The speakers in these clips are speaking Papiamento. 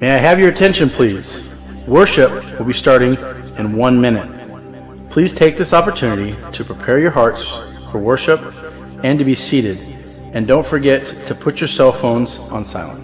May I have your attention, please? Worship will be starting in one minute. Please take this opportunity to prepare your hearts for worship and to be seated. And don't forget to put your cell phones on silent.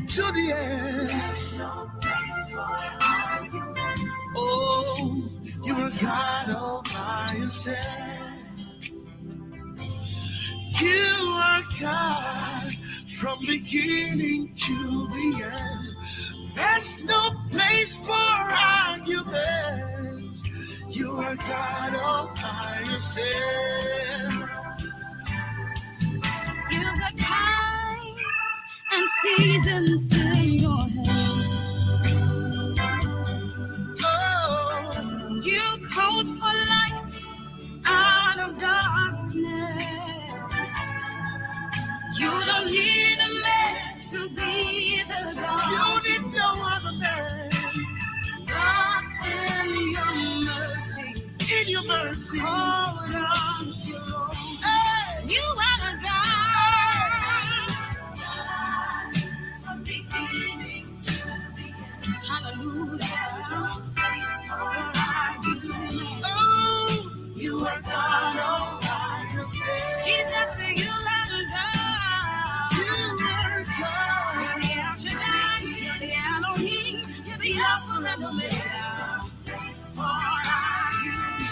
To the end. There's no place for argument. Oh, you are God all by yourself. You are God from beginning to the end. There's no place for argument. You are God all by yourself. You've got times and seasons in your hands. Oh, You called for light out of darkness. You don't need a man to be the God. you need no other man. But in your mercy, In your mercy. hold on to your own. Hey. You are the God from beginning to the end. Hallelujah. There's no place for argument. Oh, You are God God all by yourself. Jesus, you are the God. You are God. You're the El Shaddai, you're the Elohim, you're the Alpha and Omega. For argument,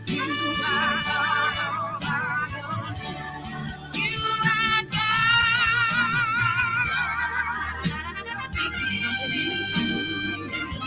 you are God all by yourself. You are God. Beginning to the end.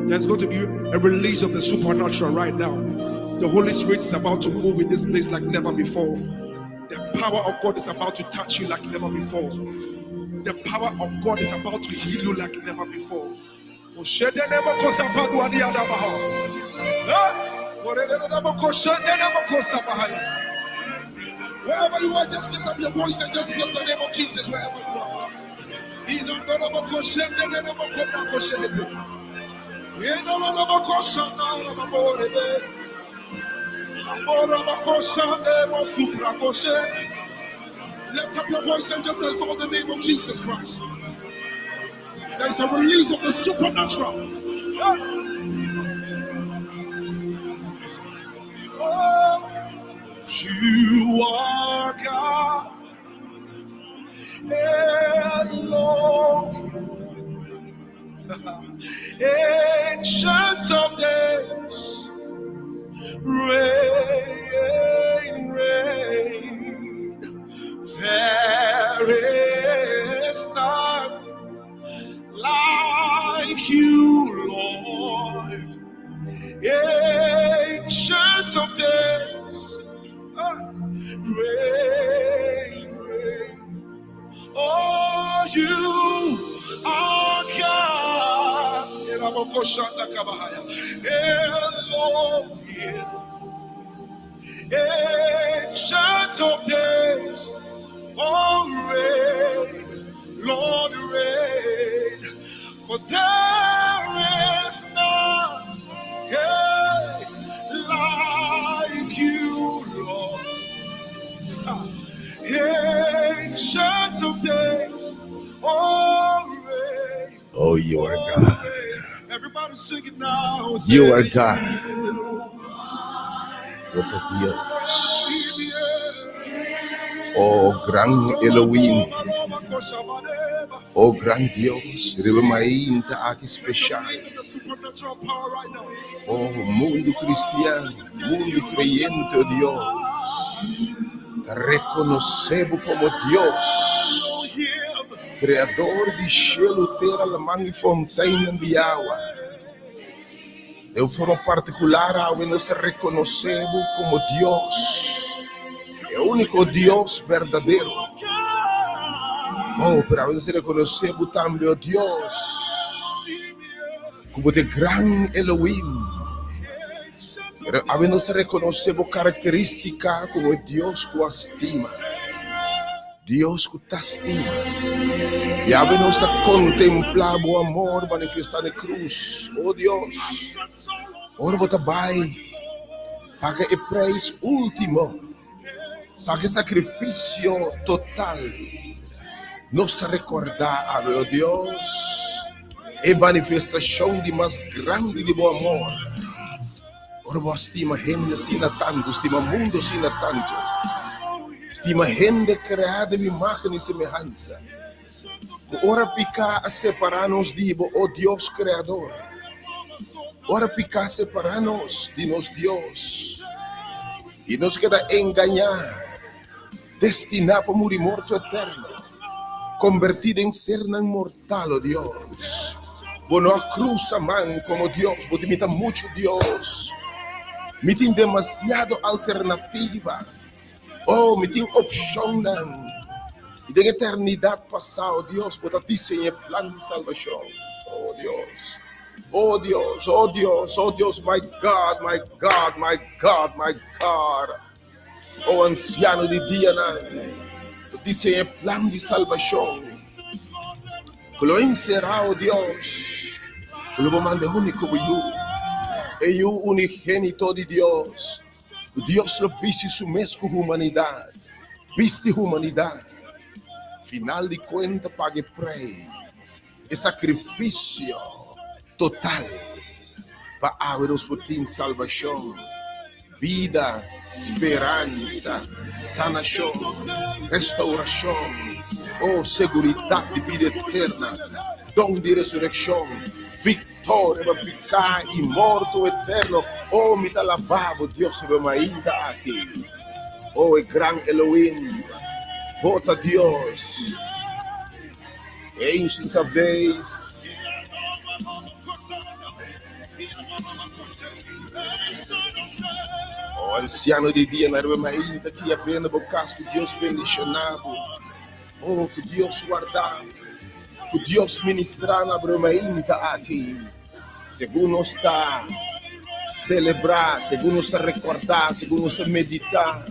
There's going to be a release of the supernatural right now. The Holy Spirit is about to move in this place like never before. The power of God is about to touch you like never before. The power of God is about to heal you like never before. Wherever you are, just lift up your voice and just bless the name of Jesus wherever you are. Lift up your voice and just exalt the name of Jesus Christ. There is a release of the supernatural. Oh, you are God. Elohim. Ancient of days, reign, reign. There is none like you, Lord. Ancient of days, reign, reign. Oh, you are God. Elohim. Ancient of days, oh, reign, Lord, reign. For there is none yeah, like you, Lord. Ancient of days, oh, reign. Oh, you are God. Everybody sing it now. You are God. Bo ta Dios. Oh, gran Elohim. Oh, gran Dios. Riba mainta aki special. Oh, mundo cristian, mundo creyente, oh Dios. Ta rekonosé bo komo Dios, Kreador di shelu, tera, laman i fonteinnan di awa. Den un forma partikular awe nos ta rekonosé bo komo Dios, e úniko Dios berdadero. Oh, pero awe nos ta rekonosé bo tambe, oh Dios, ku bo ta e gran Elohim. Pero awe nos ta rekonosé bo karakterístika komo e Dios ku a stima. Dios ku ta stima. I awe nos ta kontemplá bo amor manifestá na e krus. O Dios, ora bo ta bai paga e preis último, paga e sakrifisio total, nos ta rekordá awe, o Dios, e manifestashon di mas grandi di bo amor. Ora bo a stima hende asina tantu, stima mundu asina tantu, stima hende kreá den bo imágen i semehansa, ku ora piká a separá nos di bo, o Dios Kreador, ora piká separá nos di nos Dios, i nos keda engañá, destiná pa muri morto eterno, kombertí den sernan mortal. Tal, o Dios. Bo no a cruza man como Dios, bo di mi ta mucho Dios. Mi tin demasiado alternativa. Oh, mi tin opcionnan. Y den eternidad pasá, o Dios, bo ta diseña e plan di salvacion. Oh, Dios. Oh, Dios, oh, Dios, oh, Dios, my God, my God, my God, my God. O ansiano di dianan, ta diseña e plan di salbashon ku lo enserá, o Dios, ku lo bo manda e úniko bo Yu, e Yu unigénito di Dios, ku Dios lo bisti su mes ku humanidat, bisti humanidat. Final di kuenta paga e preis, e sakrifisio total pa awe nos por tin salbashon. Bida, speransa, sanashon, restaurashon, oh seguridat di bida eterna, don di resurekshon, viktoria pa piká i morto eterno, oh mi ta alabá bo Dios riba mainta aki, oh e gran Elohim, bo ta Dios, Ancients of Days. O ansiano di dia na riba mainta ki abriendo bo kas ku Dios bendishoná bo. Oh, ku Dios warda bo. Ku Dios ministrá na bo mainta aki. Segun nos ta selebrá, segun nos ta rekordá, segun nos ta meditá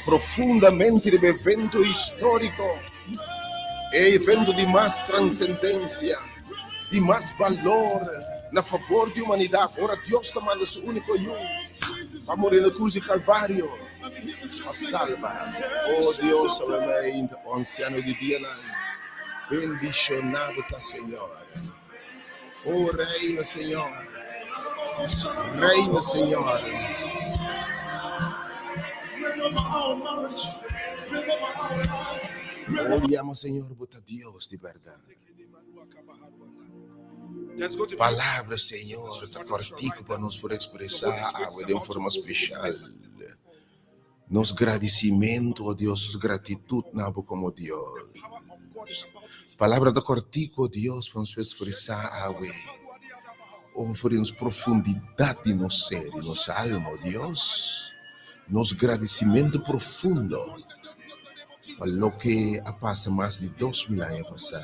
profundamente riba evento históriko, e evento di mas transendensia, di mas balor na fabor di humanidat, ora Dios ta manda su úniko Yu pa muri na krus di Kalvario pa salba. O Dios, awe mainta, o ansiano di dianan, bendishoná bo ta, Señor. Oh, reina, Señor. Reina, Señor. Oh, llama, Señor, bo ta Dios di berdad. Palabra, Señor, ta cortico pa nos por expresa awe den forma special. Nos gradicimento, oh Dios, nos gratitud na bo como Dios. Palabra ta cortico, oh Dios, pa nos por expresa awe. Oh, for di nos profundidad di nos ser, di nos alma, oh Dios. Nos gradicimento profundo pa loke a pasa mas di 2000 aña pasá.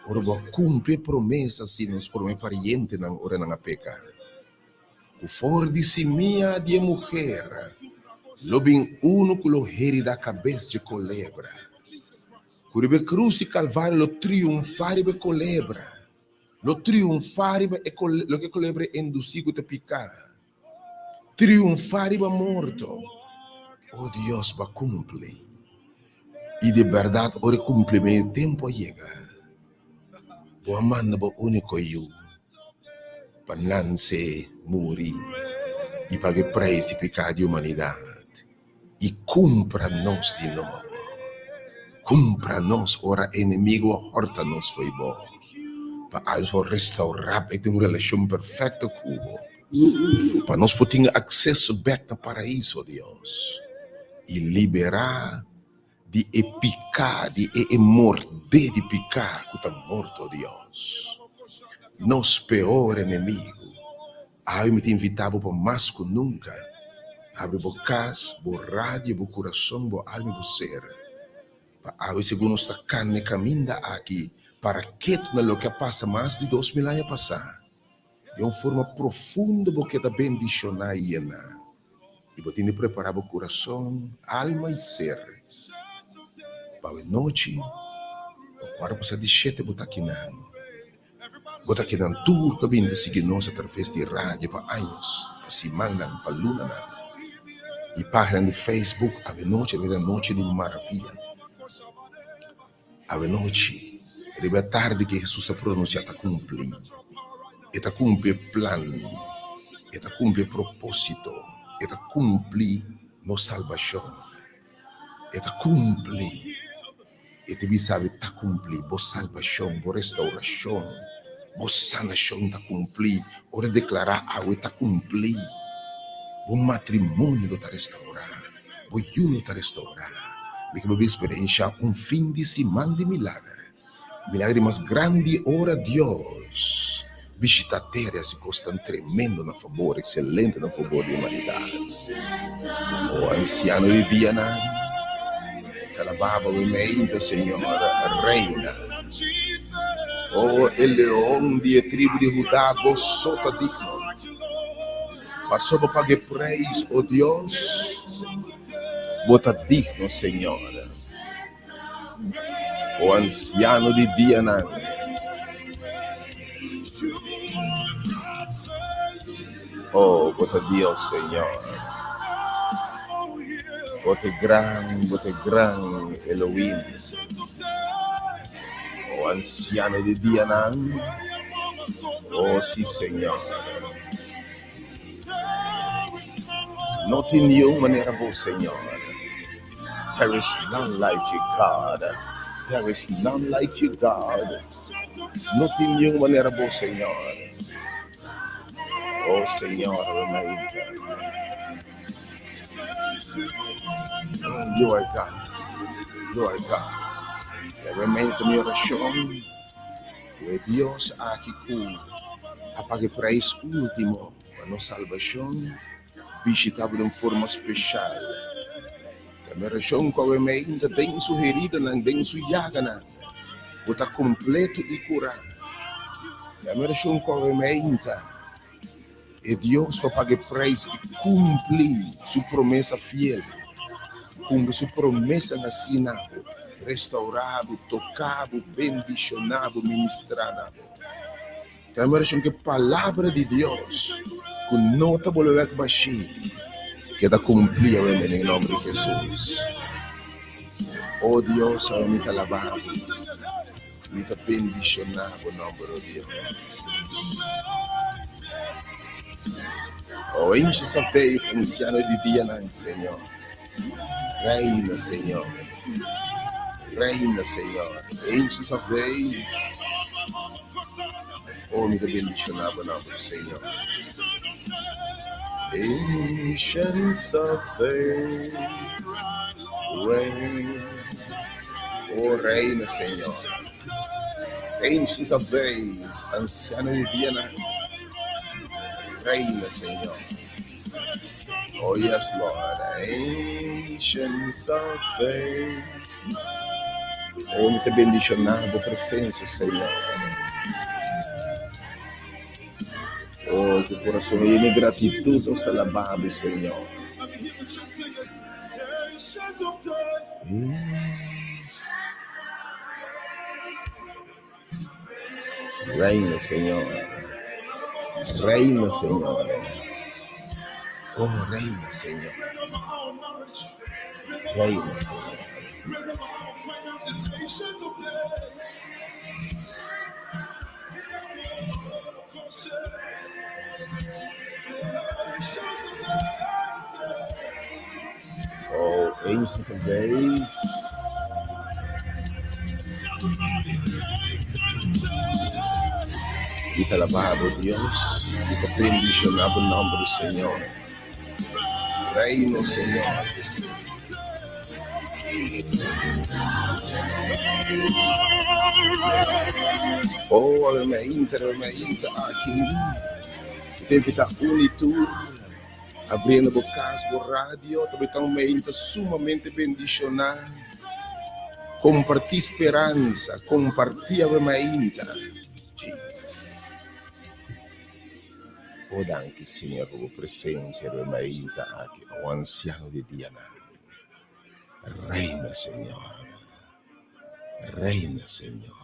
Ora bo a cumpli e promesa si nos prome parientenan ora nan a peca. Ku for di simia di e muher lo bin unu ku lo herida kabes dje kolebra, ku riba e krus di Kalvario lo triunfá riba e kolebra, lo triunfá riba e loke e kolebra a indusí ku ta piká, triunfá riba morto. O Dios, bo a kumpli. I di bèrdat ora e kumplimentu e tempu a yega, bo a manda bo úniko Yu pa nanse, muri i paga e preis di piká di humanidat i kumpra nos di nobo. Kumpra nos ora enemigu a hòrta nos fo'i bo, pa algo restourá pa e tin un relashon perfekto ku bo. Pa nos por tin akseso bèk na Paraiso, Dios, i liberá di e piká, di e e mordé di piká ku ta morto, Dios. Nos peor enemigu. Awe mi ta invitá bo pa mas ku nunka habri bo kas, bo radio, bo kurason, bo alma i bo ser pa awe segun nos ta kana e kaminda aki para ketu na loke a pasa mas di 2000 aña pasá. Den un forma profundo bo keda bendishoná i yená, i bo tin di prepará bo kurason, alma i ser pa awe nochi, pa kuarto pasá di shete bo ta akinan. Bo ta akinan tur ku a bini ta sigui nos atraves di radio pa años, pa simannan, pa lunanan, i páginanan di Facebook. Awe nochi ta nochi di maravia. Awenochi, riba e tardi ku Hesus a pronunsiá ta kumpli. E ta kumpli e plan, e ta kumpli e propósito, e ta kumpli nos salbashon. E ta kumpli, e ta bisa bo ta kumpli, bo salbashon, bo restourashon, bo sanashon ta kumpli. Ora e deklará awe ta kumpli, bo matrimonio lo ta restourá. Bo yu no ta restourá. Mi ke bo bin eksperenshá un fin di siman di milager. Milager di mas grandi ora Dios bishitá tera i hasi kos tan tremendo na fabor, ekselente na fabor di humanidat. O ansiano di dianan, ta alabá bo meimei, Señor, Reina. O e Leon di e tribu di Hudá, bo so ta digno. Pasobra bo paga e preis, o Dios, bo ta digno, Señor. O ansiano di dianan. O, bo ta Dios, Señor. Bo ta e gran, bo ta e gran Elohim. O ansiano di dianan. O, si, Señor. No tin niun manera bo, Señor. There is none like you, God. There is none like you, God. No tin niun manera bo, Señor. Oh, Señor, Oh, you are God. You are God. Realmente mi orashon, ku e Dios aki ku. A paga e prijs último pa nos salbashon, bishita bo den forma speshal. Ta mi orashon ku awe meinta den su heridanan, den su yaganan, bo ta kompleto i kurá. Ta mi orashon ku awe meinta e Dios ku a paga e prijs i kumpli su promesa fiel, kumpli su promesanan asina bo, restaurá bo, toká bo, bendishoná bo, ministrá na bo. Ta mi orashon ku e palabra di Dios ku no ta bolbe bek bashí keda kumplí awe den e nòmber di Hesus. O Dios, awe mi ta alabá bo, mi ta bendishoná bo nòmber, o Dios. O Ancients of Days, Ansiano di dianan, Señor. Reina, Señor. Reina, Señor. Ancients of Days. Oh, mi ta bendiciona bo nomber, Señor. Ancients of Days. Reign. Oh, reina, Señor. Ancients of Days. Anciano di dianan. Reina, Señor. Oh yes, Lord, ancients of days. Oh, mi ta bendiciona bo presencia, Señor. Oh, cu corazon lleno di gratitud nos ta alaba bo, Señor. Reina, Señor. Reina, Señor. Oh, reina, Señor. Reina, Señor. Oh, Ancient of Days. Mi ta alabá bo, Dios. Mi ta bendishoná bo nòmber, Señor. Reino, Señor. Oh, awe mainta, awe mainta aki. Mi ta invitá un i tur abriendo bo kas, bo radio. Ta bai ta un mainta sumamente bendishoná. Kompartí speransa, kompartí awe mainta. Jesus. Oh, danki, Señor, pa bo presensia awe mainta aki, o ansiano di dianan. Reina, Señor. Reina, Señor.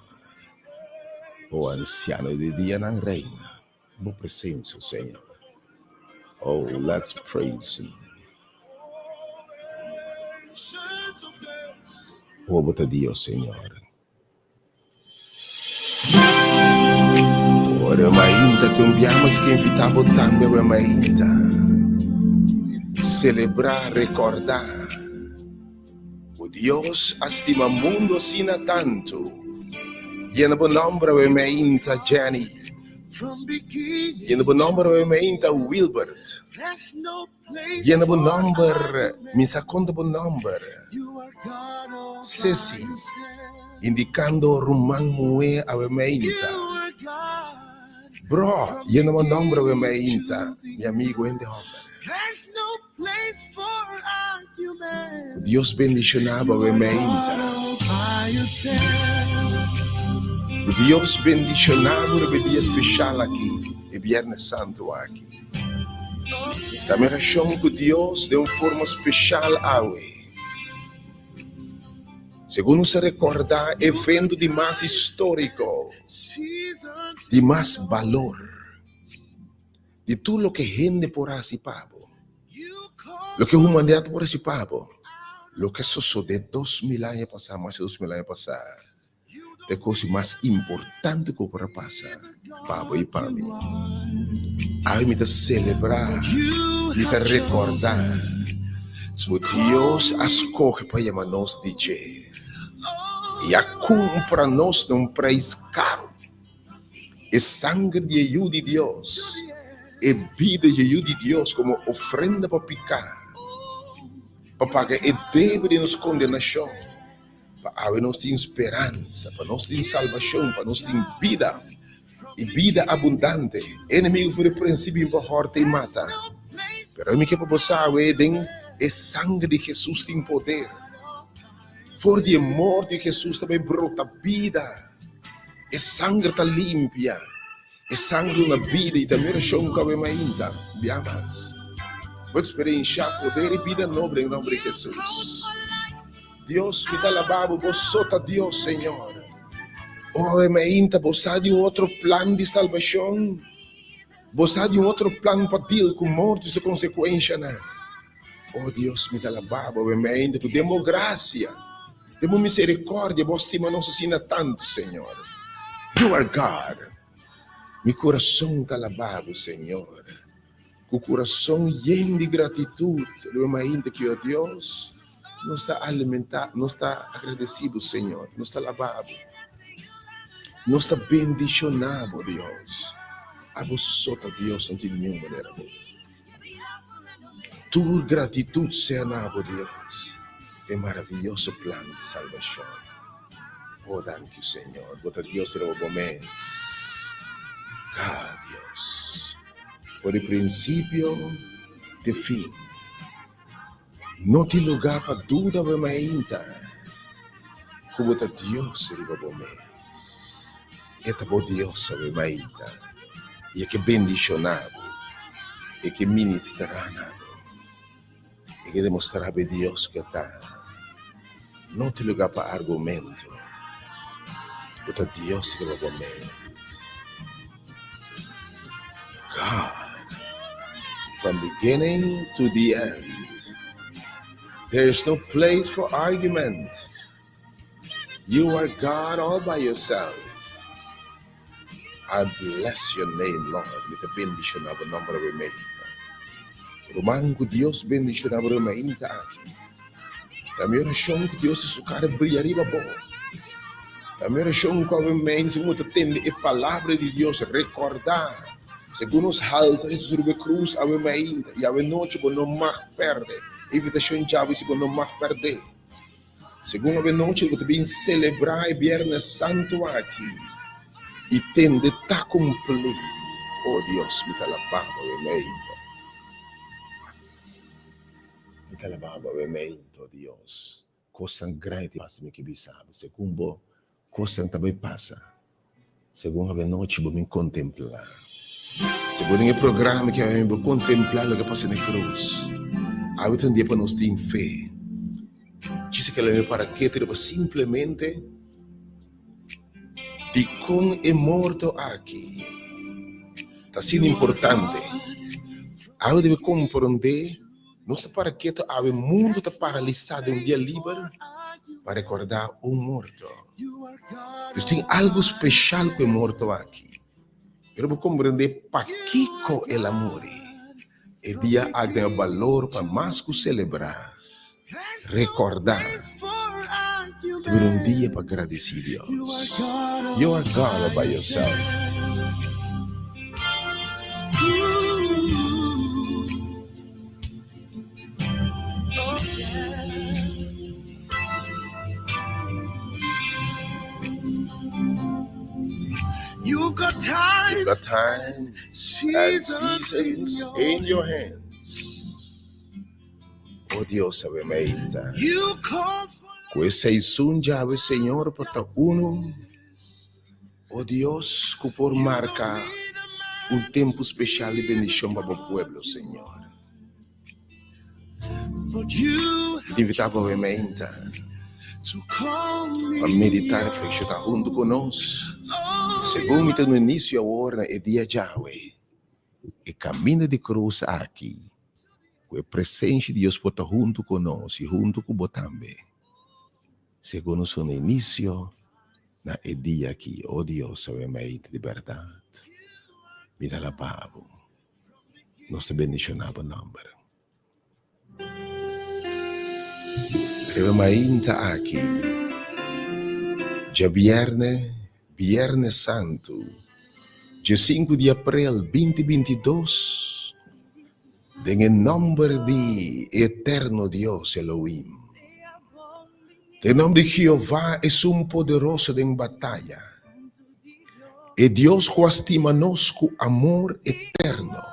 O anciano di dianan, reina. Bo presencia, Señor. Oh, let's praise him. Oh, bo ta Dios, Señor. Ora mainta ku enviamos ke invitá bo tambe awe mainta. Selebrá, rekordá ku Dios a stima mundu asina tantu. Yena bo nòmber awe mainta Jenny. Yena bo nòmber awe mainta Wilbert. Yena bo nòmber, mi sa konta bo nòmber, Ceci, indikando ruman muhé awe meinta. Bro, yena bo nòmber awe meinta, mi amigu hende hòmber. Ku Dios bendishoná bo awe meinta. Ku Dios bendishoná bo riba e dia speshal aki, e Bièrnè Santu aki. Ta mi orashon ku Dios den un forma speshal awe. Segun nos ta rekordá e evento di mas históriko, di mas balor, di tur loke hende por hasi pa bo, loke humanidat por hasi pa bo, loke a sosodé 2000 aña pasá, mas di 2000 aña pasá. Ta e kos mas importante ku por a pasa pa bo i pa mi. Awe mi ta selebrá, mi ta rekordá ku Dios a skohe pa yama nos di dje i a kumpra nos na un preis karu. E sanger di e Yu di Dios, e bida di e Yu di Dios komo ofrenda pa piká, pa paga e debe di nos kondenashon. Pa awe nos tin speransa, pa nos tin salbashon, pa nos tin bida. I bida abundante. E enemigu for di prinsipio bin pa hòrta i mata. Pero mi ke pa bo sabe den e sanger di Hesus tin poder. For di e morto di Hesus ta bai brota bida. E sanger ta limpia. E sanger duna bida i ta mi orashon ku awe mainta bia mas. Bo eksperenshá poder i bida nobo den nomber di Hesus. Dios, mi ta alabá bo, bo so ta Dios, Señor. O awe mainta bo sa di un otro plan di salbashon? Bo sa di un otro plan pa deal ku morto i su konsekuenshanan? O Dios, mi ta alabá bo awe mainta ku den bo grasia, den bo miserikordia bo a stima nos asina tantu, Señor. You are God. Mi kurason ta alabá bo, Señor. Ku kurason yen di gratitut riba mainta ki, o Dios, nos ta alimentá, nos ta agradesí bo, Señor. Nos ta alabá bo. Nos ta bendishoná bo, Dios. Abo so ta Dios, no tin niun manera bo. Tur gratitut sea na bo, Dios, p'e maraviyoso plan di salbashon. O danki, Señor, bo ta Dios riba bo mes. Ka Dios, for di prinsipio te fin. No tin lugá pa duda bo mainta ku bo ta Dios riba bo mes. E ta bo Dios awe mainta i e ke bendishoná bo, e ke ministrá na bo, e ke demostrá bo e Dios ku e ta. No tin lugá pa argumento. Bo ta Dios riba bo mes. God, from beginning to the end, there is no place for argument. You are God all by yourself. I bless your name, Lord. Mi ta bendiciona bo nomber awe meinta. Ruman, cu Dios bendiciona bo awe meinta aki. Ta mi oracion cu Dios di su cara bria riba bo. Ta mi oracion cu awe meinta, segun bo ta tende e palabra di Dios, recorda, segun nos halsa Jesus riba e cruz awe meinta y awe nochi bo no mag perde. E invitacion djawe si bo no mag perde. Segun awenochi bo ta bin selebrá e Biernes Santu aki i tende ta kumplí. O Dios, mi ta alabá bo awe meinto. Mi ta alabá bo awe meinto, Dios. Kosnan grandi ta pasa mi ke bisa bo. Segun bo kosnan ta bai pasa. Segun awenochi bo bin kontemplá. Segun den e programa ki awe bo kontemplá loke a pasa na e krus. Awe ta un dia pa nos tin fe. Djis ke lami para ketu riba simplemente dikon e morto aki ta asina importante. Awe debe komprondé nos ta para ketu awe mundu ta paralisá den un dia liber pa rekordá un morto. Dus tin algu speshal ku e morto aki. Pero bo komprendé pakiko el a muri. E dia aki ta e balor pa mas ku selebrá, rekordá. Ta bira un dia pa gradisí Dios. You are God all by yourself. You've got You've got time time and seasons in your hands. Oh Dios, awe mainta. You call for Ku e seizoen djawe, Señor, por ta uno. Oh Dios, ku por marka un tempu speshal di bendishon pa bo pueblo, Señor. Mi ta invitá bo awe mainta pa meditá, reflekshoná huntu ku nos. Segun mi ta duna inisio awor na e dia djawe, e kaminda di krus aki, ku e presensia di Dios por ta huntu ku nos i huntu ku bo tambe. Segun nos duna inisio na e dia aki, o Dios, awe mainta di bèrdat, mi ta alabá bo. Nos ta bendishoná bo nòmber. Riba mainta aki, djabièrnè, Bièrnè Santu, djesinku di aprel binti 22, den e nòmber di e eterno Dios Elohim, den nòmber di Jehová esun poderoso den bataya. E Dios ku a stima nos ku amor eterno,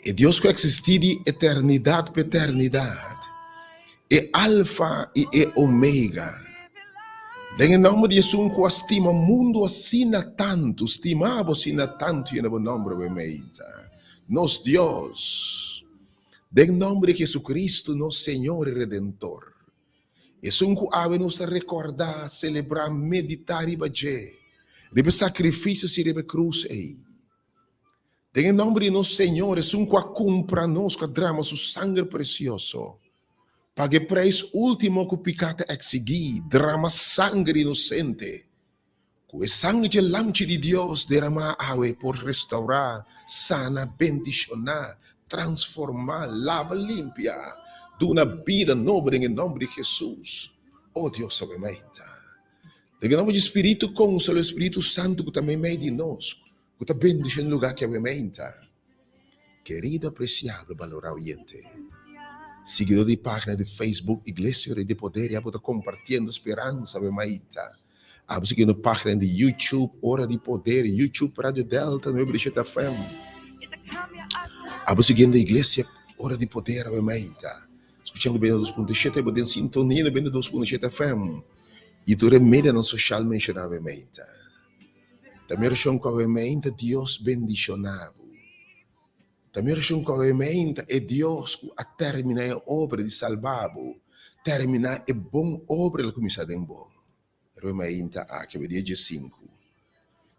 e Dios ku a eksistí di eternidat pa eternidat, e Alfa i e Omega. Den e nòmber di esun ku a stima mundu asina tantu, stima bo asina tantu yena bo nòmber bo e meita. Nos Dios, den nòmber di Jesucristo nos Señor i Redentor. Esun ku awe nos ta rekordá, selebrá, meditá riba dje, riba e sakrifisio si riba e krus ei. Den e nòmber di nos Señor, esun ku a kumpra nos, ku a drama su sanger presioso, paga e preis último ku piká ta eksigí, drama sanger inosente, Ku e sanger dje Lamchi di Dios deramá awe por restourá, sana, bendishoná, transformá, laba, limpia, duna bida nobo den e nòmber di Hesus. O Dios awe mainta. Den e nòmber dje Spiritu Konsolo, e Spiritu Santu ku ta meimei di nos, ku ta bendishoná e lugá aki awe mainta. Kerido, apresiado, balorá oyente, siguidó di página di Facebook Iglesia Rei di Poder ya bo ta kompartiendo speransa awe mainta. Abo siguiendo página di YouTube Ora di Poder, YouTube Radio Delta 97 FM. Abo siguiendo Iglesia Ora di Poder awe mainta. Skuchando 92.7 bo den sintonia 92.7 FM i tur e medianan sosial menshoná awe mainta. Ta mi orashon ku awe mainta Dios bendishoná bo. Ta mi orashon ku awe mainta e Dios ku a terminá e obra di salba bo, terminá e bon obra el a kuminsá den bo. Awe mainta aki, awe dia diesinku,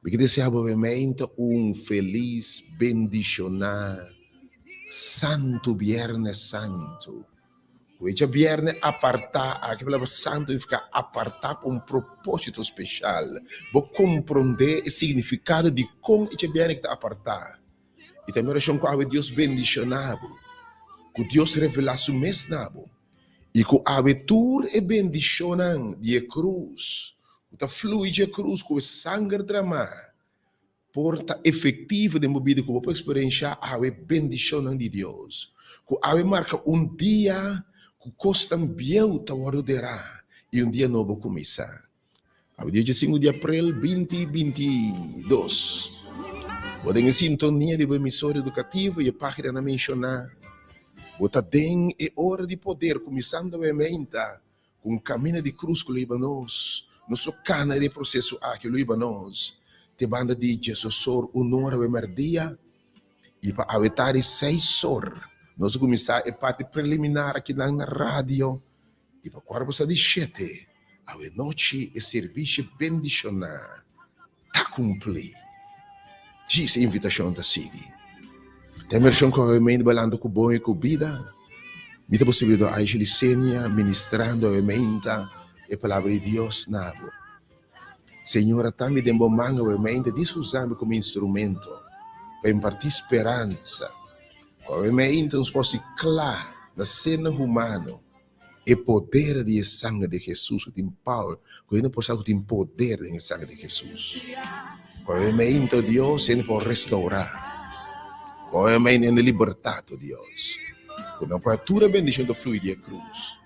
mi ke desea bo awe mainta un felis, bendishoná, santu Bièrnè Santu. Ku e djabièrnè apartá aki, e palabra santu signifiká apartá pa un propósito speshal. Bo komprondé e signifikado di kon e djabièrnè ki ta apartá. I ta mi orashon ku awe Dios bendishoná bo, ku Dios revelá su mes na bo, i ku awe tur e bendishonnan di e krus ku ta flui dje krus ku e sanger dramá por ta efektivo den bo bida, ku bo por eksperenshá awe bendishonnan di Dios, ku awe marka un dia ku kosnan bieu ta wòrdu derá i un dia nobo kuminsá. Awe dia diesinku di aprel 2022. Bo den e sintonia di bo emisora edukativo i e paginanan menshoná. Bo ta den e Ora di Poder kuminsando awe meinta ku un kaminda di krus ku lo hiba nos. Nos lo kana den e proseso aki lo hiba nos te banda di diesosor un ora awe mèrdia i pa awe tardi seis or nos a kuminsá e parti preliminar akinan na radio. I pa kuarto pasá di shete awenochi e sirbishi bendishoná ta kumplí. Djis e invitashon ta sigui. Ta e mershon ku awe balanta ku bon i ku bida. Mi ta bo sirbidor Aisha Licenia ministrando awe meinta e palabra di Dios na bo. Señor a tambe den bo man awe meinta dis usa mi komo instrumento pa impartí speransa. Ku awe meinta nos por si kla na sernan humano E poder di e sanger di Hesus ku tin power, ku hende por sa ku tin poder den e sanger di Hesus. Ku awe meinta, o Dios, hende por restaurá. Ku awe meinta hende libertad, o Dios. Ku nan por haña tur e bendishon ta flui di e krus.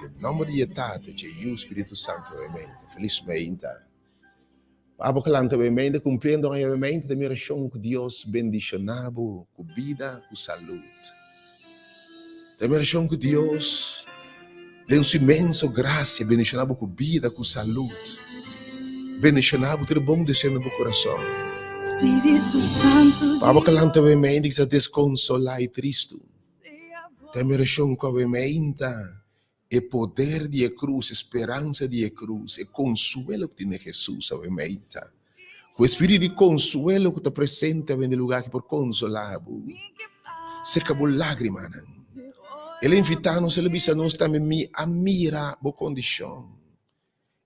Den e nòmber di e Tata, dje Yu, Spiritu Santu, awe meinta. Felis meinta. Abo ku lanta awe meinta, kumpliendo aña awe meinta, ta mi orashon ku Dios bendishoná bo ku bida, ku salud. Ta mi orashon ku Dios den su inmenso grasia bendishoná bo ku bida, ku salud. Bendishoná bo tur e bon deseo na bo kurason. Pa abo ku lanta awe meinta ki sa deskonsolá i tristu, ta mi orashon ku awe meinta E poder di e krus, e speransa di e krus, e konsuelo ku tin den Hesus awe meita. Ku e spiritu di konsuelo ku ta presente awe den e lugá aki por konsolá bo, seka bo lágrimanan. El a invitá nos, el a bisa nos tambe, Mi a mira bo kondishon.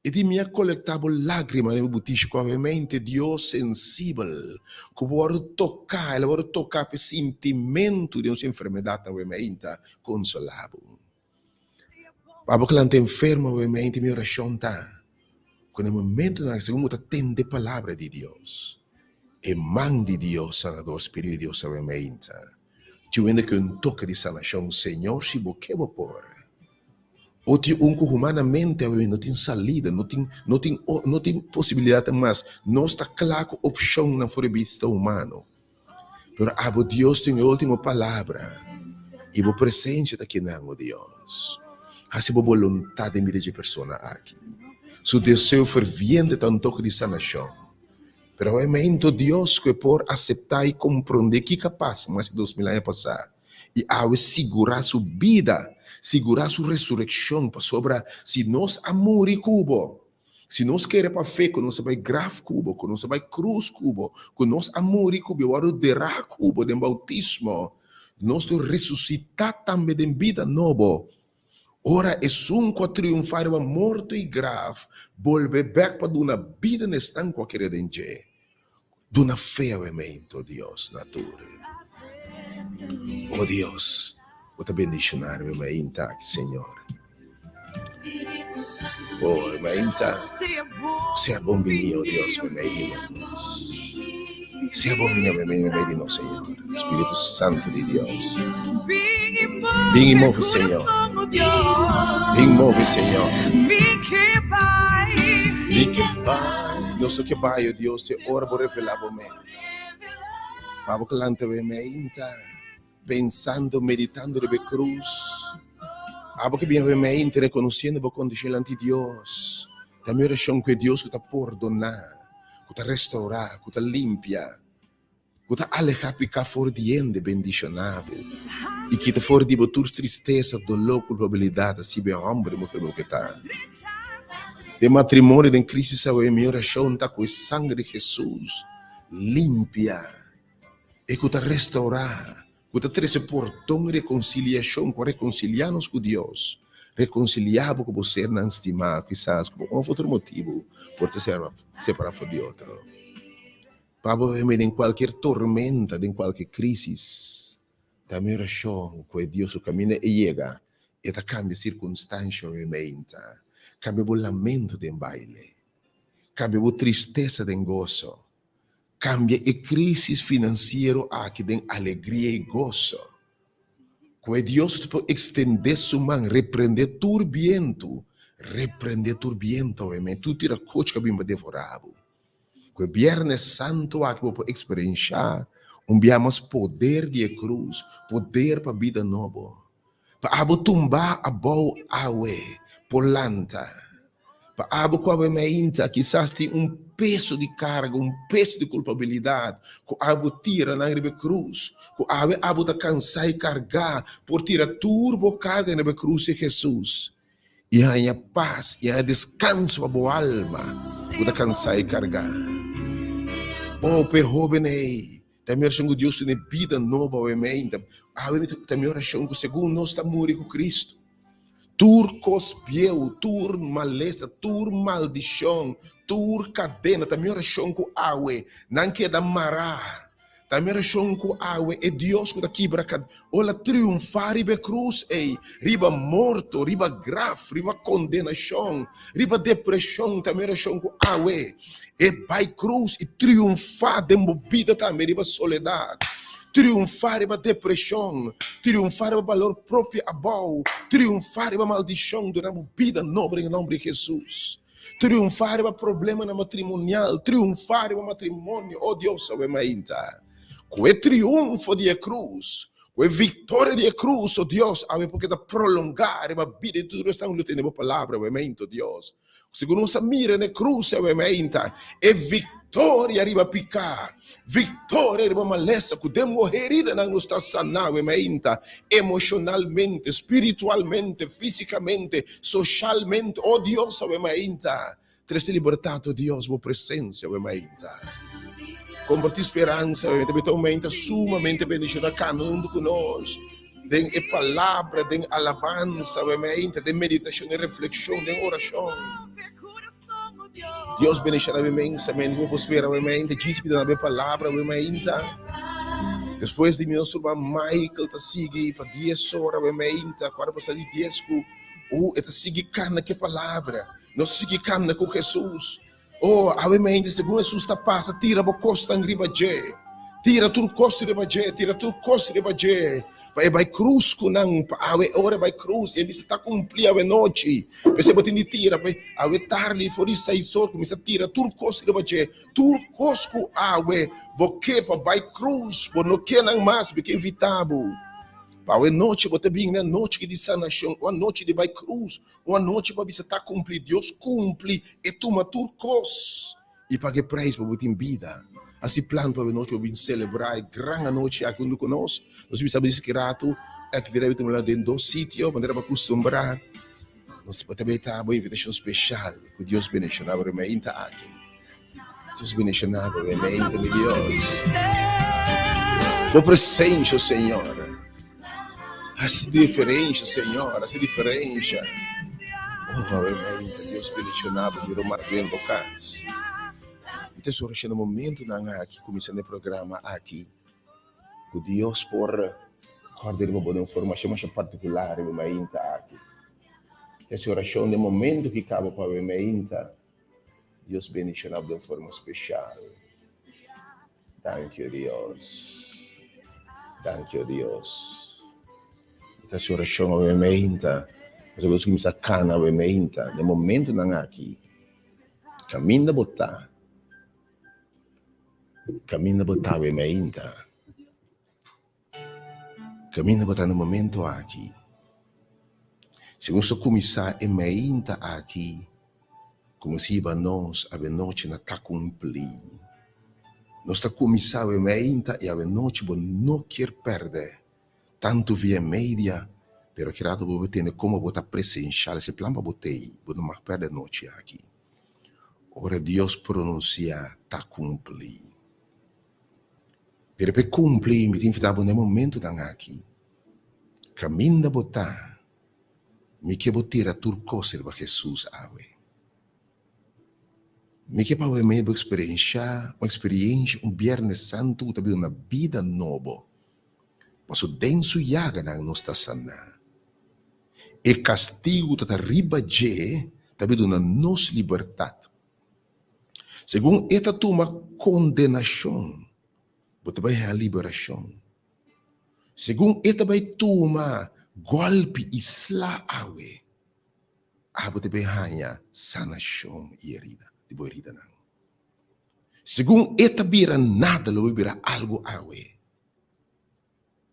E di mi a kolektá bo lágrima den bo butishi ku awemente Dios sensibel ku bo wòrdu toká, el a wòrdu toká pa e sintimentu di nos enfermedat awemeinta konsolá bo. Pa bo ku lanta enfermo awemente mi orashon ta ku na e momentunan aki segun bo ta tende palabra di Dios, e man di Dios sanador, Spiritu di Dios awemeinta, djuwende ku un toke di sanashon, Señor si bo ke bo por. O tin un ku humanamente awe no tin salida, no tin, no tin, no tin posibilidatnan mas. Nos ta kla ku opshonnan for di bista humano. Pero abo Dios tin e ultimo palabra i bo presensia ta kinan, o Dios. Hasi bo boluntat den bida dje persona aki. Su deseo ferviente ta un toke di sanashon. Pero awe mento Dios ku e por aseptá i komprondé kiko a pasa mas di 2000 aña pasá i awe sigurá su bida, sigurá su resurekshon, pasobra si nos a muri ku bo, si nos kere pa fe ku nos a bai graf ku bo, ku nos a bai krus ku bo, ku nos a muri ku bo i wòrdu derá ku bo den boutismo, nos lo resusitá tambe den bida nobo. Ora esun ku a triunfá riba morto i graf bolbe bèk pa duna bida na esnan ku a kere den dje. Duna fe awemento, Dios, na tur. O Dios, bo ta bendishoná riba e mainta aki, Señor. O, e mainta, sea bon biní, o Dios, meimei di nos. Sea bon biní meimei di nos, Señor. Spiritu Santu di Dios. Bin i move, Señor. Bin move, Señor. Mi ke bai. Nos no ke bai, o Dios, te ora bo revelá bo mes. Pa bo lanta bo meinta, pensando, meditando riba e krus. Abo ke bin awe meinta rekonosiendo bo kondishon lanti Dios. Ta mi orashon ku e Dios ku ta pordoná, ku ta restourá, ku ta limpia. Ku ta alehá piká for di hende, bendishoná bo i kita for di bo tur tristesa, doló, kulpabilidat, así bo e hòmber i muher bo ke ta. Den matrimonio den krísis awe, mi orashon ta ku e sanger di Hesus limpia i ku ta restourá, ku ta trese pordon i rekonsiliashon, ku a rekonsiliá nos ku Dios, rekonsiliá bo ku bo sernan stimá, kisas ku pa un òf otro motibu por ta separá for di otro. Pa bo hende den kualkier tormenta, den kualke krísis, ta mi orashon ku e Dios ku kaminda e yega, e ta kambia sirkunstansha oe meinta, kambia bo lamento den baile, kambia bo tristesa den goso, kambia e krísis finansiero aki den alegria i goso. Ku e Dios ta por ekstendé su man, reprendé tur bientu, reprendé tur bientu oe mei, tur tira kochi ku a bin pa devorá bo. Ku e Biernes Santu aki bo por eksperenshá un bia mas poder di e krus, poder pa bida nobo. Pa abo tumbá abou awe por lanta. Pa abo ku awe mainta kisas tin un peso di karga, un peso di kulpabilidat ku abo tira nan riba e krus, ku awe abo ta kansá i kargá, por tira tur bo karga riba e krus di Hesus. I haña pas i haña deskanso pa bo alma ku ta kansá i kargá. Oh, p'e hóben ei, ta mi orashon ku Dios tene bida nobo awe meinta. Awe mi ta mi orashon ku segun nos ta muri ku Kristu, tur kos bieu, tur malesa, tur maldishon, tur kadena, ta mi orashon ku awe nan keda mará. Ta mi orashon ku awe e Dios ku ta kibra kad ola triunfá riba e krus ei, riba morto, riba graf, riba kondenashon, riba depreshon. Ta mi orashon ku awe e bai krus i triunfá den bo bida tambe riba soledat, triunfá riba depreshon, triunfá riba balor propio abou, triunfá riba maldishon duna bo bida nobo den e nomber di Hesus. Triunfá riba problemanan matrimonial, triunfá riba matrimonio, oh Dios awe mainta. Ku e triunfo di e krus, ku e viktoria di e krus, oh Dios, awe por keda prolongá riba bida di tur esnan ku lo tende bo palabra awe mainta, oh Dios. Segun nos a mira na e krus awe mainta, e viktoria riba piká, viktoria riba malesa, ku den bo heridanan nos ta saná awe mainta, emoshonalmente, spiritualmente, físikamente, Socialmente, oh Dios, awe mainta. Trece libertad, oh Dios, bo presencia, awe mainta. Comparti speransa, awe mainta. Beta un mainta sumamente bendiciona cana hunto cu nos. Den e palabra, den alabanza, awe mainta, den meditacion, den reflexion, den oracion. Dios bendiciona inmensamente. Como por spera, awe mainta. Djis pida na be palabra, awe mainta. Despues di mi nos turba Michael ta sigui pa dies ora, awe mainta, cuarto pasa di dies cu Oh, e ta sigui kana ku e palabra. Nos sigui kana ku Hesus. Oh, awe mente, segun Hesus ta pasa, tira bo kosnan riba dje. Tira tur kos riba dje, tira tur kos riba dje, pa e bai krus ku nan, pa awe ora e bai krus, e bisa ta kumplí awe nochi. P'esei bo tin di tira, pa awe tardi for di seis or kuminsá tira tur kos riba dje, tur kos ku awe bo ke pa bai krus, bo no ke nan mas, mi ke invitá bo. Pa awe nochi bo ta bin na nochi di sanashon, un anochi di bai krus, un anochi pa bisa ta kumplí, Dios kumpli, e tuma tur kos. I paga e prijs pa bo tin bida. Hasi plan pa bo nochi bo bin selebrá e gran anochi aki huntu ku nos. Nos bisa bo ki ratu e aktividat ta tuma den dos sitio manera bo a kustumbrá. Nos ta bai ta bo invitashon speshal. Ku Dios bendishoná bo remainta aki. Dios bendishoná bo remainta mi Dios. Bo presensha Señor hasi diferensha Señor hasi diferensha. Oh remainta Dios bendishoná bo mi ruman den bo kas. Mi ta sora na momentunan aki kuminsá na e programa aki ku Dios por kòrda riba bo den un forma masha partikular riba mainta aki. Ta hasi orashon den momento ki kaba pa awe mainta. Dios bendishoná bo den forma speshal. Danki o Dios. Danki o Dios. Mi ta hasi orashon awe meinta. Pasobra nos kuminsá kana awe meinta. Den momentunan aki, kaminda bo ta, kaminda bo ta awe meinta, kaminda bo ta na momento aki. Si nos ta kuminsá e meinta aki, komo si hiba nos awe nochi na ta kumplí. Nos ta kuminsá awe meinta i awe nochi bo no kier pèrdè, tantu via media, pero ki rato bo por tende komo bo ta presenshal esei plan pa bo tei, bo no mag pèrdè nochi aki. Ora Dios pronunsiá, ta kumplí. Pero pa e kumpli, mi ta invitá bo na e momentunan aki, kaminda bo ta, mi ke bo tira tur kos riba Hesus awe. Mi ke pa awe mei bo eksperenshá un eksperensha, un Bièrnè Santu ku ta bira una bida nobo, pasobra den su yaganan nos ta saná. E kastigu ku ta riba dje ta bira duna nos libertat. Segun e ta tuma kondenashon, bo ta bai haña liberashon. Segun e ta bai tuma gòlpi i sla awe, abo ta bai haña sanashon i herida di bo heridanan. Segun e ta bira nada, lo bai bira algu awe.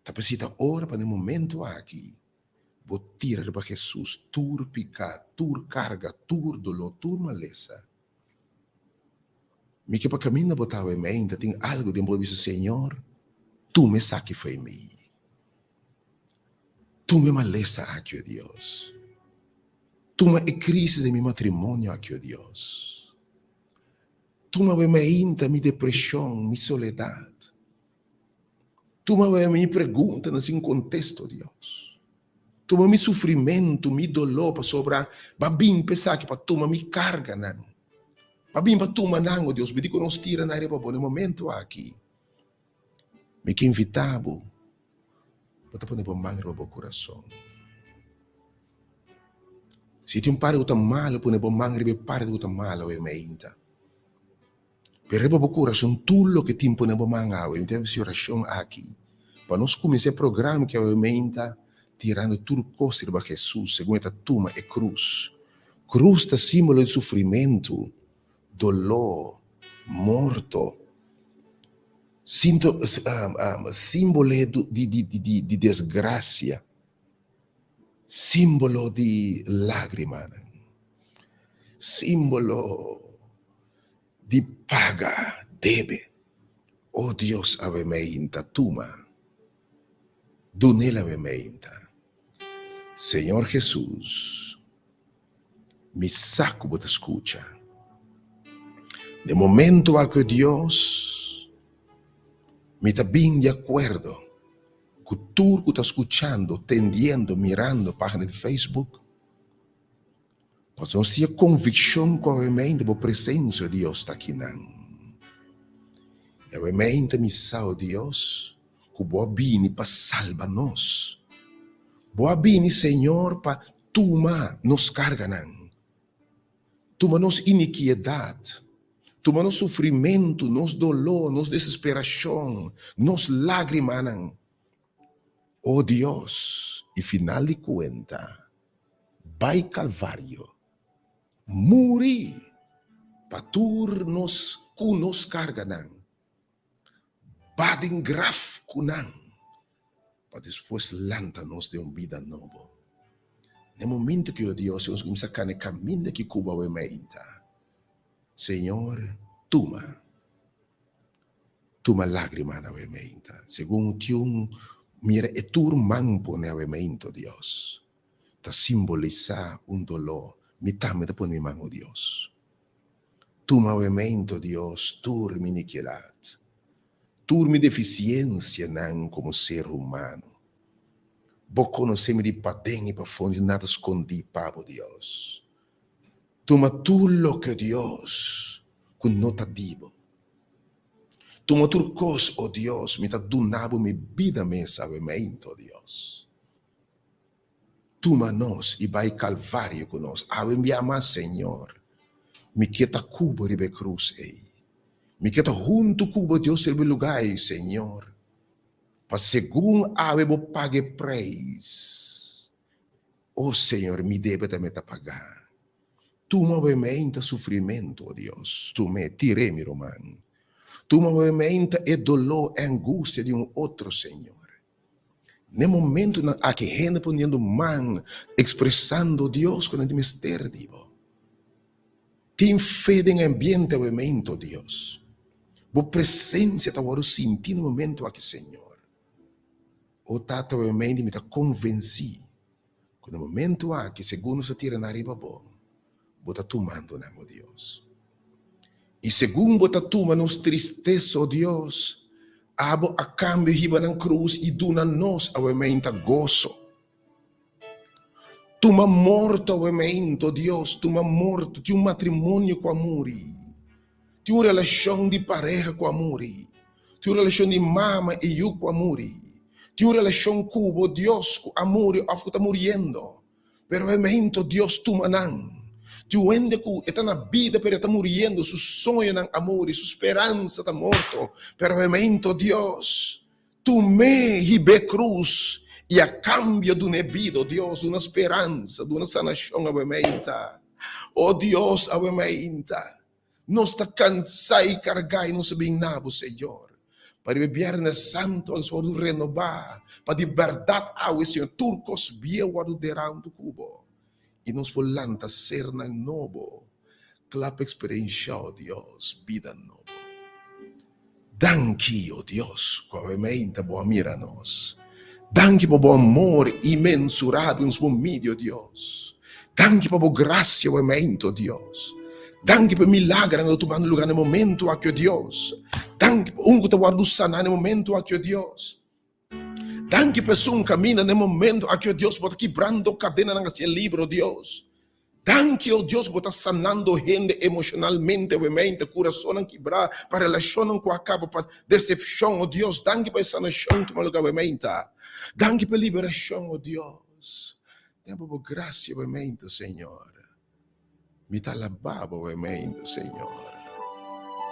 Ta p'esei ta ora pa na e momentu aki bo tira riba Hesus tur piká, tur karga, tur doló, tur malesa. Mi ke pa kaminda bo ta awe meinta tin algu den bo bisa, Señor, tuma esaki fo'i mi. Tuma e malesa aki, o Dios. Tuma e krisis den mi matrimonio aki, o Dios. Tuma awe meinta mi depreshon, mi soledat. Tuma mi preguntanan sin kontesto, Dios. Tuma mi sufrimentu, mi doló, pasobra Bo a bin pa esaki, pa tuma mi karganan. Bo a bin pa tuma nan, o Dios. Mi di ku nos tira nan riba Bo na e momentu aki. Mi ke invitá Bo pa ta pone Bo man riba Bo kurason. Si tin un parti ku ta malu, pone Bo man riba e parti ku ta malu awe mainta. Pero riba bo kurason tur loke tin pone bo man awe. Mi ta hasi orashon aki pa nos kuminsá e programa ki awe meinta tirando tur kos riba Hesus segun e ta tuma e krus. Krus ta simbolo di sufrimentu, doló, morto, simbolo di desgrasia, simbolo di lágrimanan, simbolo di paga debe. O Dios awe meinta tuma, dunel awe meinta. Señor Jesus, mi sa ku bo ta skucha. Den momento aki o Dios, mi ta bin di akuerdo ku tur ku ta skuchando, tendiendo, mirando pagina di Facebook. Pasobra nos tin e konvikshon ku awemente bo presensia, o Dios, ta akinan. I awemente mi sa, o Dios, ku bo a bini pa salba nos. Bo a bini, Señor, pa tuma nos karganan, tuma nos inikiedat. Tuma nos sufrimentu, nos doló, nos desesperashon, nos lágrimanan. O Dios, i final di kuenta, bai Kalvario, muri pa tur nos ku nos karganan, ba den graf ku nan, pa despues lanta nos den un bida nobo. Na e momento ku, o Dios, nos kuminsá kana e kaminda ki Cuba awe meinta, Señor, tuma. Tuma lágrimanan awe meinta. Segun tin mira e tur man pone awe meinta, o Dios, ta simbolisá un doló. Mi tambe ta pone mi man, o Dios. Tuma awe meinta, o Dios, tur mi inikidat, tur mi defisiensianan komo ser humano. Bo konosé mi di paden i pafó, no tin nada skondí pa bo, Dios. Tuma tur loke, o Dios, ku no ta di bo. Tuma tur kos, o Dios, mi ta duna bo mi bida mes awe meinto, o Dios. Tuma nos i bai Kalvario ku nos. Awe mi ama, Señor. Mi ke ta ku bo riba e krus ei. Mi ke ta huntu ku bo, Dios, riba e lugá ei, Señor. Pa segun awe bo paga e preis. O Señor, mi debe tambe ta pagá. Tuma bo e meinta sufrimentu, o Dios, tum'é, tir'é, mi ruman. Tuma bo e meinta e doló, e angustia di un otro, Señor. N'e momentunan aki hende poniendo man, ekspresando, Dios, ku nan tin mester di bo. Tin fe den e ambiente awe meinta, o Dios. Bo presensia ta wòrdu sinti n'e momentu aki, Señor. O Tata awe meinta mi ta konvensí ku na momentu aki segun nos ta tira nan riba bo, bo ta tumando nan, o Dios. I segun bo ta tuma nos tristesa, o Dios, abo a kambio hiba nan krus i duna nos awe meinta goso. Tuma morto awe meinta, o Dios, tuma morto. Tin un matrimonio ku a muri. Tin un relashon di pareha ku a muri. Tin un relashon di mama i yu ku a muri. Tin un relashon ku bo Dios ku a muri òf ku ta muriendo. Pero e momento Dios tuma nan. Tin un hende ku e ta na bida pero e ta muriendo, su soñonan a muri, su speransa ta morto. Pero e momento Dios tum'é hib'é krus i a kambio dun'é bida. O Dios, duna speransa, duna sanashon awe meinta. O Dios, awe meinta. Nos ta cansá i cargá i nos a bin na bo, Señor. Pa riba e Biernes Santo nos wordu renobá, pa di berdad awe, Señor, tur cos bieu wordu derá huntu cu bo, i nos por lanta sernan nobo, cla pa experienciá, o Dios, bida nobo. Danki, o Dios, cu awe meinta bo a mira nos. Danki pa bo amor inmensurabel nos bo midi, o Dios. Danki pa bo gracia awe meinta, o Dios. Danki pa e milagernan cu ta tumando lugar na e momento aki, o Dios. Danki pa un cu ta wordo sana na e momento aki, o Dios. Danki pa esun kaminda na e momento aki, o Dios, bo ta kibrando kadenanan hacia libre, o Dios. Danki, o Dios, bo ta sanando hende emoshonalmente, obviamente, kurasonnan kibrá, pa relashonnan ku a kaba, pa desepshon, o Dios. Danki pa e sanashon tuma lugá, obviamente. Danki pa e liberashon, o Dios. Den pa bo grasia, obviamente, Señor. Mi ta alabá bo obviamente, Señor,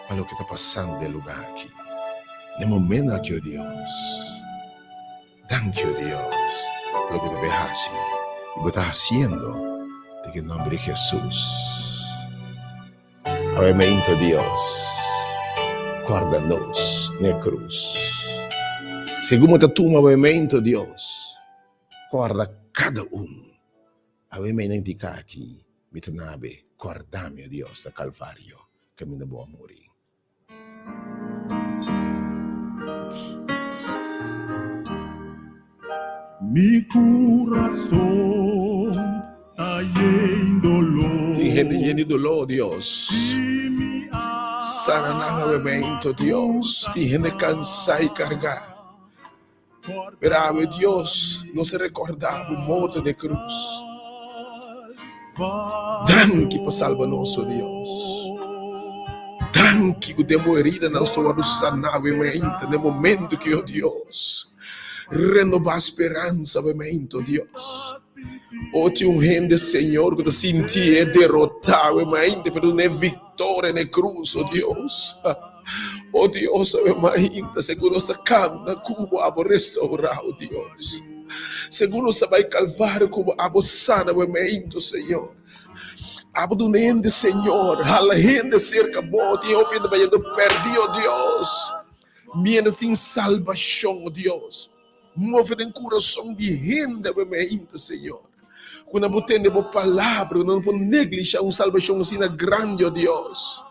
pa loke ta pasando den e lugá aki, den e momento aki, o Dios. Danki, o Dios, pa loke bo ta bay hasi i bo ta hasiendo den e nomber di Jesus. Obviamente, Dios, kòrda nos na e krus. Segun bo ta tuma, obviamente, Dios, kòrda kada un. Awe mi a identiká aki, mi ta nabe, kòrda mi, o Dios, na Kalvario, kaminda bo a muri. Mi kurason ta yen doló. Tin hende yen di doló, Dios. Sana nan awe meinto, Dios. Tin hende kansá i kargá. Pero awe Dios, nos ta recorda bo morto den cruz. Danki pa salba nos, oh Dios. Danki ku den bo herida nos ta wordo sana awe mainta den momento ki, oh Dios, renoba speransa awe mainta, oh Dios. O tin un hende, Señor, ku ta sinti e derotá awe mainta, pero duna e viktoria na e krus, o Dios. O Dios, awe mainta, segun nos ta kanta ku bo, abo restourá, o Dios. Segun nos ta bai Kalvario ku bo, abo sana awe mainta, Señor. Abo duna hende, Señor, hala hende serka bo. Tin hopi hende bayendo pèrdí, o Dios. Mientras tin salbashon, o Dios. Move den kurason di hende awe mainta, Señor. Ku nan por tende bo palabra, ku nan no por neglisha un salbashon asina grandi, o Dios.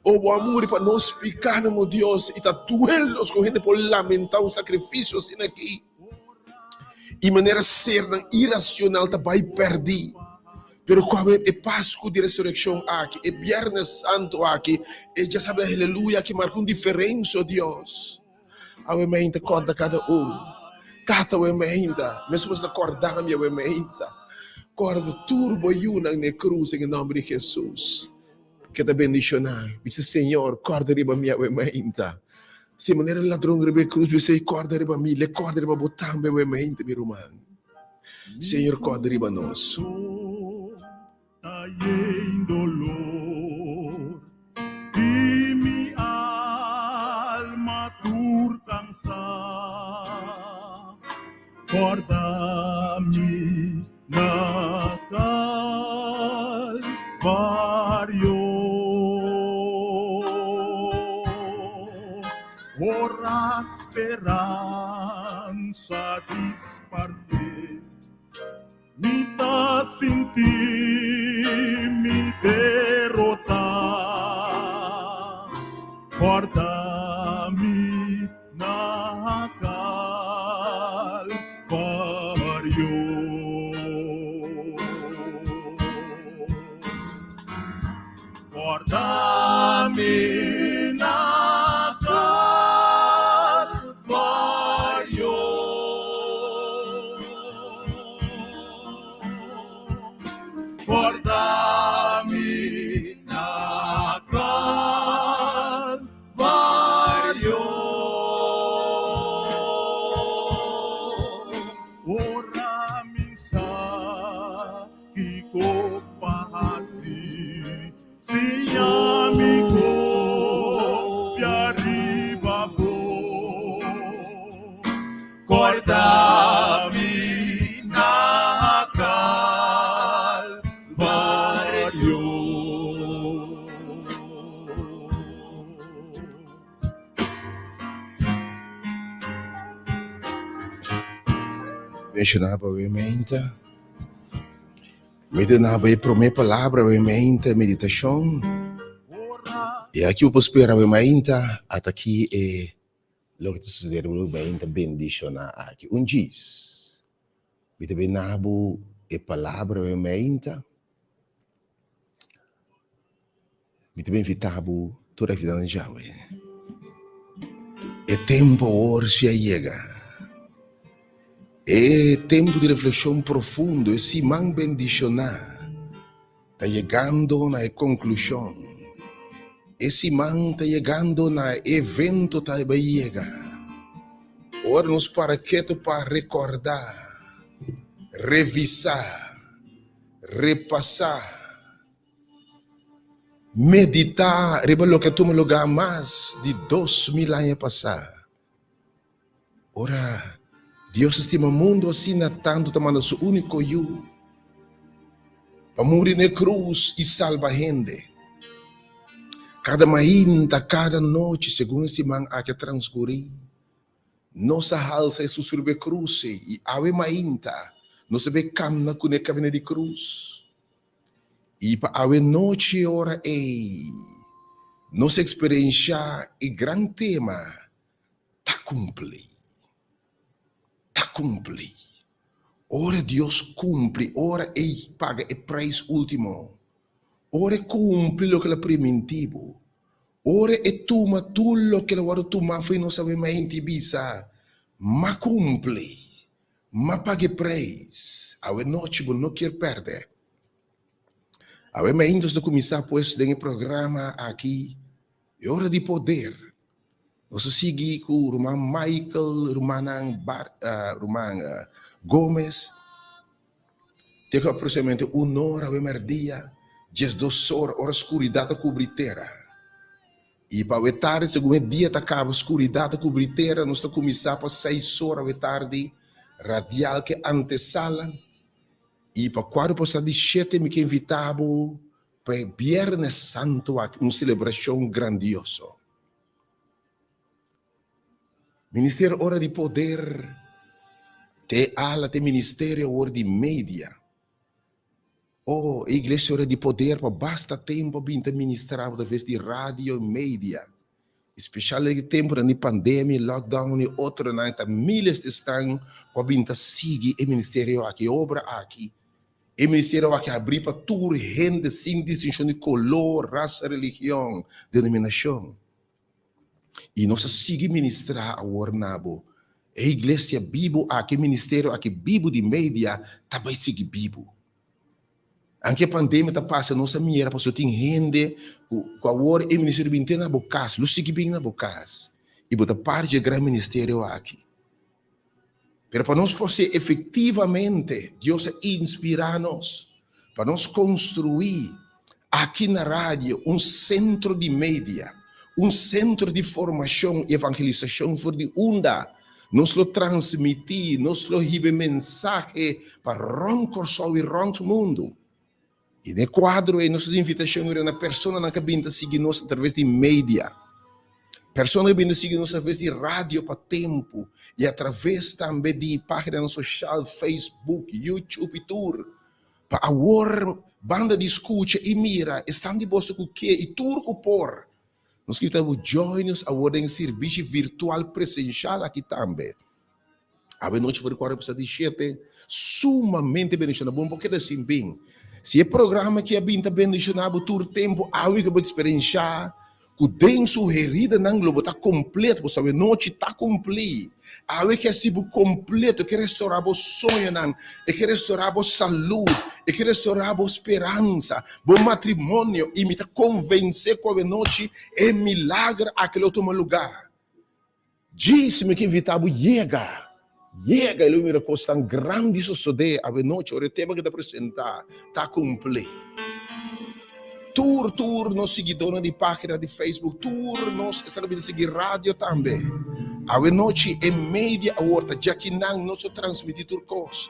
O bo a muri pa nos pikánan, o Dios, i ta duel nos ku hende por lamentá un sakrifisio asina aki. I manera sernan irasional ta bai pèrdí. Pero ku awe e Pasku di Resurekshon aki, e Bièrnè Santu aki, e djasabe Aleluya aki marka un diferensia, o Dios. Awe mainta kòrda kada un. Tata awe mainta, meskos ta kòrda mi awe mainta. Kòrda tur bo yunan na e krus den e nòmber di Hesus. Ke ta bendishoná. Bisa, Señor, kòrda riba mi awe mainta. Si manera ladron riba e krus bisa ei kòrda riba mi, le kòrda riba bo tambe awe mainta, mi ruman. Señor kòrda riba nos. Ta yen dolor i mi alma tur kansá. Kòrda mi na Kalvario. Ora speransa disparsé. Mi ta sinti mi derotá, Kòrda mi na Kalvario. Kòrda mi na Kalvario. Kòrda mi na Kalvario. Ora mi sa Kiko pa hasi siña mi kofia riba bo? Kòrda mi na Kalvario. Menshoná pa bo meinta. Mi ta naba e promé palabra awe mainta meditashon. I aki bo por spera awe mainta ata ki e loke ta suceder awe mainta bendishoná aki. Un djis. Mi ta bin nabo e palabra awe mainta. Mi ta bin invitá bo tur aktividatnan djawe. E tempu awor si a yega. E tempu di reflekshon profundo, e siman bendishoná ta yegando na e konklushon. E siman ta yegando na e evento ta bai yega. Ora nos para ketu pa rekordá, revisá, repasá, Meditá riba loke a tuma lugá mas di 2000 aña pasá. Ora Dios a stima mundu asina tantu ta manda su úniko Yu pa muri na e krus i salba hende. Kada mainta, kada nochi, segun e siman aki a transkurí, nos a halsa Hesus riba e krus ei i awe mainta nos a bai kamna kuné kaminda di krus. I pa awe nochi ora ei nos eksperenshá e gran tema Ta Kumpli. Ta kumpli. Ora Dios kumpli, ora E paga e preis último, ora E kumpli loke El a primintí bo, ora E tuma tur loke el a wòrdu tumá for di nos awe mainta i bisa, M'a kumpli. M'a paga e preis. Awe nochi bo no kier pèrdè. Awe mainta nos ta kuminsá pues den e programa aki E Ora di Poder. Nos ta sigui ku ruman Michael, rumannan Bar, ruman Gomez. Te ku aproksimadamente un ora awe mèrdia, 12 or, ora skuridat ta kubri tera. I pa awe tardi, segun e dia ta kaba, skuridat ta kubri tera, nos ta kuminsá pa seis or awe tardi, radial ke antesala. I pa kuadro pasá di shete mi ke invitá bo pa e Biernes Santu aki, un selebrashon grandioso. Ministerio Ora di Poder te ala te ministerio awor di media. Oh, e iglesia Ora di Poder pa basta tempo a bin ta ministra atraves di radio y media. Especial den e temponan di pandemia, lockdown y otronan ta miles di esnan cu a bin ta sigui e ministerio aki, e obra aki. E ministerio aki a habri pa tur hende sin distincion di color, rasa, religion, denominacion. I nos a sigui ministrá awor na bo. E iglesia bibu aki, e ministerio aki bibu di media ta bai sigui bibu. Anke e pandemia ta pasa, nos a mira pasobra tin hende ku ku awor e ministerio bin te na bo kas, lo sigui bin na bo kas. I bo ta parti di e gran ministerio aki. Pero pa nos por ser efectivamente, Dios a inspirá nos pa nos construí aki na radio un centro di media, un centro di formacion y evangelisacion for di unda nos lo transmití, nos lo hiba e mensahe pa rond Kòrsou y rond mundu. I den e kuadro ei nos ta di invitashon riba na personanan ku a bin ta sigui nos atraves di media, personanan ku a bin ta sigui nos atraves di radio pa tempu i atraves tambe di paginanan soshal, Facebook, YouTube i tur, pa awor banda di skucha i mira esnan di boso ku ke i tur ku por. Nos ke invitá bo join nos awor den sirbishi virtual presenshal aki tambe. Awe nochi for di kuater pasá di shete, sumamente bendishoná. Bo no por keda sin bin. Si e programa aki a bin ta bendishoná bo tur tempu, awe ku bo eksperenshá ku den su heridanan lo bo ta kompleto, pasobra awe nochi ta kumplí. Awe ke hasi bo kompleto, e ke restorá bo soñonan, e ke restorá bo salud, e ke restorá bo speransa, bo matrimonio, i mi ta konvensé ku awe nochi e milager aki lo tuma lugá. Djis mi ke invitá bo yega, yega i lo mira kosnan grandi sosodé awenochi ora e tema ke ta presentá ta kumplí. Tur tur nos siguidónan di página di Facebook, tur nos esnan ku bini sigui radio tambe. Awenochi e media awor ta djakinan nos lo transmití tur kos.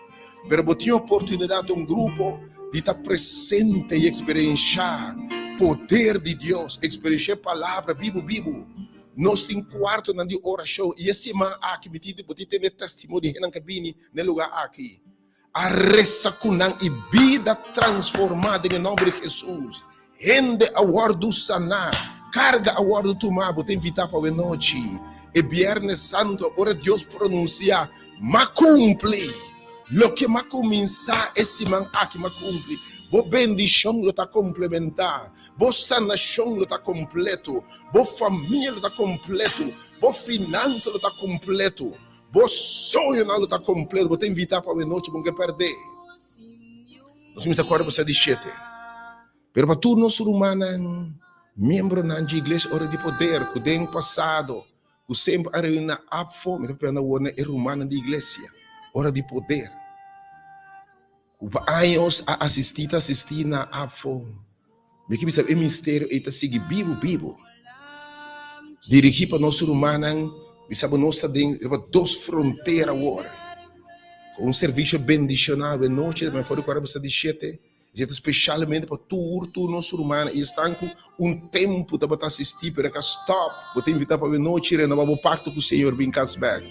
Pero bo tin oportunidat un grupo di ta presente i eksperenshá poder di Dios, eksperenshá e palabra bibu bibu. Nos tin kuartonan di orashon i e siman aki mi tin bo tin tende testimonio di hendenan ku a bini na e lugá aki. A resa ku nan i bida transformá den e nòmber di Hesus. Hende a wòrdu saná, karga a wòrdu tumá. Bo ta invitá pa awe nochi, e Bièrnè Santu, ora Dios pronunsiá, M'a kumpli! Loke m'a kuminsá e siman aki m'a kumpli. Bo bendishon lo ta komplementá, bo sanashon lo ta kompleto, bo famia lo ta kompleto, bo finansa lo ta kompleto, bo soñonan lo ta kompleto. Bo ta invitá pa awe nochi, bo no ke pèrdè. Nos kuminsá kuadra pasá di shete. Pero pa tur nos rumannan, miembronan dje Iglesia Ora di Poder ku den pasado ku semper a reuni na APFO, mi ta papia awor na e rumannan di Iglesia Ora di Poder ku pa años a asistí ta asistí na APFO. Mi ke bisa e ministerio ei ta sigui bibu bibu. Dirigí pa nos rumannan, mi sa bo nos ta den riba dos frontera awor. Ku un servisio bendishoná awe nochi, ta for di kuarta pasá di shete. Esei ta spesialmente pa tur tur nos rumannan i esnan ku un tempu tabata asistí pero a ka stòp. Bo ta invitá pa awenochi renobá bo pakto ku Señor bin kas bèk.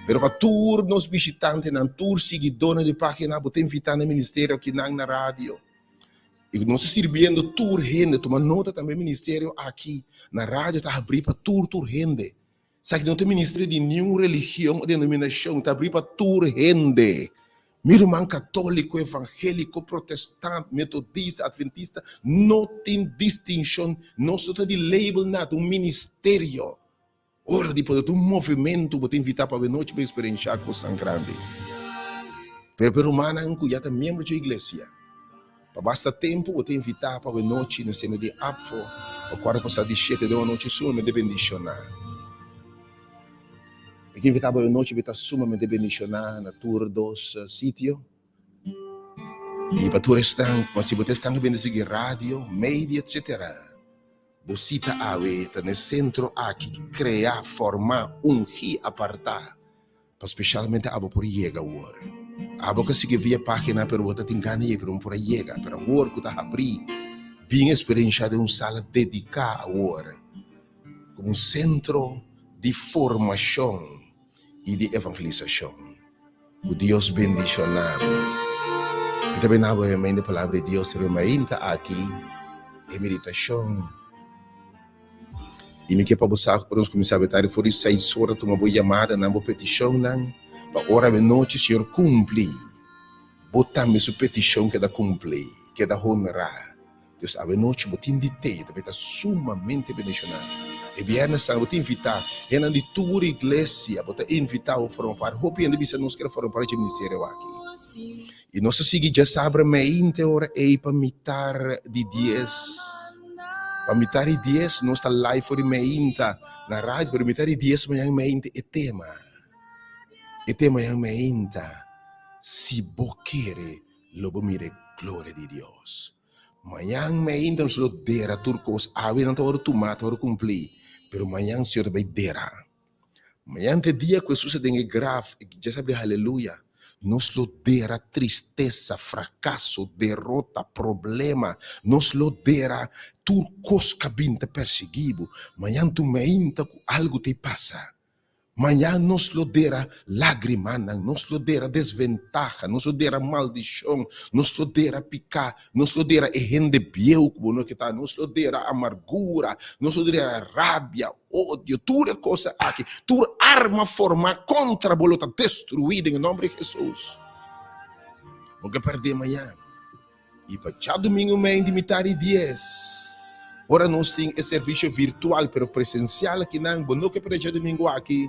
Pero pa tur nos bishitantenan, tur siguidónan di página, bo ta invitá na ministerio akinan na radio. I nos ta sirbiendo tur hende. Tuma nota tambe ministerio aki na radio ta habrí pa tur tur hende. Esaki no ta ministerio di niun religion o denominashon, ta abrí pa tur hende. Mi ruman katóliko, evangéliko, protestant, metodista, adventista, no tin distinshon, nos no ta di label nada, un ministerio. Ora di poder ta un movementu, bo ta invitá pa awenochi pa eksperenshá kosnan grandi. Pero pa e rumannan ku ya ta miembro dje iglesia, Pa basta tempu bo ta invitá pa awe nochi na seno di APFO pa kuarto pasá di shete den un anochi sumamente bendishoná. Mi ta invitá bo awe nochi pa ta sumamente bendishoná na tur dos sitio. I pa tur esnan, pa si bo ta esnan ku bini sigui radio, media etsetera, bo sita awe ta na e sentro aki kreá, formá, ungí, apartá pa speshalmente abo por yega awor. Abo ka sigui via página pero bo ta tin gana yega pero bo no por a yega, pero awor ku ta habrí bin eksperenshá den un sala dediká awor komo un sentro di formashon i di evangelisashon. Ku Dios bendishoná bo. Mi ta bina bo hemey di palabra di Dios riba mainta aki e meditashon. I mi ke pa bo sa ora nos kuminsá betari for di seis ora tuma bo yamadanan, bo petishonnan pa ora awe nochi Señor kumpli bo tambe su petishon keda kumpli, keda honrá. Dios awe nochi bo tin di tei ta ta sumamente bendishoná. E biernes san bo ta invitá hendenan di tur iglesia, bo ta invitá bo forma parti. Hopi hende bisa nos kier forma parti dje ministerio aki. I nos ta sigui djasabra meinte ora ei pa mitar di dies. Pa mitar di dies nos ta live for di meinta na radio, pero mitar di dies mañan meinte e tema. E tema mañan meinta, Si bo kere lo bo mira e gloria di Dios. Mañan meinta nos lo dera tur kos. Awe nan ta wòrdu tumá, ta wòrdu kumplí, pero mañan Señor ta bai dera. Mañan ta e dia ku Hesus ta den e graf, i dja sa bira haleluya. Nos lo dera tristesa, frakaso, derota, problema. Nos lo dera tur kos ku a bin ta persiguí bo. Mañan tu meinta ku algu ta pasa. Maña nos lo dera lágrimanan, nos lo dera desventaha, nos lo dera maldishon, nos lo dera piká, nos lo dera e hende bieu ku bo no ke ta, nos lo dera amargura, nos lo dera rabia, odio, tur e cosa aki, tur arma formá kontra bo lo ta destruí den e nòmber di Hesus. Bo ke pèrdè mañan. I pa djadumingu mei di mitar di dies, ora nos tin e servisio virtual pero presensial akinan, bo no ke perde djadumingu aki.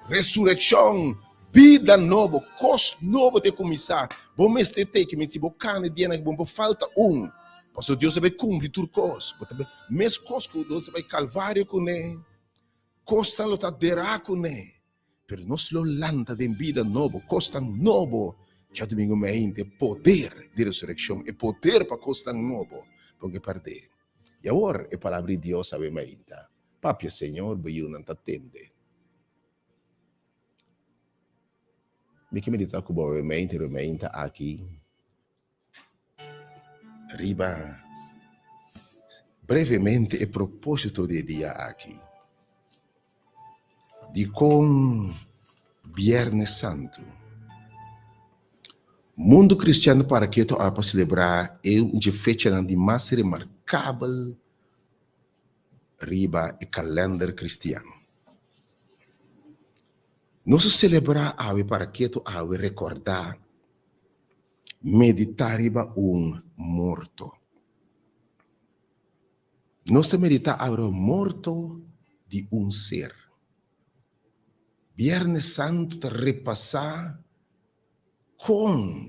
Resurekshon, bida nobo, kos nobo ta kuminsá. Bo mester teke mi si bo kana e dianan aki, bo no por falta un, pasobra Dios ta bai kumpli tur kos. Bo ta bai mes kos ku Dios ta bai Kalvario kuné, kosnan lo ta derá kuné. Pero nos lo lanta den bida nobo, kosnan nobo. Djadumingu meinte, poder di resurekshon, e poder pa kosnan nobo, pon e pardé. I awor e palabra di Dios awe meinta, Papia, Señor, bo yunan ta tende. Mi ke meditá ku bo awe meinte, riba meinta aki. Riba brevemente e propósito di e dia aki. Dikon Bièrnè Santu? Mundu kristian ta para ketu awe pa selebrá e un dje fechanan di mas remarkabel riba e kalènder kristian. Nos ta selebrá awe para ketu awe rekordá Meditá riba un morto. Nos ta meditá awe riba morto di un ser. Bièrnè Santu ta repasá kon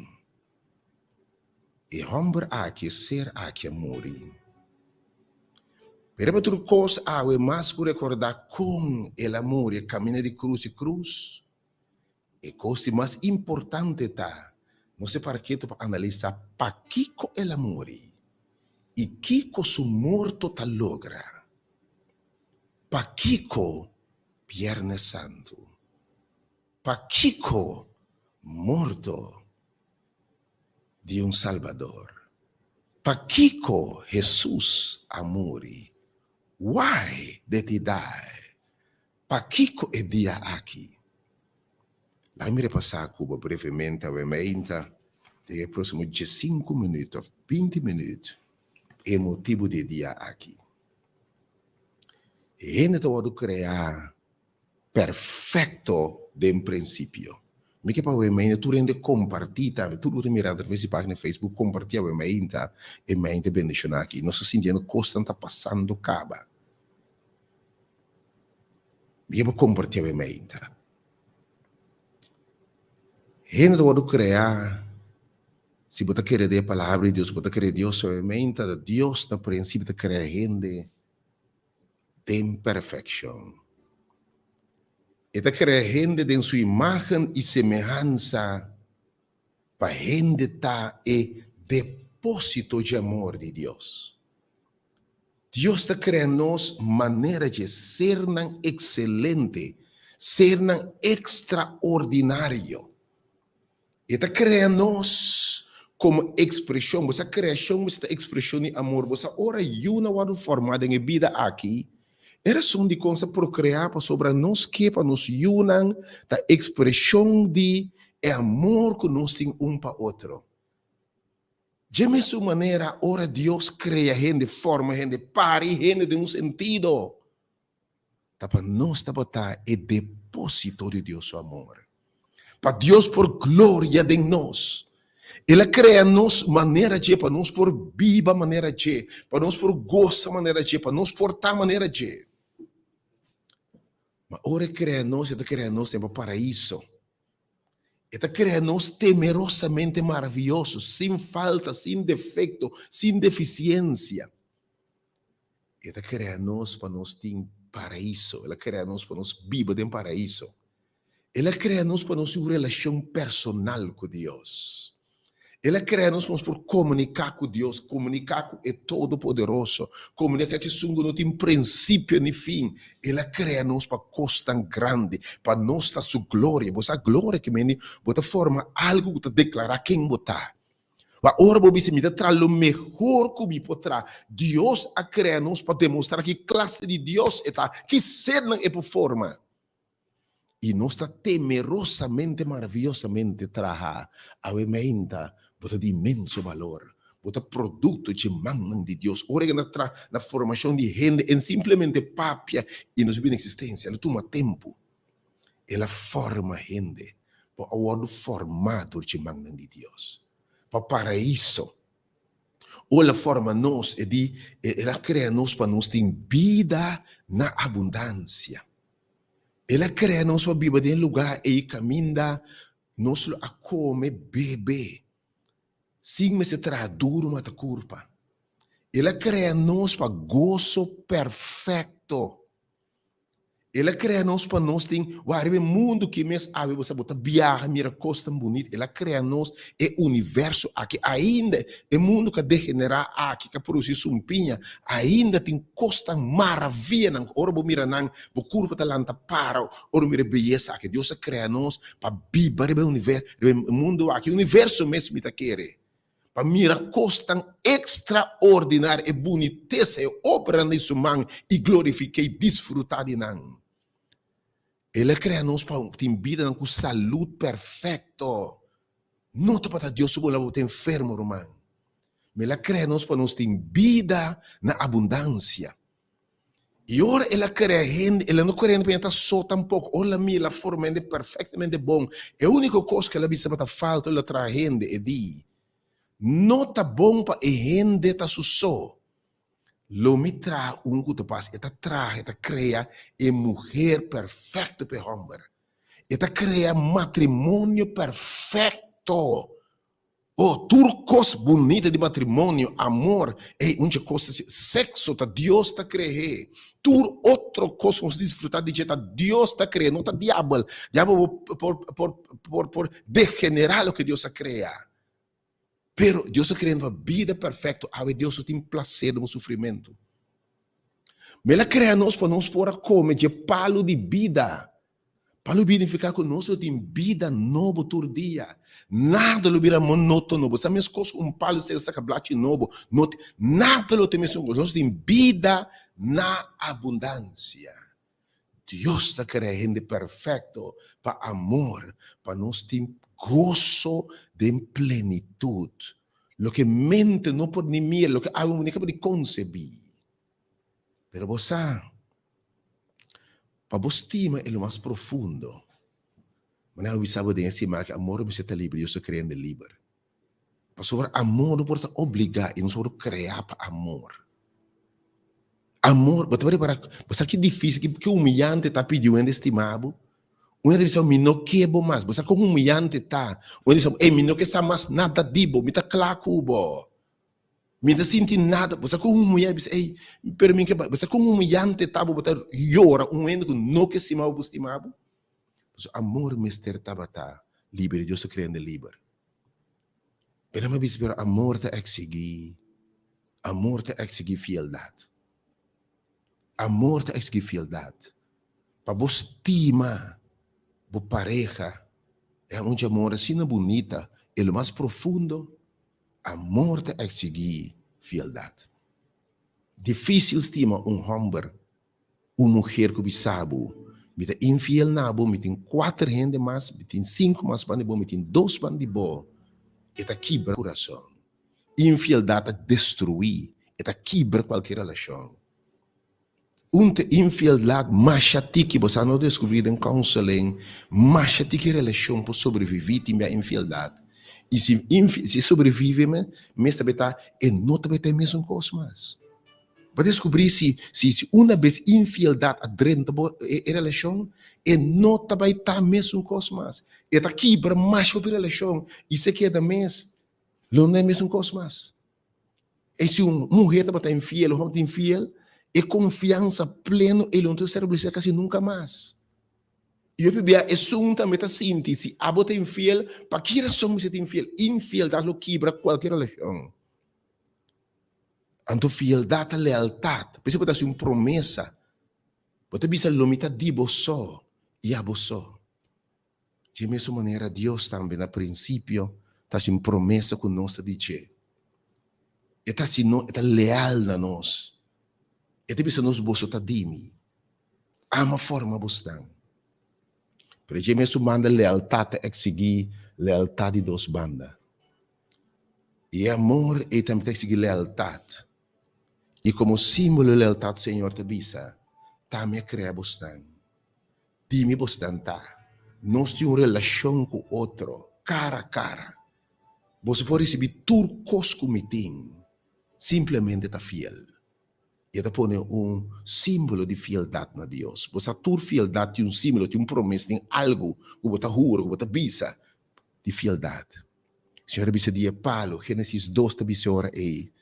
e hòmber aki, e ser aki a muri. Pero riba tur kos awe mas ku rekordá kon el a muri, e kaminda di krus i krus, E kos di mas importante ta nos e para ketu pa analisá pakiko el a muri i kiko su morto ta logra. Pakiko Bièrnè Santu? Pakiko morto di un Salbador? Pakiko Hesus a muri? Why did he die? Pakiko e dia aki? Laga mi repasá ku bo brevemente awe meinta den e próksimo diesinku minüt òf binti minüt e motibu di e dia aki. E hende ta wòrdu kreá perfekto den prinsipio. Mi ke pa awe meinta tur hende kompartí tambe, tur ku ta mira atraves di página Facebook kompartí awe meinta e meinta bendishoná aki. Nos ta sintiendo kosnan ta pasando kaba. Mi ke pa kompartí awe meinta. Hende ta wòrdu kreá, si bo ta kere den e palabra di Dios, bo ta kere Dios awe meinta, Dios na prinsipio ta krea hende den perfekshon. E ta krea hende den su imágen i semehansa pa hende ta e. depósito dje amor di Dios. Dios ta krea nos manera dje sernan ekselente, sernan ekstraordinario. E ta krea nos komo ekspreshon. Bo sa kreashon mester ta ekspreshon di amor. Bo sa ora yunan wòrdu fòrmá den e bida aki, e rason dikon sa prokreá pasobra nos ke pa nos yunan ta ekspreshon di e amor ku nos tin un pa otro. Dje mesun manera ora Dios krea hende, fòrma hende, pari hende den un sentido, ta pa nos tabata e depósito di Dios su amor, pa Dios por gloria den nos. El a krea nos manera dje pa nos por biba manera dje, pa nos por gosa manera dje, pa nos por ta manera dje. Ma ora e krea nos, e ta krea nos den pa paraíso. E ta krea nos temerosamente maravioso, sin falta, sin defekto, sin defisiensia. E ta krea nos pa nos tin paraíso. El a krea nos pa nos biba den paraíso. El a krea nos pa nos tin un relashon personal ku Dios. El a krea nos pa nos por komuniká ku Dios, komuniká ku e Todopoderoso, komuniká ku esun ku no tin prinsipio ni fin. El a krea nos pa kos tan grandi, pa nos ta su gloria. Bo sa gloria ke mende bo ta forma algu ku ta deklará ken bo ta. Ma ora bo bisa, Mi ta traha lo mehor ku mi por traha. Dios a krea nos pa demostrá ki klase di Dios e ta, ki sernan e por forma. I nos ta temerosamente, maraviyosamente traha. Awe meinta, bo ta di inmenso balor. Bo ta produkto dje mannan di Dios. Ora e na traha na formashon di hende, en simplemente papia i nos bini eksistensia, lo tuma tempu. El a forma hende. Bo a wòrdu formá dor dje mannan di Dios. Pa paraíso. O el a forma nos, e di, El a krea nos pa nos tin bida na abundansia. El a krea nos pa biba den e lugá ei kaminda nos lo a kome, bebe, sin mester traha duru mata kurpa. El a krea nos pa goso perfekto. El a krea nos pa nos tin wak riba e mundu ki mes awe bo sa bo ta biaha mira kos tan bunit. El a krea nos e universo aki. Ainda e mundu ka degenerá aki ka produsí sumpiña ainda tin kos tan maravianan ku ora bo mira nan bo kurpa ta lanta para ora bo mira e beyesa aki. Dios a krea nos pa biba riba e univer riba e mundu aki. Universo mes mi ta kere. Pa mira kosnan ekstraordinario, e bunitesa, e obranan di su man, i glorifik'é i disfrutá di nan. El a krea nos pa tin bidanan ku salud perfekto. No tabata Dios su boluntat pa bo ta enfermo, ruman. Ma el a krea nos pa nos tin bida na abundansia. I ora el a krea hende, el a no krea hende pa hende ta so tampoko. Ora el a mira, el a forma hende perfektamente bon. E úniko kos ku el a bisa tabata falta ora el a traha hende, e di, No ta bon pa e hende ta su so. Lo mi traha un ku ta pas. E ta traha, e ta krea e muher perfekto pa e hòmber. E ta krea matrimonio perfekto. Oh, tur kos bunita di matrimonio, amor, ey, un dje kos ta si, sexo ta Dios ta krehé. Tur otro kos ku nos ta disfrutá di dje ta Dios ta kre'é, no ta diabel. Diabel por, por, por, por, por degenerá loke Dios a krea. Pero Dios a krea nos pa bida perfekto. Awe Dios no tin plaser den bo sufrimentu. Ma El a krea nos pa nos por a kome dje palu di bida. Palu bida nifiká ku nos lo tin bida nobo tur dia. Nada lo bira monótono. Bo sa meskos ku un palu seka saka blachi nobo. No tin, nada lo ta mesun kos. Nos tin bida na abundansia. Dios ta krea hende perfekto pa amor, pa nos tin goso den plenitut. Loke mente no por ni mira, loke alma ni ka por ni konsebí. Pero bo sa, pa bo stima e lo mas profundo, manera bo bisa bo den e siman aki, amor mester ta liber, Dios ta krea hende liber. Pasobra amor no por ta obligá i nos a wòrdu kreá pa amor. Amor, bo ta repará, bo sa ki difísil, ki humillante ta pidi un hende stima bo? Un hende bisa bo, mi no ke bo mas. Bo sa kon humillante ta? Un hende bisa bo, ey, mi no ke sa mas nada di bo, mi ta kla ku bo. Mi ta sinti nada. Bo sa kon humillante, bisa, ey, pero mi ke bai. Bo sa kon humillante ta bo, bo ta yora un hende ku no ke stima bo, bo stima bo? Pasobra amor mester tabata liber i Dios ta krea hende liber. Pero mi a bisa, pero amor ta eksigí, amor ta eksigí fieldat. Amor ta eksigí fieldat. Pa bo stima bo pareha, e un amor asina bunita, e lo mas profundo, amor ta eksigí fieldat. Difísil stima un hòmber Un muher ku bisa bo, Mi ta infiel na bo, mi tin kuater hende mas, mi tin sinku mas banda di bo, mi tin dos banda di bo, e ta kibra kurason. Infieldat ta destruí, e ta kibra kualke relashon. Un ta infieldat masha tiki, bo sa no deskubrí den counseling, masha tiki relashon por sobreviví tin bia infieldat. I si si sobrevivi mes ta beta e no ta beta e mesun kos mas. Bo descubrí si si si una bes infieldad a drenta bo e e relacion, e no ta bai ta mesun cos mas. E ta kibra masha hopi relacion y se keda mes lo no e mesun cos mas. E si un muher tabata infiel o homber ta infiel, e confiansa pleno e lo no ta establece casi nunca mas. Y hopi bia esun tambe ta sinti si abo ta infiel, pa ki razon mi ta infiel? Infieldad lo kibra cualkier relacion. Anto fieldat ta lealtat. P'esei bo ta hasi un promesa. Bo ta bisa lo mi ta di bo so i abo so. Dje mesun manera Dios tambe na prinsipio ta hasi un promesa ku nos ta di dje. E ta hasi no, e ta leal na nos. E ta bisa nos boso ta di mi. Ama forma bosnan. Pero dje mesun banda lealtat ta eksigí lealtat di dos banda. I e amor ei tambe ta eksigi lealtat. I komo símbolo di lealtat Señor ta bisa, Ta mi a krea bosnan, di mi bosnan ta. Nos tin un relashon ku otro, kara a kara. Boso por risibí tur kos ku mi tin, simplemente ta fiel. I e ta pone un símbolo di fieldat na Dios. Bo sa tur fieldat tin un símbolo, tin un promesa, tin algu ku bo ta hura, ku bo ta bisa di fieldat. Señor a bisa di e palu, Génesis dos ta bisa e ora ei,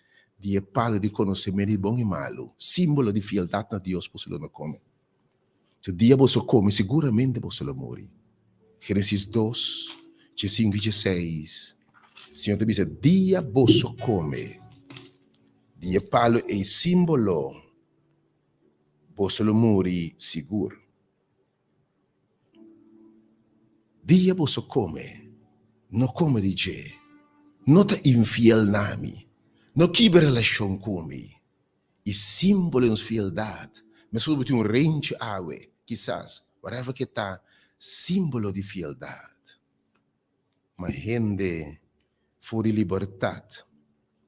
di e palu di konosementu di bon i malu, símbolo di fieldat na Dios boso lo no kome. Su dia boso kome siguramente boso lo muri. Génesis dos, diesinku i dieseis, Señor ta bisa, dia boso kome di e palu ei, símbolo, boso lo muri sigur. Dia boso kome, no kome di dje. No ta infiel na mi, no kibra relashon ku mi. I símbolo di nos fieldat, meskos bo tin un renchi awe, kisas, whatever ke ta, símbolo di fieldat. Ma hende for di libertat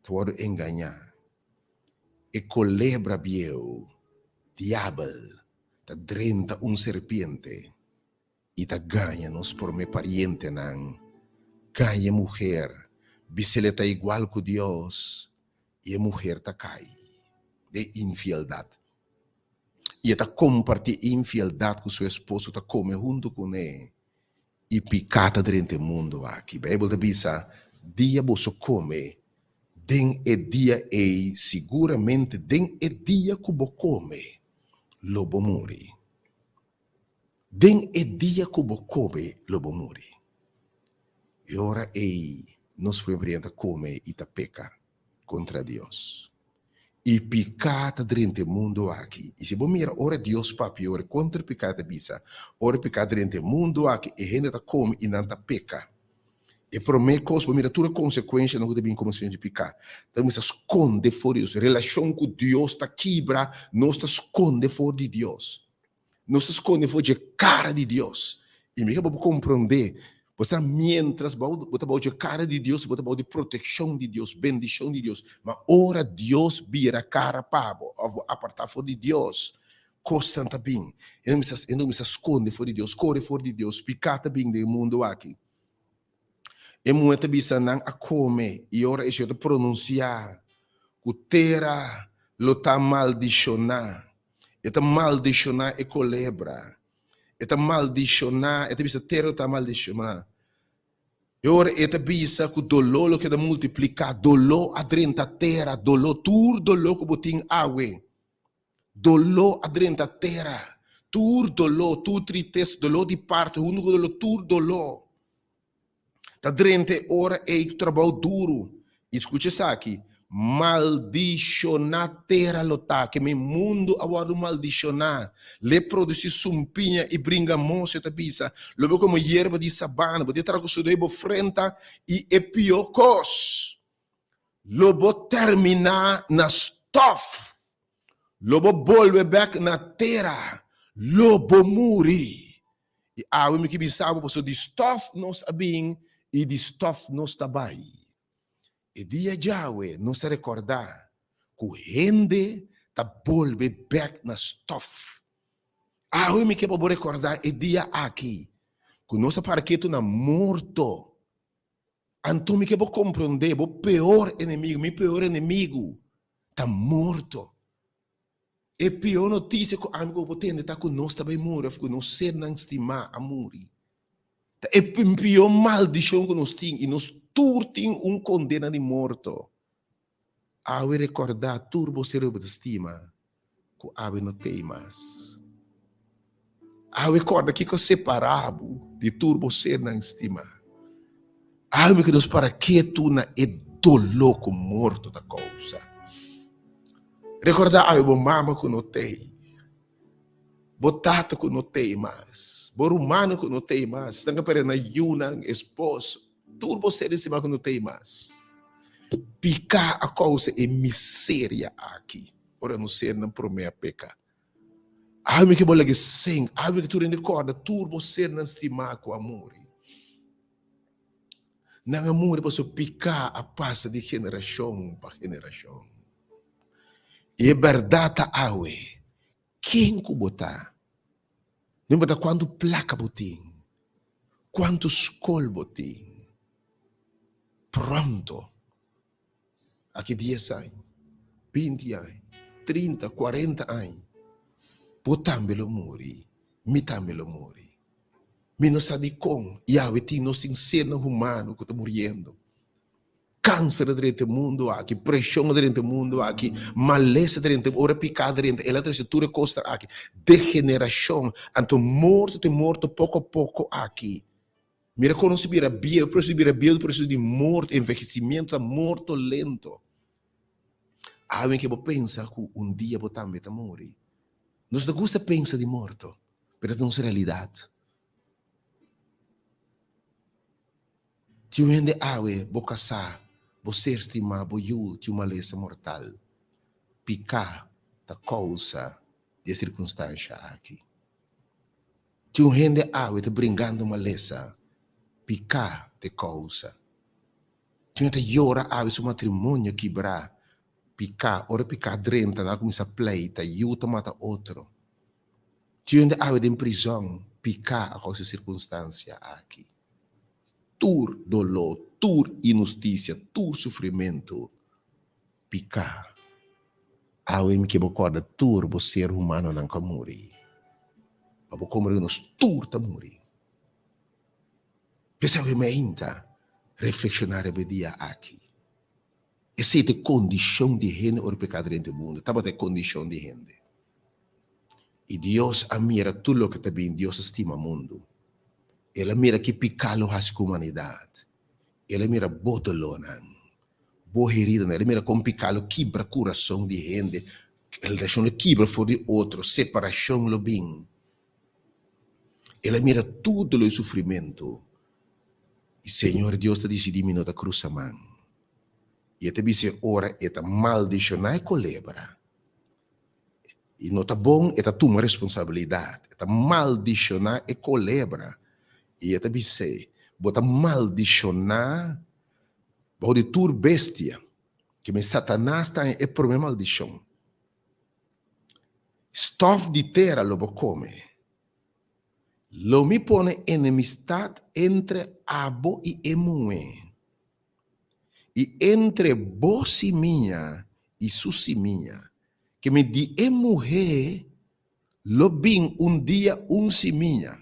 ta wòrdu engañá. E kolebra bieu, diabel, ta drenta un serpiente i ta gaña nos promé parientenan, gaña e muher, bis'el e ta igual ku Dios, i e muher ta kai den infieldat. I e ta kompartí e infieldat ku su esposo ta kome huntu kuné, i piká ta drenta e mundu aki. Beibel ta bisa, Dia boso kome, den e dia ei, siguramente den e dia ku bo kome, lo bo muri. Den e dia ku bo kome lo bo muri. E ora ei nos prome pariente ta kome i ta peka kontra Dios. I piká ta drenta e mundu aki. I si bo mira ora Dios papia ora kontra piká ta bisa, ora piká drenta e mundu aki e hende ta kome i nan ta peka. E promé kos, bo mira tur e konsekuenshanan ku ta bin komo di piká. Ta kuminsá skonde for di Dios. Relashon ku Dios ta kibra, nos ta skonde for di Dios. Nos ta skonde for dje kara di Dios. I mi ke bo por komprondé, bo sa miéntras bo bo ta bou dje kara di Dios, bo ta bou di protekshon di Dios, bendishon di Dios. Ma ora Dios bira kara pa bo òf bo apartá for di Dios, kosnan ta bin. E no kuminsá skonde for di Dios, kore for di Dios, piká ta bin den e mundu aki. E muhé ta bisa, Nan a kome, i ora e Señor ta pronunsiá ku tera lo ta maldishoná, e ta maldishoná e kolebra, e ta maldishoná, e ta bisa tera lo ta maldishoná. E ora e ta bisa ku doló lo keda multipliká, doló a drenta tera, doló, tur doló ku bo tin awe. Doló a drenta tera. Tur doló, tur tristesa, doló di parto, huntu ku doló, tur doló. Ta drenta e ora ei ku trabou duru. I skucha esaki, Maldishoná tera lo ta, ke mi mundu a wòrdu maldishoná. L'e produsí sumpiña i bringa mos, e ta bisa, Lo bo komo yerba di sabana, bo ta traha ku sudó bo frenta, i e pió kos, lo bo terminá na stòf. Lo bo bolbe bèk na tera, lo bo muri. I awe mi ke bisa bo, pasobra di stòf nos a bin i di stòf nos ta bai. E dia djawe nos ta rekordá ku hende ta bolbe bèk na stòf. Awe mi ke pa bo rekordá e dia aki ku nos a para ketu na morto. Anto mi ke bo komprondé, bo peor enemigu, mi peor enemigu ta morto. E pió notisia ku ami ku bo por tende ta ku nos ta bai muri òf ku nos sernan stimá a muri. Ta e pió maldishon ku nos tin i nos tur tin un kondena di morto. Awe rekordá tur bo ser ku bo ta stima ku awe no t'ei mas. Awe kòrda kiko a separá bo di tur bo sernan stimá. Awe mi ku nos para ketu na e doló ku morto ta kousa. Rekordá awe bo mama ku no t'ei, bo tata ku no t'ei mas, bo rumannan ku no t'ei mas, esnan ku a pèrdè nan yunan, esposo, tur bo ser stimá ku no t'ei mas. Piká a kousa e miseria aki ora nos sernan promé a peka. Awe mi ke bo laga seng, awe mi ke tur hende kòrda tur bo sernan stimá ku a muri. Nan a muri pasobra piká a pasa di generashon pa generashon. I e bèrdat ta awe, ken ku bo ta, no importa kuantu plaka bo tin, kuantu skol bo tin, pronto, aki dies aña, binti aña, trinta, kuarenta aña, bo tambe lo muri, mi tambe lo muri. Mi no sa dikon Yahweh tin nos tin sernan humano ku ta muriendo. Kanser a drenta e mundu aki, preshon a drenta e mundu aki, malesa a drenta, ora piká a drenta, el a trese tur e kosnan aki. Degenerashon, anto morto ta e morto poko poko aki. Mira kon nos a bira bieu, proseso di bira bieu ta proseso di morto, envehesimiento ta morto lento. Awe ke bo pensa ku un dia bo tambe ta muri. Nos ta gusta pensa di morto, pero ta nos realidat. Tin un hende awe, bo kasá, bo ser stimá, bo yu tin un malesa mortal. Piká ta kousa di e sirkunstansha aki. Tin un hende awe ta bringando malesa, piká ta e kousa. Tin un hende ta yora awe su matrimonio kibrá, piká, ora piká drenta nan a kuminsá pleita, yu ta mata otro. Tin hende awe den prizòn, piká a kousa e sirkunstansia aki. Tur doló, tur inhustisia, tur sufrimentu, piká. Awe mi ke bo kòrda tur bo ser humanonan ku a muri, pa bo komprendé nos tur ta muri. P'esei awe mi ainda reflekshoná riba e dia aki. Esei ta e kondishon di hende ora pekado drenta e mundu, tabata e kondishon di hende. I Dios a mira tur loke ta bin, Dios a stima mundu. El a mira ki piká lo hasi ku humanidat. El a mira bo dolónan, bo heridanan, el a mira kon piká lo kibra kurason di hende, relashon lo kibra for di otro, separashon lo bin. El a mira tur doló i sufrimentu. I Señor Dios ta disidí mi no ta krusa man. I e ta bisa e ora e ta maldishoná e kolebra. I no ta bon e ta tuma responsabilidat. E ta maldishoná e kolebra. I e ta bis'é, Bo ta maldishoná bou di tur bestia. Ke men Satanas ta haña e promé maldishon. Stòf di tera lo bo kome. Lo mi pone enemistat entre abo i e muhé, i entre bo simia i su simia, ke mi di e muhé lo bin un dia un simia,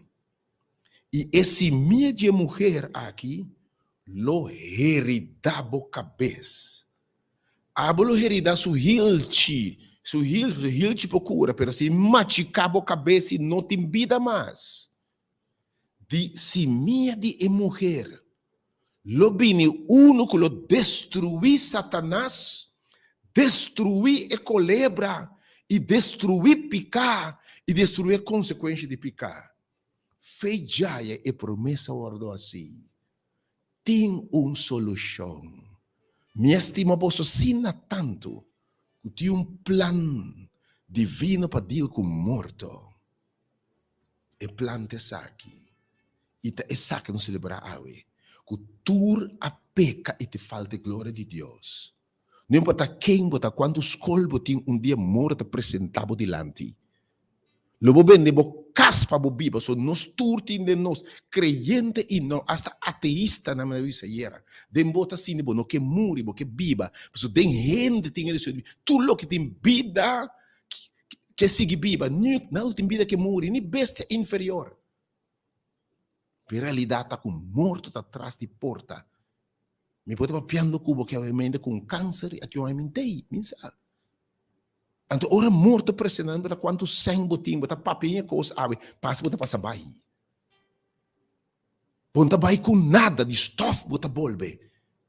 i e simia dje muher aki lo heridá bo kabes. Abo lo heridá su hilchi, su hilchi, su hilchi por kura, pero si machiká bo kabes i no tin bida mas. Di simia di e muher. Lo bini unu ku lo destruí Satanas, destruí e kolebra i destruí piká i destruí e konsekuensha di piká. Fe djaya e promesa wòrdu hasí. Tin un solushon. Mi a stima boso asina tantu ku tin un plan divino pa deal ku morto. E plan ta esaki, i ta esaki nos selebrá awe, ku tur a peka i te falta e gloria di Dios. No importa ken bo ta, kuantu skol bo tin, un dia morto ta presentá bo dilanti. Lo bo bende bo kas pa bo biba, so nos tur tin den nos, kreyente i no, asta ateistanan mi a bisa ayera, den bo ta sinti bo no ke muri, bo ke biba, pasobra den hende tin e deseo di biba, tur loke tin bida ke sigui biba, ni nan tin bida ke muri, ni bestia inferior. Pero e realidat ta ku morto ta tras di porta. Mi por ta papiando ku bo ke awe ku un kanser i aki un awe mintei, min sa. Anto ora morto presenta, no importa kuantu sèn bo tin, bo ta papia e kos awe, pasa bo ta pasa bai. Bo no ta bai ku nada, di stof bo ta bolbe.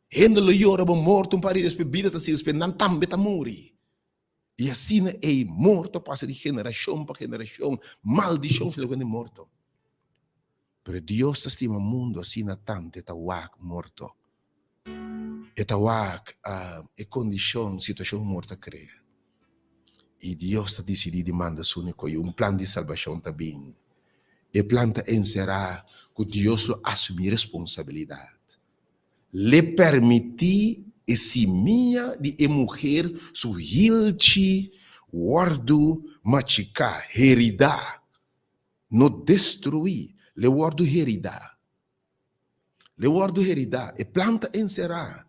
Hende lo yora bo morto un par di despues bida ta sigui, despues nan tambe ta muri. I asina ei morto a pasa di generashon pa generashon, maldishon sali di morto. Pero Dios ta stima mundu asina tantu, e ta wak morto. E ta wak e kondishon, situashon morto a krea. I Dios ta disidí di manda su úniko Yu. Un plan di salbashon ta bin. E plan ta enserá ku Dios lo asumí responsabilidat. L'e permití e simia di e muher su hilchi wòrdu machiká, heridá, no destruí, l'e wòrdu heridá. L'e wòrdu heridá. E plan ta enserá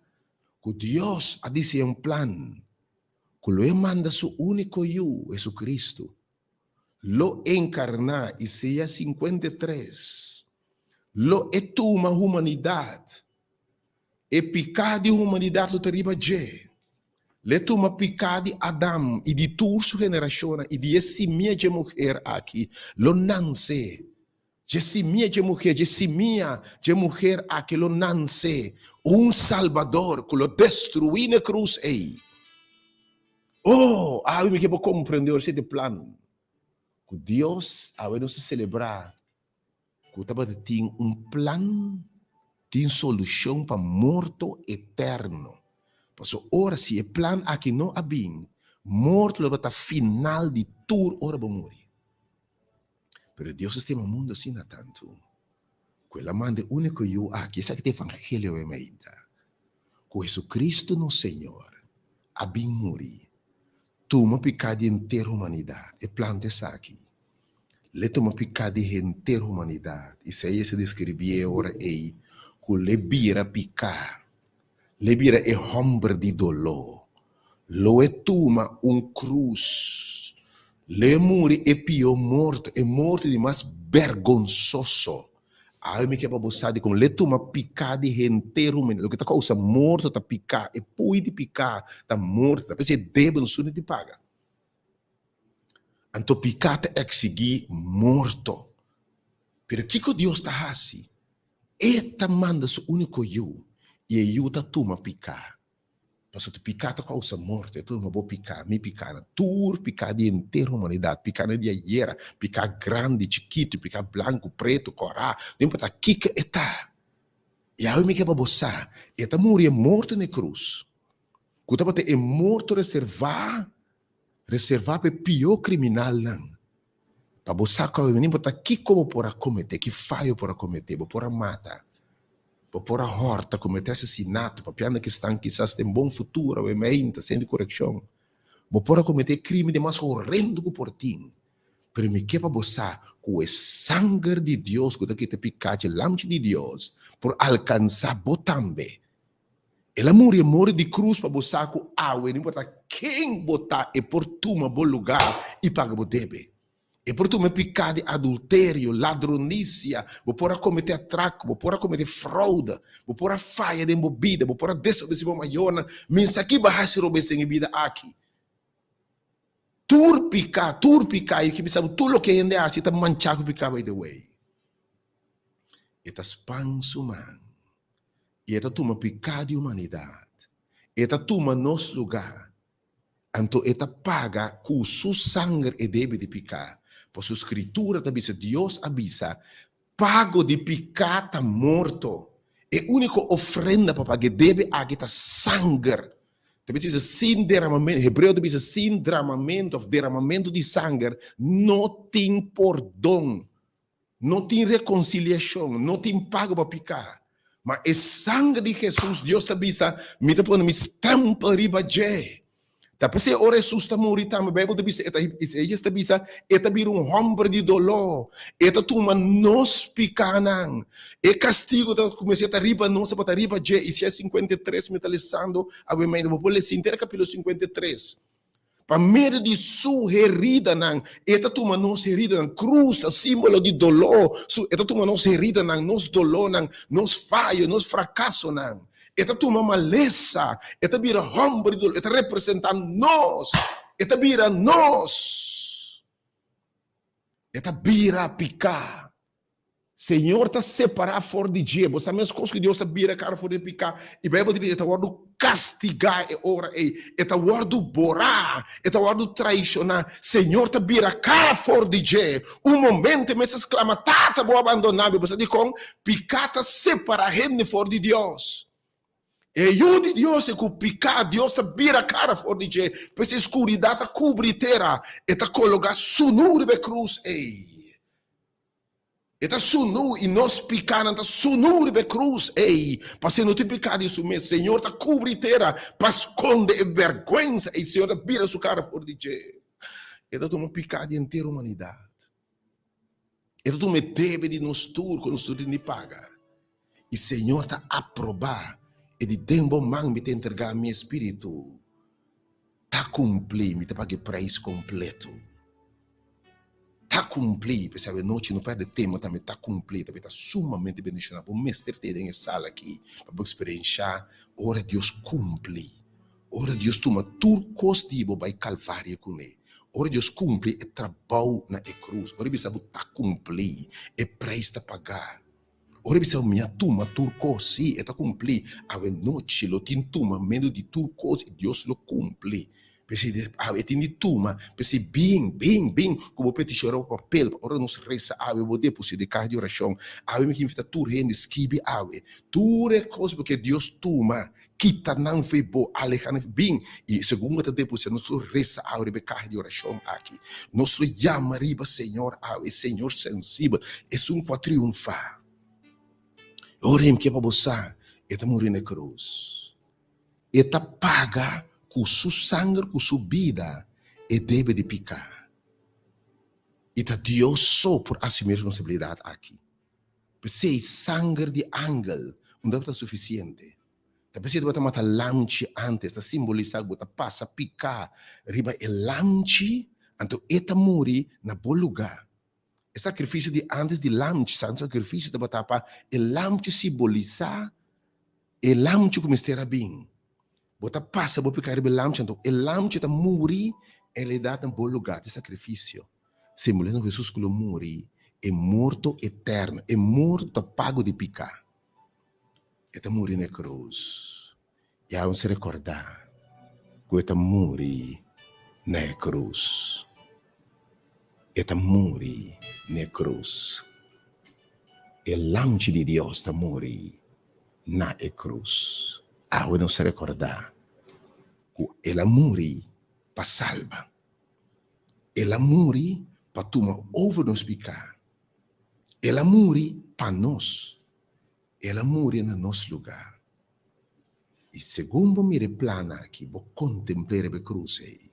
ku Dios a diseñá un plan ku lo e manda su úniko Yu, Jesucristo, lo enkarná Isaías 53, Lo e tuma humanidat, e piká di humanidat lo ta riba dje. Lo e tuma piká di Adam i di tur su generashonnan i di e simia dje muher aki lo nanse. Dje simia dje muher, dje simia dje muher aki lo nanse un Salbador ku lo destruí na e krus ei. Oh, awe mi ke por komprendé ora esei ta e plan ku Dios awe nos ta selebrá ku tabata tin un plan, tin solushon pa morto eterno. Pasobra ora si e plan aki no a bin, morto lo tabata final di tur ora bo muri. Pero Dios a stima mundu asina tantu ku el a manda e úniko Yu aki, esaki ta evangelio awe mainta, ku Jesucristo nos Señor a bin muri, tuma piká di henter humanidat, e planta esaki, l'e tuma piká di henter humanidat, Isaías a deskribié e ora ei ku l'e bira piká. L'e bira e hòmber di doló. Lo e tuma un krus. L'e muri e pió morto, e morto di mas bergonsoso. Awe mi ke pa bo sa dikon l'e tuma piká di henter humanidat. Loke ta kousa morto ta piká, e pui di piká ta morto, ta p'esei e debe no suni di paga. Anto piká ta eksigí morto. Pero kiko Dios ta hasi? E ta manda su úniko Yu, i e Yu ta tuma piká. Pasobra piká ta kousa morto, e tuma bo piká, mi pikánan, tur piká di henter humanidat, pikánan di ayera, piká grandi, chikitu, piká blanku, pretu, kòrá, no importá kiko e ta. I awe mi ke pa bo sa, e ta muri e morto na e krus, ku tabata e morto reservá, reservá pa e pió kriminalnan. Pa bo sa ku no importa kiko bo por a kometé, ki fayo bo por a kometé, bo por a mata, bo por a hòrta, kometé asesinato, papiando ku esnan kisas den bon futuro awe meinta siendo korekshon, bo por a kometé e krimen di mas horendo ku por tin, pero mi ke pa bo sa ku e sanger di Dios ku ta kita piká dje lamchi di Dios por alkansá bo tambe. El a muri e mori di krus pa bo sa ku awe no importa ken bo ta e por tuma bo lugá i paga bo debe. E por tuma e piká di adulterio, ladronisia, bo por a kometé atrako, bo por a kometé froude, bo por a faya den bo bida, bo por a desobedesé bo mayornan, min sa ki bo a hasi robes den e bida aki. Tur piká, tur piká, i ki bisa bo tur loke hende hasi ta manchá ku piká by the way. E ta span su man. I e ta tuma piká di humanidat. E ta tuma nos lugá. Anto e ta paga ku su sanger e debe di piká. Pasobra Skritura ta bisa, Dios a bisa, Pago di piká ta morto. E úniko ofrenda pa paga e debe aki ta sanger. Ta bisa sin deramamentu, hebreo ta bisa sin dramamentu òf deramamentu di sanger no tin pordon, no tin rekonsiliashon, no tin pago pa piká. Ma e sanger di Hesus, Dios ta bisa, mi ta pone mi stèmpel riba dje. Ta p'esei ora Hesus ta muri tambe, Beibel ta bisa, e ta, Isaías ta bisa, e ta bira un hòmber di doló, e ta tuma nos pikánan. E kastigu ta kuminsá ta riba nos, tabata riba dje. Isaías 53, mi ta lesando awe mainta, bo por lesa henter kapítulo 53. Pa medio di su heridanan, e ta tuma nos heridanan. Krus ta símbolo di doló. Su, e ta tuma nos heridanan, nos dolónan, nos fayo, nos frakasonan. E ta tuma malesa, e ta bira hòmber di doló, e ta representá nos, e ta bira nos. E ta bira piká. Señor ta separá for di dje. Bo sa meskos ku Dios ta bira kara for di e piká. I Beibel ta bisa e ta wòrdu kastigá e ora ei. E ta wòrdu borá, e ta wòrdu traishoná. Señor ta bira kara for di dje. Un momento e mester sklama, Tata, bo a bandoná mi. Bo sa dikon? Piká ta separá hende for di Dios. E Yu di Dios e ku piká, Dios ta bira kara for di dje. P'esei skuridat ta kubri tera. E ta kologá sunú riba e krus ei. E ta sunú i nos pikánan ta sunú riba e krus ei. Pasé no tin piká di su mes. Señor ta kubri tera pa skonde e bèrgwensa ei. Señor ta bira su kara for di dje. E ta tuma piká di henter humanidat. E ta tuma e debe di nos tur ku nos tur tin di paga. I Señor ta aprobá e di den bo man mi ta entregá mi espíritu. Ta kumplí, mi ta paga e preis kompletu. Ta kumplí, p'esei awe nochi no pèrdè tempu tambe ta kumplí, ta ta sumamente bendishoná. Bo mester ta den e sala aki pa bo eksperenshá ora Dios kumpli, ora Dios tuma tur kos di bo bai Kalvario kuné, ora Dios kumpli e trabou na e krus, ora e bisa bo ta kumplí, e preis ta pagá. Ora e bisa mi a tuma tur kos, sí, e ta kumplí. Awe nochi lo tin tumamentu di tur kos i Dios lo kumpli. P'esei awe e tin di tuma, p'esei bin, bin, bin ku bo petishon riba papel pa ora nos resa awe bo deposita e kaha di orashon. Awe mi ke invitá tur hende skibi awe tur e kos bo ke Dios tuma, kita nan fe bo, aleha nan fe, bin i segun bo ta deposita nos lo resa awe riba e kaha di orashon aki. Nos lo yama riba Señor awe, e Señor sensibel, esun ku a triunfá. Ora e ke pa bo sa, e ta muri na e krus. E ta paga ku su sanger, ku su bida, e debe di piká. I ta Dios so por asumí e responsabilidat aki. P'esei sanger di angel no tabata sufisiente. Ta p'esei tabata mata lamchi ántes, ta simbolisá ku bo ta pasa piká riba e lamchi, anto e ta muri na bo lugá. E sakrifisio di ántes di lamchi, santu sakrifisio tabata pa e lamchi simbolisá e lamchi ku mester a bin. Bo ta pasa bo piká riba e lamchi, anto e lamchi ta muri en realidat na bo lugá, ta e sakrifisio simbolisando Hesus ku lo muri e morto eterno, e morto ta pago di piká. E ta muri na e krus. I awe nos rekordá ku e ta muri na e krus. E ta muri na e krus. E Lamchi di Dios ta muri na e krus. Awe nos ta rekordá ku el a muri pa salba. El a muri pa tuma over nos piká. El a muri pa nos. El a muri na nos lugá. I segun bo mira e plan aki, bo kontempl'é riba e krus ei,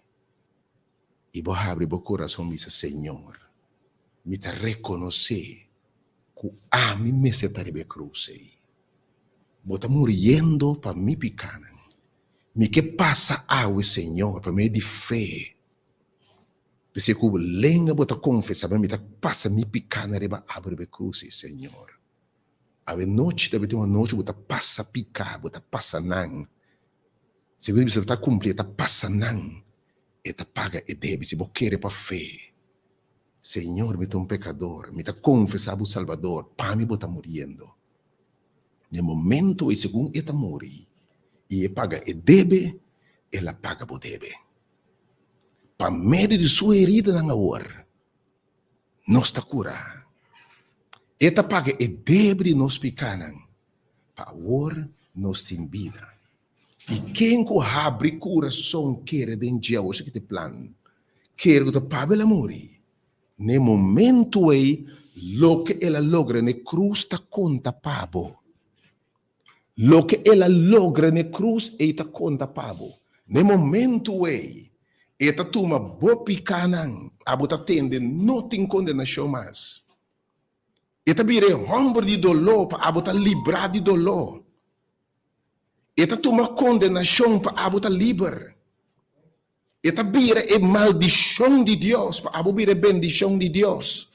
i bo habri bo kurason bisa, Señor, mi ta rekonosé ku ami mester ta riba e krus ei. Bo ta muriendo pa mi pikánan. Mi ke pasa awe, Señor, pa medio di fe. P'esei ku lenga bo ta konfesá, mi ta pasa mi pikánan riba abo riba e krus ei, Señor. Awe nochi ta bini un anochi bo ta pasa piká, bo ta pasa nan. Segun di bisa bo ta kumpli, e ta pasa nan, e ta paga e debe si bo kere pa fe. Señor, mi ta un pekador, mi ta konfesá bo Salbador, pa mi bo ta muriendo. Na e momento ei segun e ta muri i e paga e debe, el a paga bo debe. Pa medio di su heridanan awor nos ta kurá. E ta paga e debe di nos pikanan pa awor nos tin bida. I ken ku habri kurason kere den dje awor, esaki ta e plan, kere ku ta pabia el a muri. N'e momentu ei, loke el a logra n'e krus ta konta pa bo. Loke el a logra n'e krus ei ta konta pa bo. N'e momentu ei, e ta tuma bo pikánan, abo ta tende no tin kondenashon mas. E ta bira e hòmber di doló pa abo ta librá di doló. E ta tuma kondenashon pa abo ta liber. E ta bira e maldishon di Dios pa abo bira e bendishon di Dios.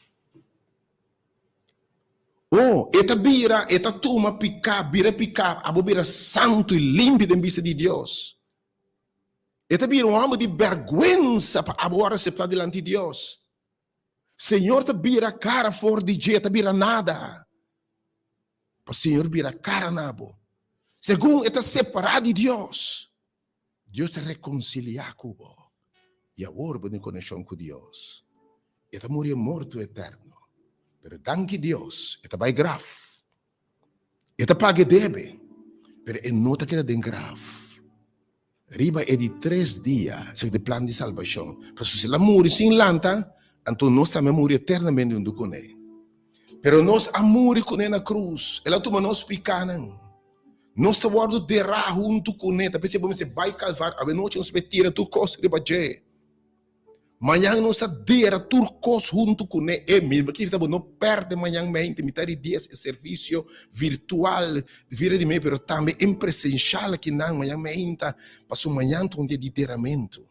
Oh, e ta bira, e ta tuma piká, bira piká, abo bira santu i limpi den bista di Dios. E ta bira un hòmber di bèrgwensa pa abo wòrdu aseptá dilanti Dios. Señor ta bira kara for di dje, ta bira nada. Pa Señor bira kara na bo. Segun e ta separá di Dios, Dios ta rekonsiliá ku bo. I awor bo tin konekshon ku Dios. E ta muri e morto eterno. Pero danki Dios, e ta bai graf. E ta paga e debe, pero e no ta keda den graf. Riba e di tres dia, esaki ta e plan di salbashon. Pasobra si el a muri sin lanta, anto nos tambe a muri eternamente huntu kuné. Pero nos a muri kuné na krus, el a tuma nos pikánan. Nos ta wòrdu derá huntu kuné. Ta p'esei bo mester bai Kalvario. Awenochi nos mester tira tur kos riba dje. Mañan nos ta dera tur kos huntu kuné. E mismo ki ta bo no pèrdè mañan meinti mitad di dies e servisio virtual via di medio pero tambe en presenshal akinan mañan meinta paso mañan ta un dia di deramentu.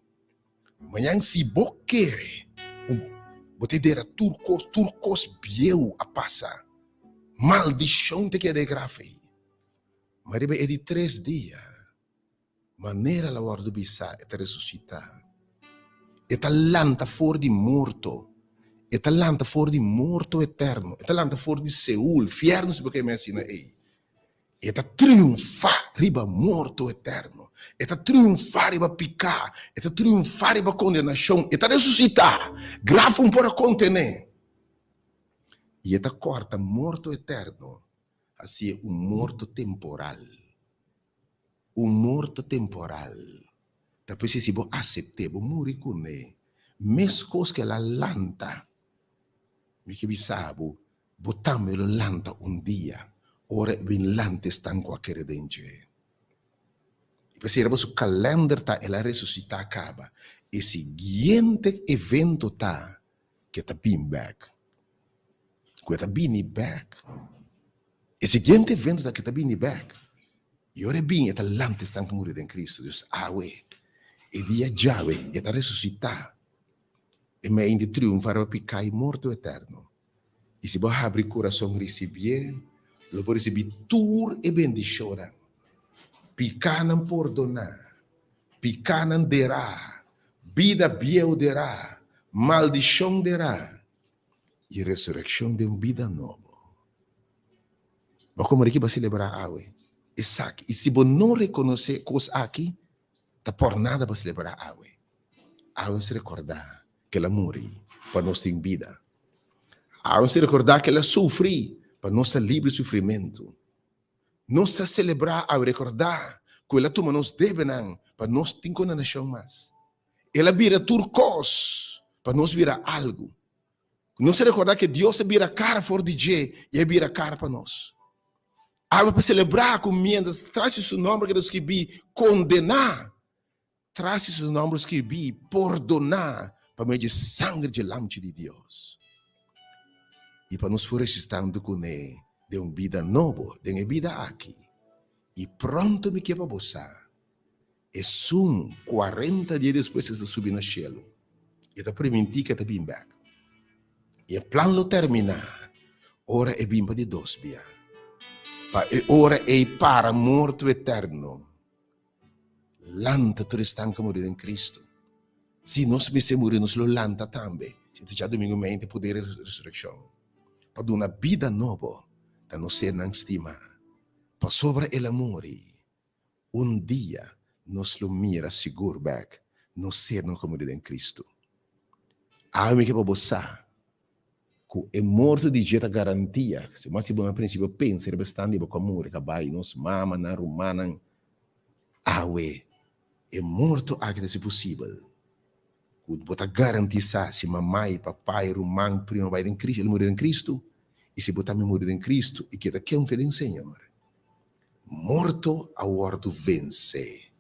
Mañan si bo kere bo ta dera tur kos, tur kos bieu a pasa. Maldishon ta keda e graf ei. Ma riba e di tres dia. Manera el a wòrdu bisá, e ta resusitá. E ta lanta for di morto. E ta lanta for di morto eterno. E ta lanta for di Seul, fièrnu si bo ke mester asina ei. E ta triunfá riba morto eterno. E ta triunfá riba piká. E ta triunfá riba kondenashon. E ta resusitá. Graf un por a kontené. I e ta kòrta morto eterno hasié un morto temporal. Un morto temporal ta p'esei si bo asept'é, bo muri kuné, meskos ku el a lanta. Mi ke bisa bo, bo tambe lo lanta un dia ora e bin lanta esnan ku a kere den dje. I p'esei riba su kalènder ta el a resusitá kaba. E siguiente evento ta ku e ta bin bèk. Ku e ta bini bèk. E siguiente evento ta ku e ta bini bèk. I ora e bini e ta lanta esnan ku muri den Kristu. Dus awe, e dia djawe, e ta resusitá. E mei di triunfa riba piká i morto eterno. I si bo habri kurason risibié, lo bo risibí tur e bendishonnan. Pikánan pordoná, pikánan derá, bida bieu derá, maldishon derá, i resurekshon den un bida nobo. Bo komo riki bo a selebrá awe esaki? I si bo no rekonosé e kos aki, ta por nada bo a selebrá awe. Awe nos rekordá ku el a muri pa nos tin bida. Awe nos rekordá ku el a sufri pa nos ta libre di sufrimentu. Nos ta selebrá awe rekordá ku el a tuma nos debenan pa nos tin kondenashon mas. El a bira tur kos pa nos bira algu. Nos ta rekordá ke Dios a bira kara for di dje i a bira kara pa nos. Awe pa selebrá ku miéntras tras di su nòmber keda skibí kondená, tras di su nòmber skibí pordoná pa medio di e sanger dje Lamchi di Dios. I pa nos por resistá huntu kuné den un bida nobo den e bida aki. I pronto mi ke pa bo sa Esun kuarenta dia despues es ta subi na shelu. E ta primintí ku e ta bin bèk. I e plan lo terminá ora e bin pa di dos bia. Pa e ora ei para morto eterno. Lanta tur esnan ku a muri den Kristu. Si nos mester muri, nos lo lanta tambe. Si ta djadumingu mente poder di resurekshon pa duna bida nobo na nos sernan stimá. Pasobra el a muri, un dia nos lo mira sigur bek nos sernan ku a muri den Kristu. Awe mi ke pa bo sa ku e morto di dje ta garantia, si mas si bo na prinsipio pensa riba esnan di bo ku a muri ka bai, nos mamanan, rumannan, awe e morto aki ta hasi posibel ku bo ta garantisá si mamai, papai, ruman, primo bai den Kristu, el muri den Kristu, i si bo tambe muri den Kristu i keda kenfe den Señor, morto a wòrdu vensé.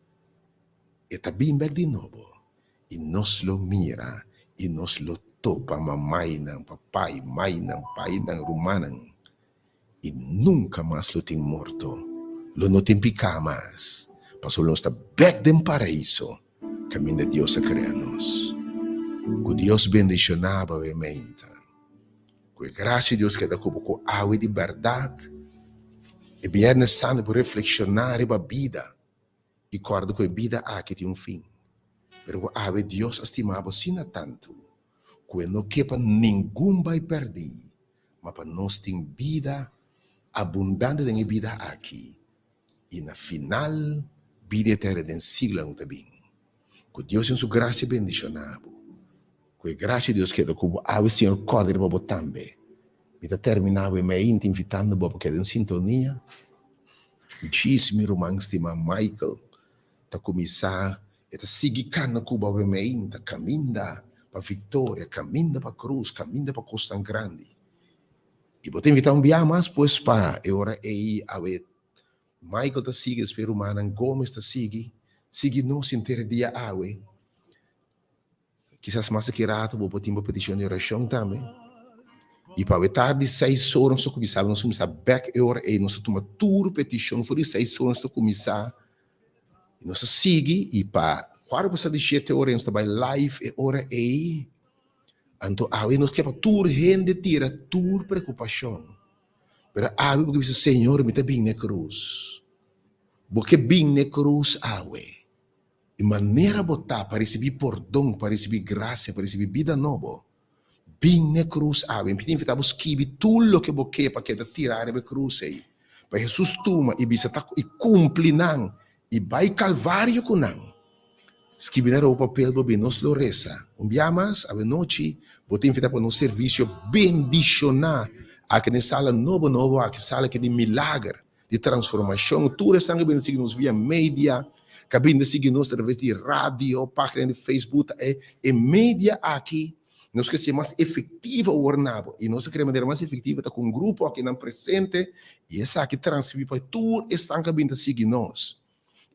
E ta bin bèk di nobo i nos lo mira i nos lo topa mamainan, papai, mainan, painan, rumannan, i nunka mas lo tin morto, lo no tin piká mas, pasobra nos ta bèk den Paraiso kaminda Dios a krea nos. Ku Dios bendishoná bo awe meinta. Ku e grasia di Dios keda ku bo ku awe di bèrdat. E Bièrnè Santu bo reflekshoná riba bida i kòrda ku e bida aki tin un fin. Pero ku awe Dios a stima bo asina tantu ku e no ke pa ningun bai pèrdí, ma pa nos tin bida abundante den e bida aki i na final bida eterno den siglonan ku ta bin. Ku Dios den su grasia bendishoná bo. Ku e grasia di Dios keda ku bo awe Señor kòrda riba bo tambe. Mi ta terminá awe meinta invitando bo pa keda den sintonia. Djis mi ruman stimá Michael ta kuminsá e ta sigui kana ku bo awe meinta kaminda pa viktoria, kaminda pa krus, kaminda pa kosnan grandi. I bo ta invitá un bia mas pues pa e ora ei awe Michael ta sigui, despues rumannan Gomez ta sigui, sigui nos henter e dia awe. Kisas mas aki rato bo por tin bo peticion di oracion tambe. I pa awe tardi seis ora nos ta cuminsa, nos cuminsa bek e ora ei, nos ta tuma tur peticion for di seis ora nos ta cuminsa i nos ta sigui i pa cuatro pasá di shete ora nos ta bai live e ora ei. Anto awe nos ke pa tur hende tira tur preocupacion. Pero awe bo ke bisa, Señor, mi ta bin na e krus. Bo ke bin na e krus awe. I manera bo ta pa risibí pordon, pa risibí grasia, pa risibí bida nobo, bin na e krus awe. Mi ta invitá bo skibi tur loke bo ke pa keda tirá riba e krus ei, pa Hesus tuma i bisa ta i kumpli nan i bai Kalvario ku nan. Skibi na robo papel bo bin nos lo resa. Un bia mas, awenochi bo ta invita pa nos servisio bendishoná aki den sala nobo nobo aki, sala aki di milager, di transformashon. Tur esnan ku a bini sigui nos via media, ku a bini sigui nos atraves di radio, pagina di Facebook, ta e e media aki nos ke ser mas efektivo awor na bo. I nos ta kere manera mas efektivo ta ku un grupo akinan presente i esaki transmití pa tur esnan ku a bini ta sigui nos.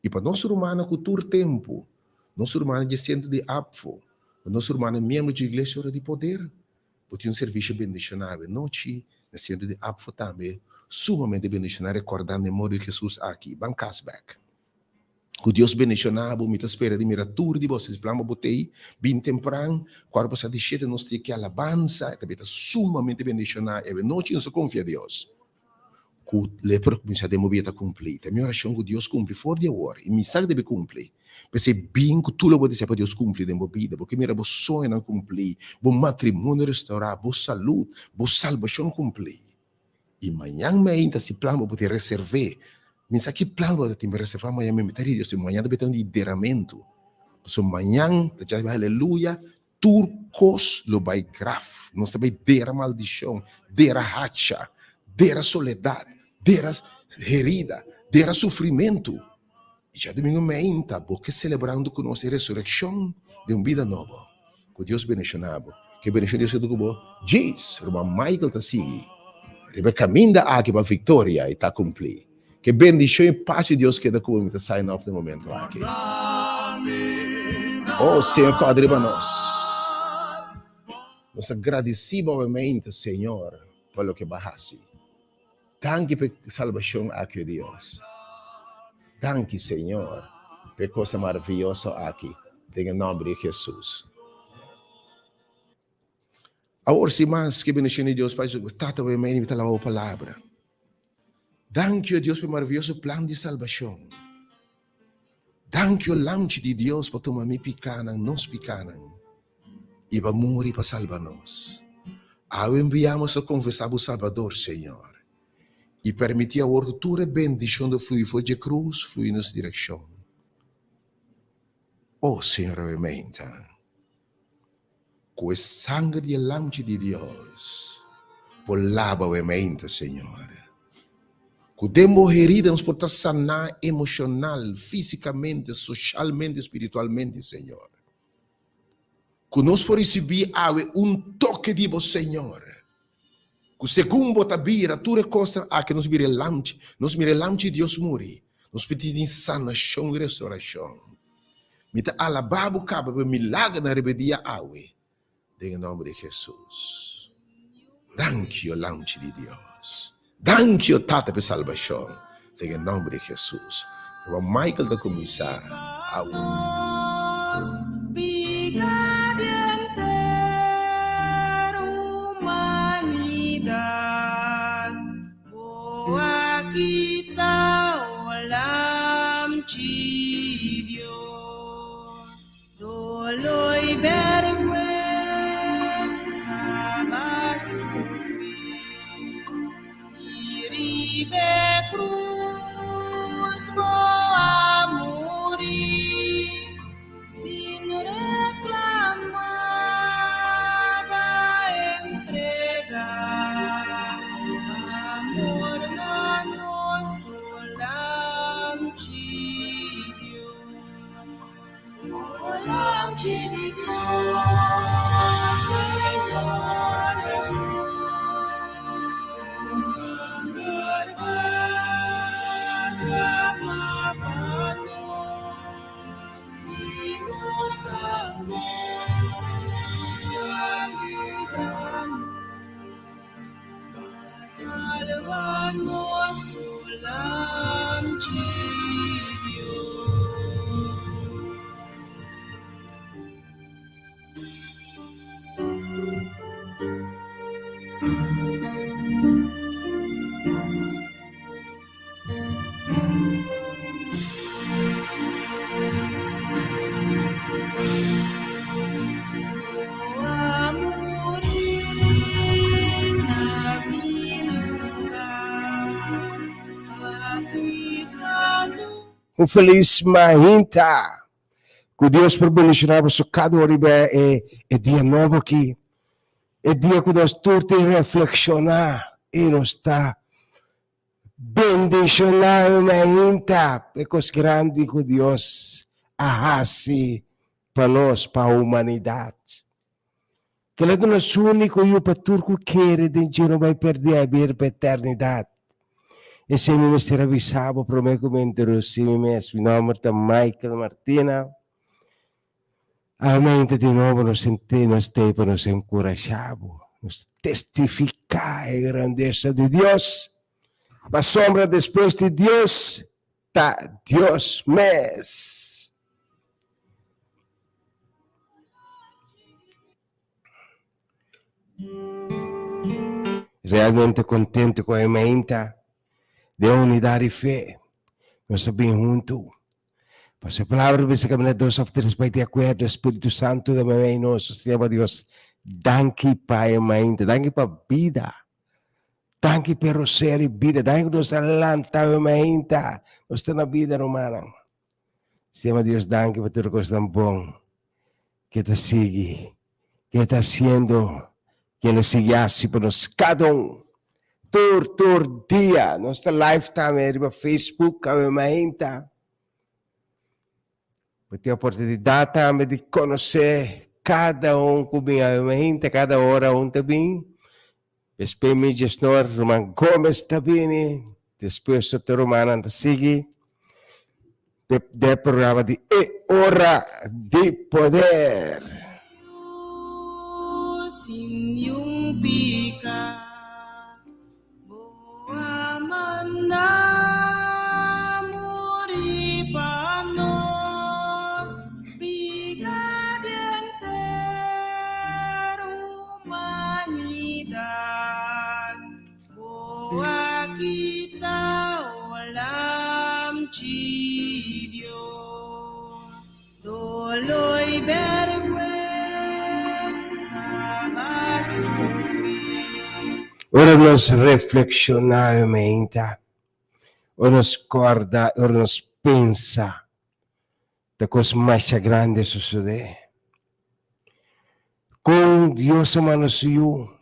I pa nos rumannan ku tur tempu, nos rumannan dje sentro di APFO, ku nos rumannan miembro dje Iglesia Ora di Poder, bo tin un servisio bendishoná awe nochi na sentro di APFO tambe, sumamente bendishoná rekordando e morto di Jesus aki. Ban kas bek. Ku Dios bendishoná bo, mi ta spera di mira tur di boso. Si plan pa bo t'ei, bin tempran, kuater pasá di shete nos tin ki alabansa, e ta beta sumamente bendishoná awe nochi, nos ta konfia Dios. Ku lepra kuminsá den bo bida ta kumpli. Ta mi orashon ku Dios kumpli for di awor i mi sa ku debe kumpli. P'esei bin ku tur lo bo desea pa Dios kumpli den bo bida. Bo ke mira bo soñonan kumpli, bo matrimonio restourá, bo salud, bo salbashon kumpli. I mañan meinta si plan bo por tin reserv'é. Mi sa ki plan bo ta tin pa reservá mañan mi ta ri Dios mañan ta beta un di deramentu. Pasobra mañan ta djai aleluya Tur kos lo bai graf. Nos ta bai dera maldishon, dera hacha, dera soledat, dera herida, dera sufrimentu. I djadumingu meinta bo ke selebrá huntu ku nos e resurekshon den un bida nobo. Ku Dios bendishoná bo. Ku e bendishon di Dios keda ku bo. Djis, ruman Michael ta sigui riba e kaminda aki pa viktoria i ta kumplí. Ke bendishon i pas di Dios keda ku bo mi ta sign off den momento aki. Oh Señor kòrda riba nos. Nos ta gradisí bo obviamente Señor pa loke bo a hasi. Danki pa e salbashon aki o Dios. Danki Señor pa e kosa maraviyoso aki den e nòmber di Jesus. Awor si mas ke bendishon di Dios pa Tata bo mi ta laba bo palabra. Danki o Dios pa e maraviyoso plan di salbashon. Danki o Lamchi di Dios pa tuma mi pikanan, nos pikanan, i pa muri pa salba nos. Awe enviamos a konfesá bo Salbador, Señor. I permití awor ku tur e bendishon ta flui for dje krus, flui nos direkshon. O Señor awe-meinta, ku e sanger di e Lamchi di Dios por laba awe-meinta, Señor. Ku den bo herida nos por ta saná emoshonal, físikamente, soshalmente, spiritualmente, Señor. Ku nos por risibí awe un toke di bo, Señor. Ku segun bo ta bira tur e kosnan aki nos mira e Lamchi, nos mira e Lamchi Dios muri, nos pidi tin sanashon i restorashon. Mi ta alabá bo kaba pa e milagernan riba e dia awe, den e nòmber di Hesus. Danki, o Lamchi di Dios. Danki, o Tata, pa e salbashon, den e nòmber di Hesus. Ruman Michael ta kuminsá awe. Un felis mainta. Ku Dios por bendishoná boso kada un riba e e dia nobo aki. E dia ku nos tur tin reflekshoná i nos ta bendishoná e mainta pa e kos grandi ku Dios a hasi pa nos, pa humanidat. Kila ta nos úniko yu pa tur ku kere den dje no bai pèrdè a bira pa eternidat. Esei mi mester a bisa bo promé ku mi introdusí mi mes. Mi nòmber ta Michael Martina. Aumenta di nobo nos sentí nos t'ei pa nos enkurashá bo, nos testifiká e grandesa di Dios. Pasobra despues di Dios ta Dios mes. Realmente kontento ku e meinta den unidat di fe nos a bin huntu. Pasobra e palabra ta bisa kaminda dos òf tres bai di akuerdo, e Spiritu Santu ta meimei nos. Nos ta yama Dios danki pa e mainta, danki pa bida, danki pa e rosea di bida, danki ku nos a lanta e mainta, nos ta na bida rumannan. Nos ta yama Dios danki pa tur kosnan bon ke ta sigui, ke ta hasiendo, ke lo sigui hasi pa nos kada un. Tur tur dia nos ta live tambe riba Facebook awe mainta. Bo tin oportunidat tambe di konosé kada un ku bin awe mainta, kada ora un ta bin. Despues mi djesnor ruman Gomez ta bini, despues otro rumannan ta sigui de programa di E Ora di Poder. Ora nos reflekshoná e meinta, ora nos kòrda, ora nos pensa, ta kos masha grandi a sosodé. Kon Dios a manda su Yu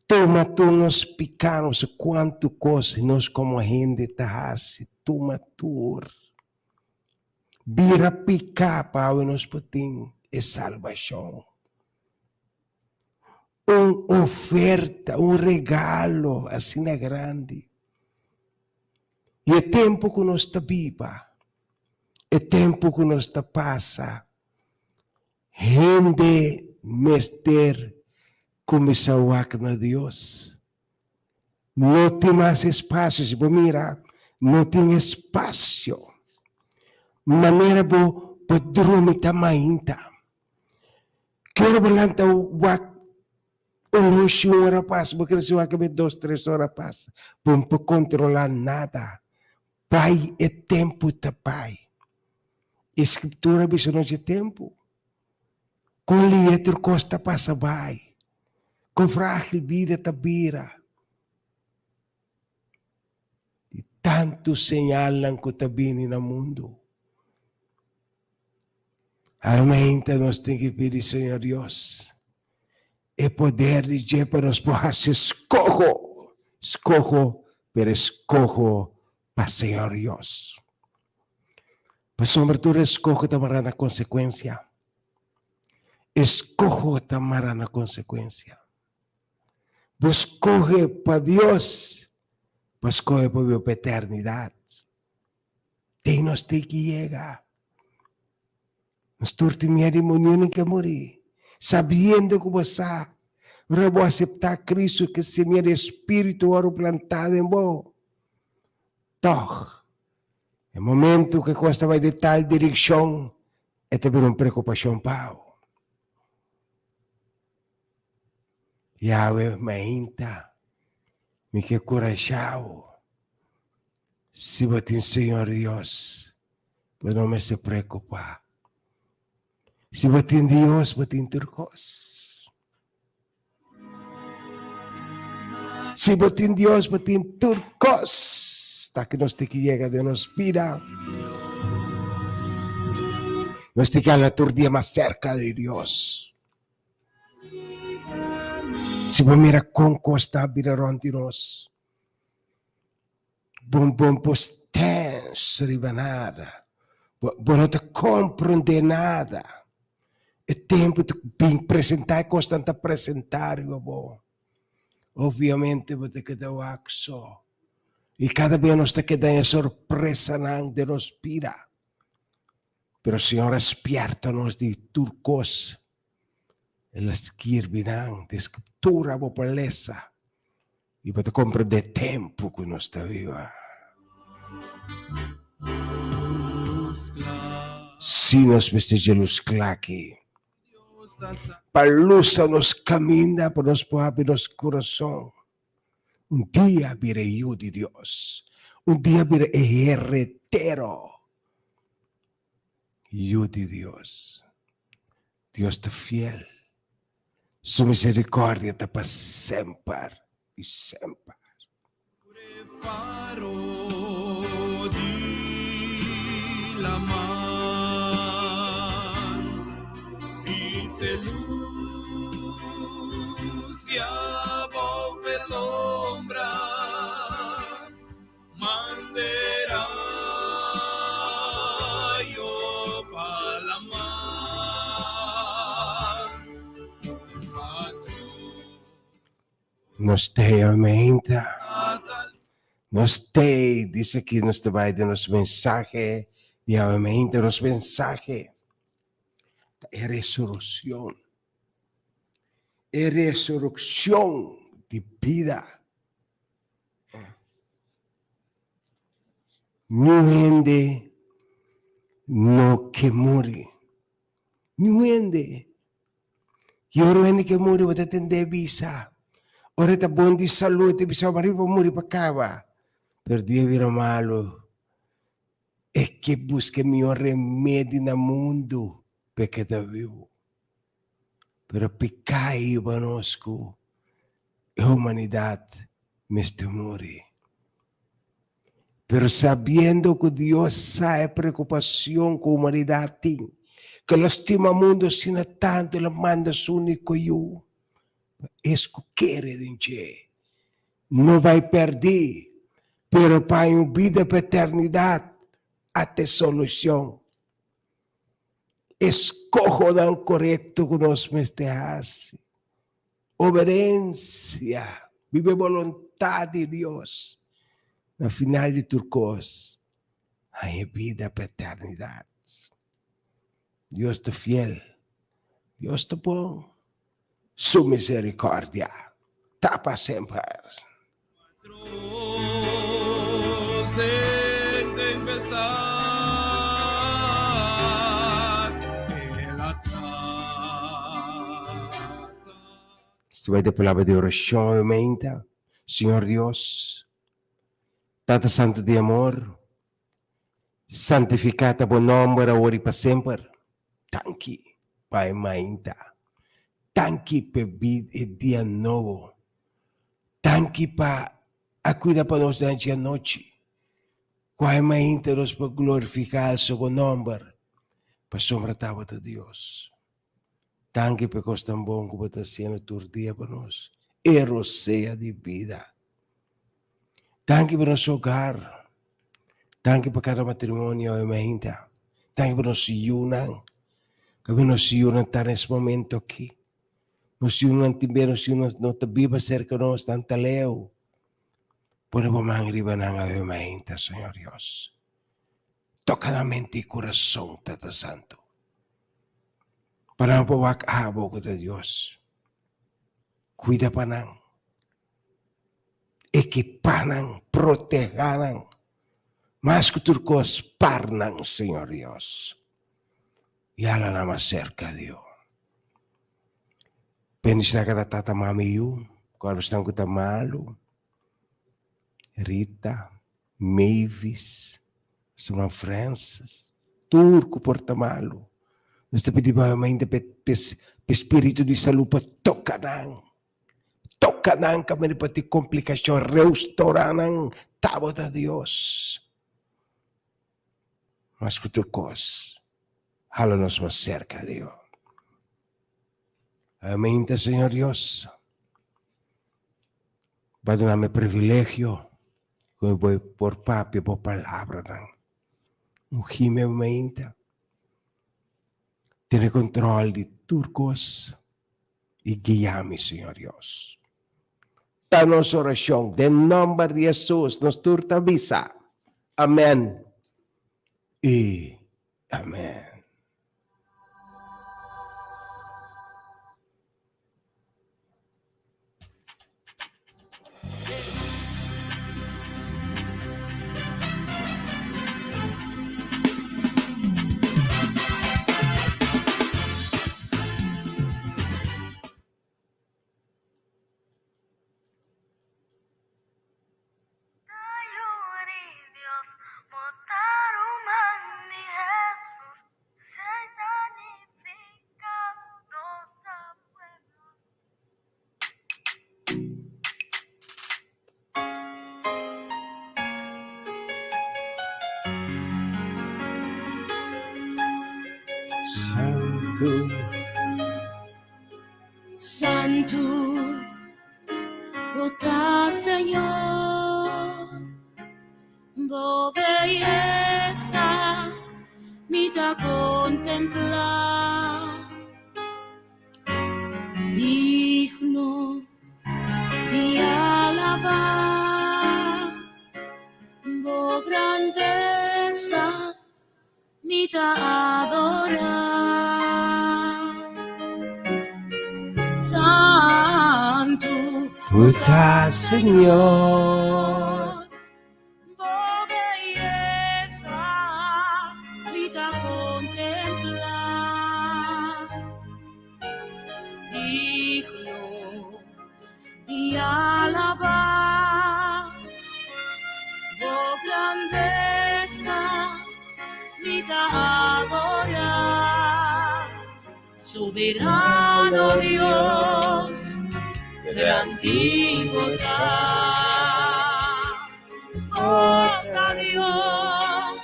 tuma tur nos piká, no sé kuantu kos nos komo hende ta hasi, tuma tur, bira piká pa awe nos por tin e salbashon. Un oferta, un regalo asina grandi. I e tempu ku nos ta biba, e tempu ku nos ta pasa, hende mester kuminsá wak na Dios. No tin mas espasio, si bo mira, no tin espasio. Manera bo por drumi ta mainta. Ki ora bo lanta wak oloshi un ora pasa, bo kere si wak abe dos tres ora pasa, bo no por kontrolá nada. Bai e tempu ta bai. E Skritura bisa nos e tempu. Kon lihe tur kos ta pasa bai. Kon frágil bida ta bira. Di tantu señalnan ku ta bini na mundu. Almeinta nos tin ki pidi Señor Dios e poder di dje pa nos por hasi eskoho, eskoho, pero eskoho pa Señor Dios. Pasobra tur eskoho ta mara na konsekuensia. Eskoho ta mara na konsekuensia. Bo skohe pa Dios, bo skohe pa biba pa eternidat. Te nos tin ki yega. Nos tur tin miedu di muri, niun ke muri. Sabiendo ku bo sa, ora bo aseptá Kristu ke semia di Espíritu wòrdu plantá den bo. Tòg, e momentu ku e kos ta bai den tal direkshon, e ta bira un preokupashon pa bo. Yahweh mainta, mi ke kurashá bo. Si bo tin Señor Dios, bo no mester preokupá. Si bo tin Dios, bo tin tur kos. Si bo tin Dios, bo tin tur kos. Ta ki nos tin ki yega den nos bida. Nos tin ki hala tur dia mas serka di Dios. Si bo mira kon kos ta bira rònt di nos, Bon bon bo stens riba nada. Bo, bo no ta komprondé nada. E tempu ta bin presentá e kosnan ta presentá riba bo. Obviamente bo ta keda wak so. I kada bia nos ta keda den e sorpresanan den nos bida. Pero Señor a spièrta nos di tur kos. El a skirbi nan den Skritura bo por lesa. I bo ta komprendé tempu ku nos ta biba. Sí, nos mester dje lus kla aki pa lusa nos kaminda pa nos por habri nos kurason. Un dia bira e Yu di Dios. Un dia bira e heredero Yu di Dios. Dios ta fiel. Su misericordia ta pa semper i semper. Nos tei aumenta. Nos tei, dice aki nos ta bai den nos mensahe di aumenta, nos mensahe ta e resurreccion. E resurreccion di bida. Niun hende no ke muri. Niun hende. Ki ora un hende ke muri bo ta tend'é bisa. Ora e ta bon di salú e ta bisa bo bo muri pa kaba. Pero dia bira malu e ke buska e mihó remedi na mundu pa e keda bibu. Pero piká e yuba nos ku. E humanidat mester muri. Pero sabiendo ku Dios sa e preokupashon ku humanidat tin, ku el a stima mundu asina tantu, el a manda su úniko Yu pa es ku kere den dje no bai pèrdí, pero pa haña un bida pa eternidat. Ata e solushon. Eskohonan korekto ku nos mester hasi. Obedensia, biba e boluntat di Dios. Na final di tur kos, haña bida pa eternidat. Dios ta fiel, Dios ta bon, su misericordia ta pa semper. Estuve de palabra de oración e meinta. Señor Dios, Tata Santo di amor, santifica ta bo nomber awor y pa semper. Danki pa e mainta. Danki pa e dia nobo. Danki pa a cuida pa nos den dje anochi. Cu e mainta nos por glorifica alsa bo nomber, pasobra tabata Dios. Danki pa e cos tan bon cu bo ta haciendo tur dia pa nos, e rosea di bida. Danki pa nos hogar. Danki pa cada matrimonio e mainta. Danki pa nos yunan. Cabe nos yunan ta na es momento aki. Nos yunan tin bia nos yunan no ta biba serka nos, nan ta leu. Pone bo man riba nan awe mainta, Señor Dios. Toka nan mente i kurason, Tata Santu. Pa nan por wak abo ku ta Dios. Kuida pa nan. Ekipá nan, protehá nan. Mas ku tur kos, par nan, Señor Dios. I hala nan mas serka Dios. Bendishoná kada tata, mama i yu, ku esnan ku ta malu. Rita, Mavis, Sra. Francis, tur ku por ta malu. Nos ta pidi bo ainda pa e spiritu di salú pa toka nan. Toka nan kaminda pa tin komplikashon, reustorá nan. Tabata Dios. Mas ku tur kos, hala nos mas serka di Dios. Amén, Señor Dios. Bo a duna mi privilegio ku mi por por papia bo palabranan. Ungí mi mainta. Tene kontrol di tur kos i guia mi, Señor Dios. Ta nos orashon den nòmber di Hesus nos tur ta bisa, Amèn i amèn. Santu. Santu, bo ta Señor, bo beyesa mi ta contempla. Digno di alabá, bo grandesa mi ta adorá. Santu, Bo ta Señor. Bo beyesa mi ta contemplá. Digno di alabá, bo grandesa mi ta adorá. Soberano Dios. Grandi bo ta, bo ta Dios,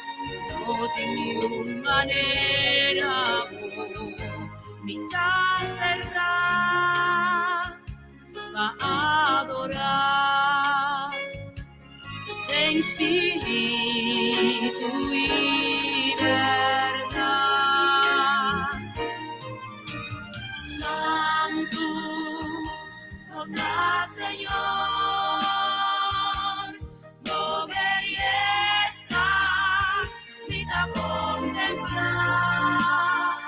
no tin niun manera bo mi ta acerca pa adora den spiritu y berdad. Santu bo ta Señor, bo beyesa mi ta contempla,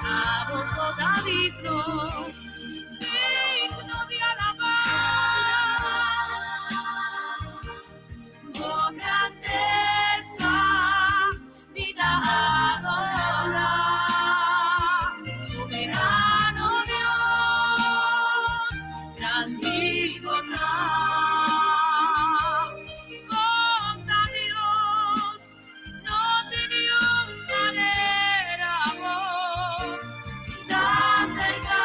abo so ta digno, digno di alabá. Bo grandesa mi ta adorá, Soberano Dios, grandi bo ta. Bo ta Dios, no tin niun manera bo mi ta acerca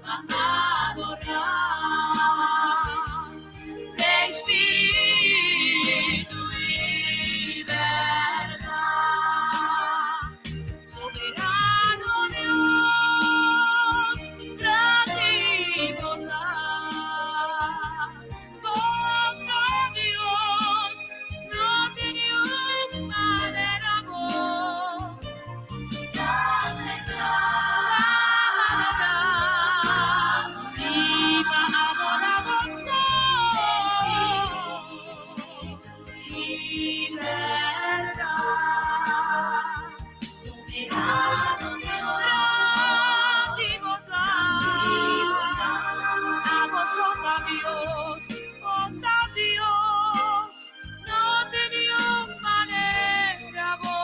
pa adorá. Den spiritu i bèrdat. Soberano Dios, grandi bo ta. Bo ta Dios, no tin niun manera bo ta aserká pa adorá. Sí, pa adorá bo so. I bèrdat. Soberano Dios, grandi bo ta. Abo so ta Dios, bo ta Dios, no tin niun manera bo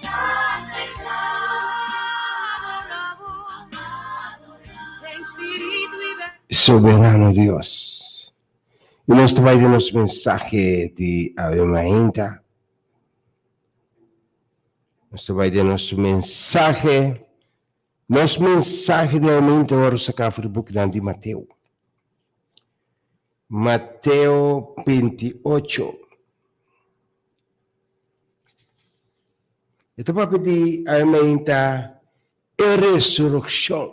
ta aserká adorá bo den spiritu i bèrdat. Soberano Dios. I nos ta bai den nos mensahe di awe mainta. Nos ta bai den nos mensahe. Nos mensahe di awe mainta wòrdu saká for di bukinan di Mateo. Mateo 28. E ta papia di awe mainta e resurekshon.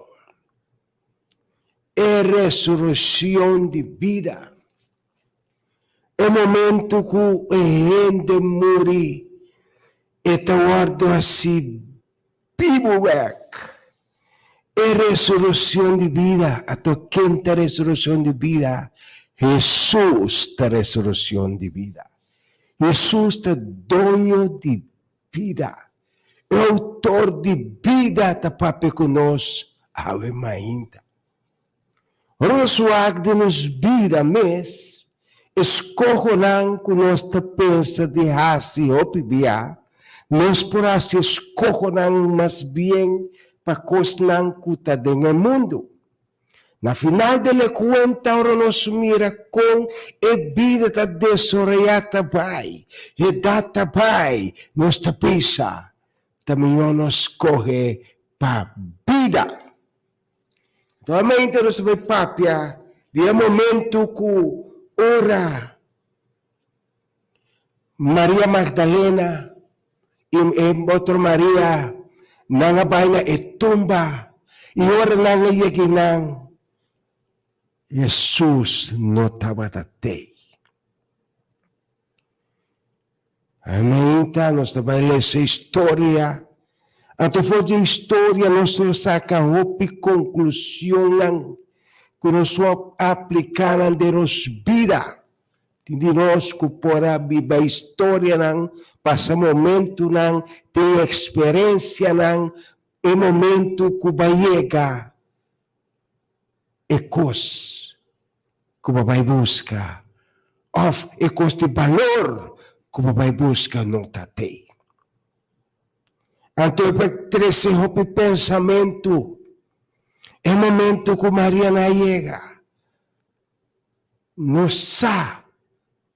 E resurekshon di bida. E momento ku e hende muri, e ta wòrdu hasi bibu bèk. E resurekshon di bida. Ato ken ta resurekshon di bida? Hesus ta resurekshon di bida. Hesus ta doño di bida. E outor di bida ta papia ku nos awe mainta. Ora nos wak den nos bida mes, e skohonan ku nos ta pensa di hasi hopi bia, nos por hasi e skohonan mas bien pa kosnan ku ta den e mundu. Na final del e kuenta ora nos mira kon e bida ta desaroyá ta bai, edat ta bai, nos ta pensa, ta mihó nos skohe pa bida. Actualmente nos ta bai papia di e momento ku ora Maria Magdalena i e otro Maria nan a bai na e tumba i ora nan a yega einan Hesus no tabata tei. Ainda nos ta bai lesa historia, anto for di e historia nos lo saka hopi konklushonnan ku nos lo aplika nan den nos bida. Tin di nos ku por a biba historianan, pasa momentunan, tin eksperensianan, e momentu ku bo a yega e kos ku bo bai buska òf e kos di balor ku bo bai buska no ta tei. Anto e por trese hopi pensamentu e momentu ku Maria na yega. No sa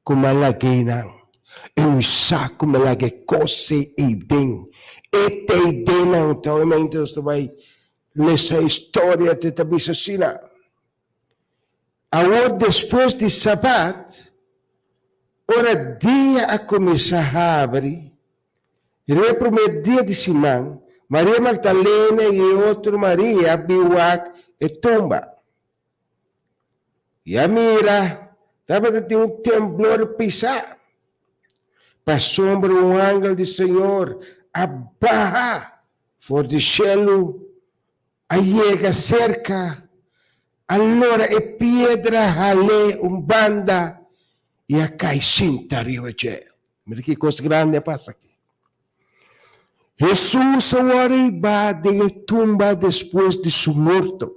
ku mi a lag'é nan. E un sa ku mi a lag'é kos ei den. E ta ei den nan. Obviamente nos ta bai. lesa e historia te ta bisa asina. Awor despues di Sabat, ora dia a kuminsá habri, riba e promé dia di siman, Maria Magdalena i e otro Maria a bin wak e tumba. I a mira, tabata tin un temblor pisá, pasobra un angel di Señor a baha for di shelu a yega serka, a lora e piedra hal'é un banda i a kai sinta riba dje. Mira ki kos grandi a pasa aki. Hesus a wòrdu hibá den e tumba despues di su morto.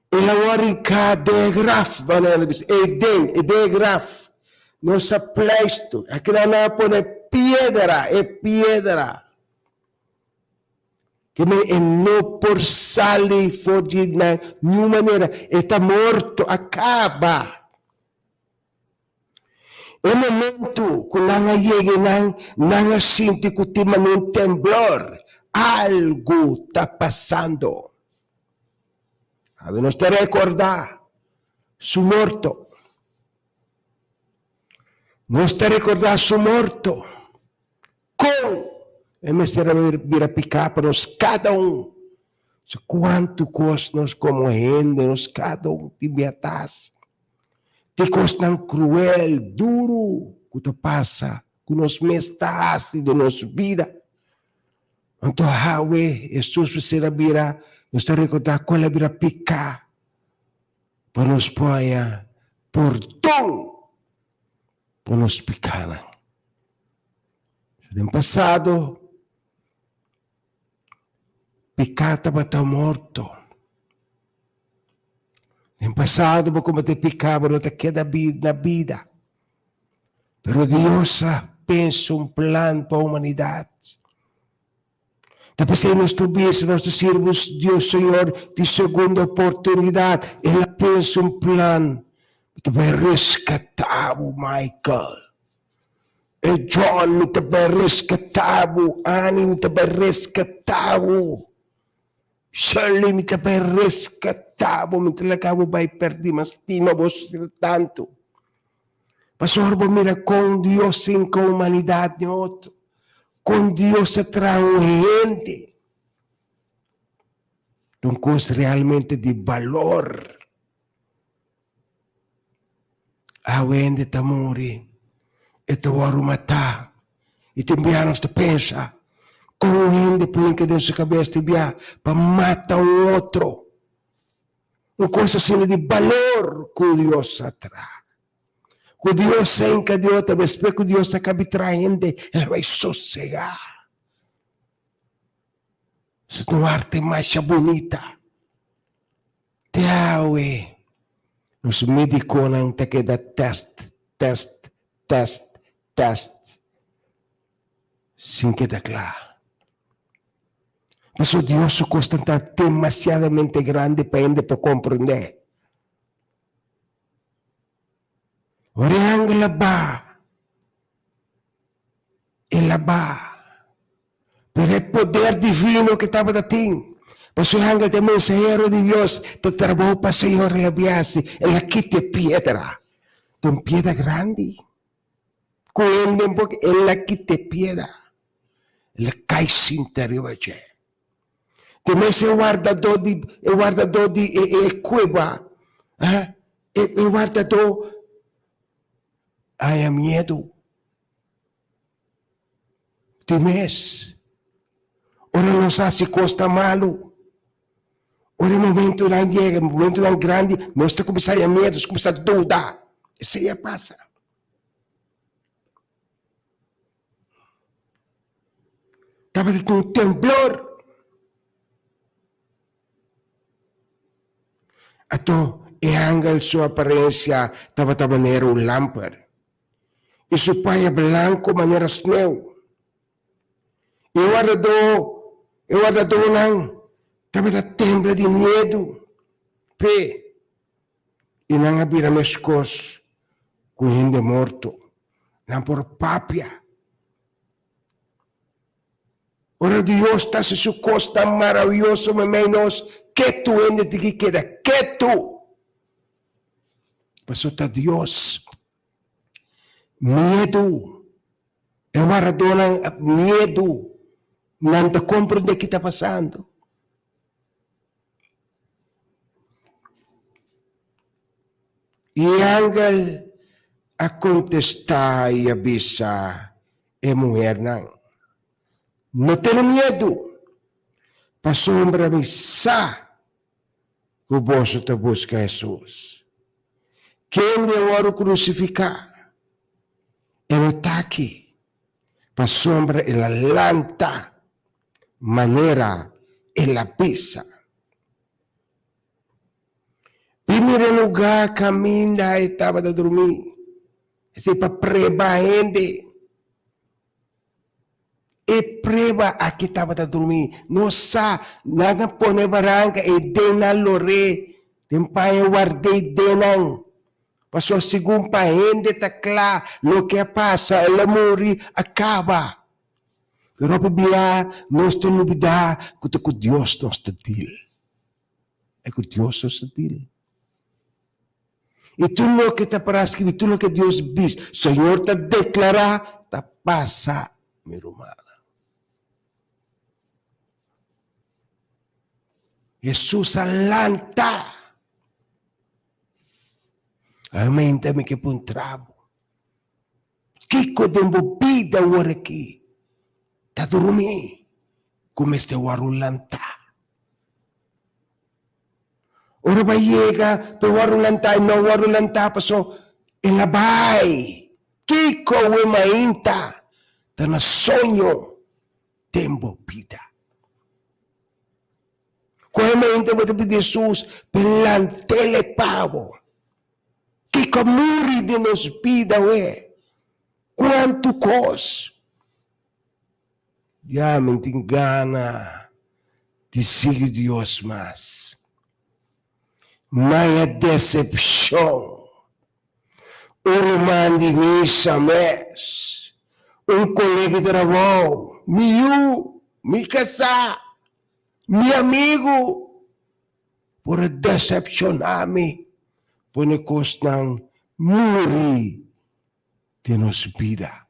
El a wòrdu hinká den e graf, manera nan bisa, ei den, e den e graf. Nos a pleistu, akinan nan a pone piedra, e piedra. Ke men e no por sali for di nan niun manera, e ta morto, a kaba. E momento ku nan a yega einan, nan a sinti ku tin manera un temblor, algu ta pasando. Awe nos ta rekordá su morto. Nos ta rekordá su morto. Kon e mester a bira piká pa nos kada un? So kuantu kos nos komo hende, nos kada un tin bia tas. Tin kosnan kruel, duru ku ta pasa ku nos mes ta hasi den nos bida. Anto awe Hesus mester a bira, nos ta rekordá kon el a bira piká pa nos por haña pordon pa nos pikánan. Den pasado, piká tabata morto. Den pasado bo kometé piká, bo no ta keda na bida. Pero Dios a pensa un plan pa humanidat. Ta p'esei nos ta bisa, nos ta sirbi Dios Señor di segunda oportunidat. El a pensa un plan ta bai reskatá bo, Michael. E John, mi ta bai reskatá bo. Annie, mi ta bai reskatá bo. Shirley, mi ta bai reskatá bo. Mi ta laga bo bai pèrdí, ma stima bo tantu. Pasobra bo mira kon Dios hinka humanidat den otro, kon Dios a traha un hende. Ta un kos realmente di balor. Awe hende ta muri, e ta wòrdu matá. I tin bia nos ta pensa kon un hende por hinka den su kabes tin bia pa mata un otro. Un kos asina di balor ku Dios a traha. Ku Dios a hinka di otro, despues ku Dios a kabi traha hende, el a bai sosegá. Esei ta un arte masha bunita. Te awe nos mediconan ta keda test, test, test, test sin keda cla. Pasobra Dios su cosnan ta demasiadamente grandi pa hende por comprende. Ora e angel a baha, el a baha. Pero e poder divino ke tabata tin, pasobra e angel ta e mensahero di Dios, ta trabou pa Señor, el a biasi, el a kita e piedra. Ta un piedra grandi ku hende por, el a kita e piedra, el a kai sinta riba dje. Te mes e wardadó di e wardadó di e e kueba, e e wardadó a haña miedu. Di mes, ora nos hasi kos ta malu, ora e momentunan yega, e momentunan grandi, nos ta kuminsá haña miedu, nos ta kuminsá duda. Esei a pasa. Tabata tin un temblor. Ato e angel su aparensia tabata manera un lamper, i su paña blanku manera sneu. E wardadó, e wardadónan tabata tembla di miedu p'e, i nan a bira meskos ku hende morto, nan por papia. Ora Dios ta hasi su kosnan maravioso meimei nos, ketu hende tin ki keda ketu. Pasobra ta Dios. Miedu, e wardadónan miedu, nan ta komprendé ki ta pasando. I e angel a kontestá i a bisa e muhernan, No tene miedu, pasobra mi sa ku boso ta buska Hesus, kende a wòrdu krusifiká. E no ta aki, pasobra el a lanta manera el a bisa. Bin mira e lugá kaminda e tabata drumí. Esei pa preba hende. E preba aki tabata drumí. No sa, nan a pone baranka ei den nan loré, den paña ward'é den nan. Pasobra segun pa hende ta kla loke a pasa, el a muri, a kaba. Pero hopi bia nos ta lubidá ku ta ku Dios nos ta deal. E ku Dios nos ta deal. I tur loke ta para skibi, tur loke Dios bis, Señor ta deklará, ta pasa, mi rumannan. Hesus a lanta. Aumenta mi ke puntra bo. Kiko den bo bida awor aki ta drumi ku mester wòrdu lantá? Ora bo a yega pa e wòrdu lantá i no wòrdu lantá paso el a bai. Kiko awe mainta ta na soño den bo bida? Ku awe mainta bo ta pidi Hesus pa e lant'el e pa bo? Kiko a muri den nos bida awe? Kuantu kos! Ya mi tin gana di sigui Dios mas. Maya desepshon. Un ruman di misa mes, un kolega di trabou, mi yu, mi kasá, mi amigu. Por a decepciona mi, pone cosnan muri den nos bida.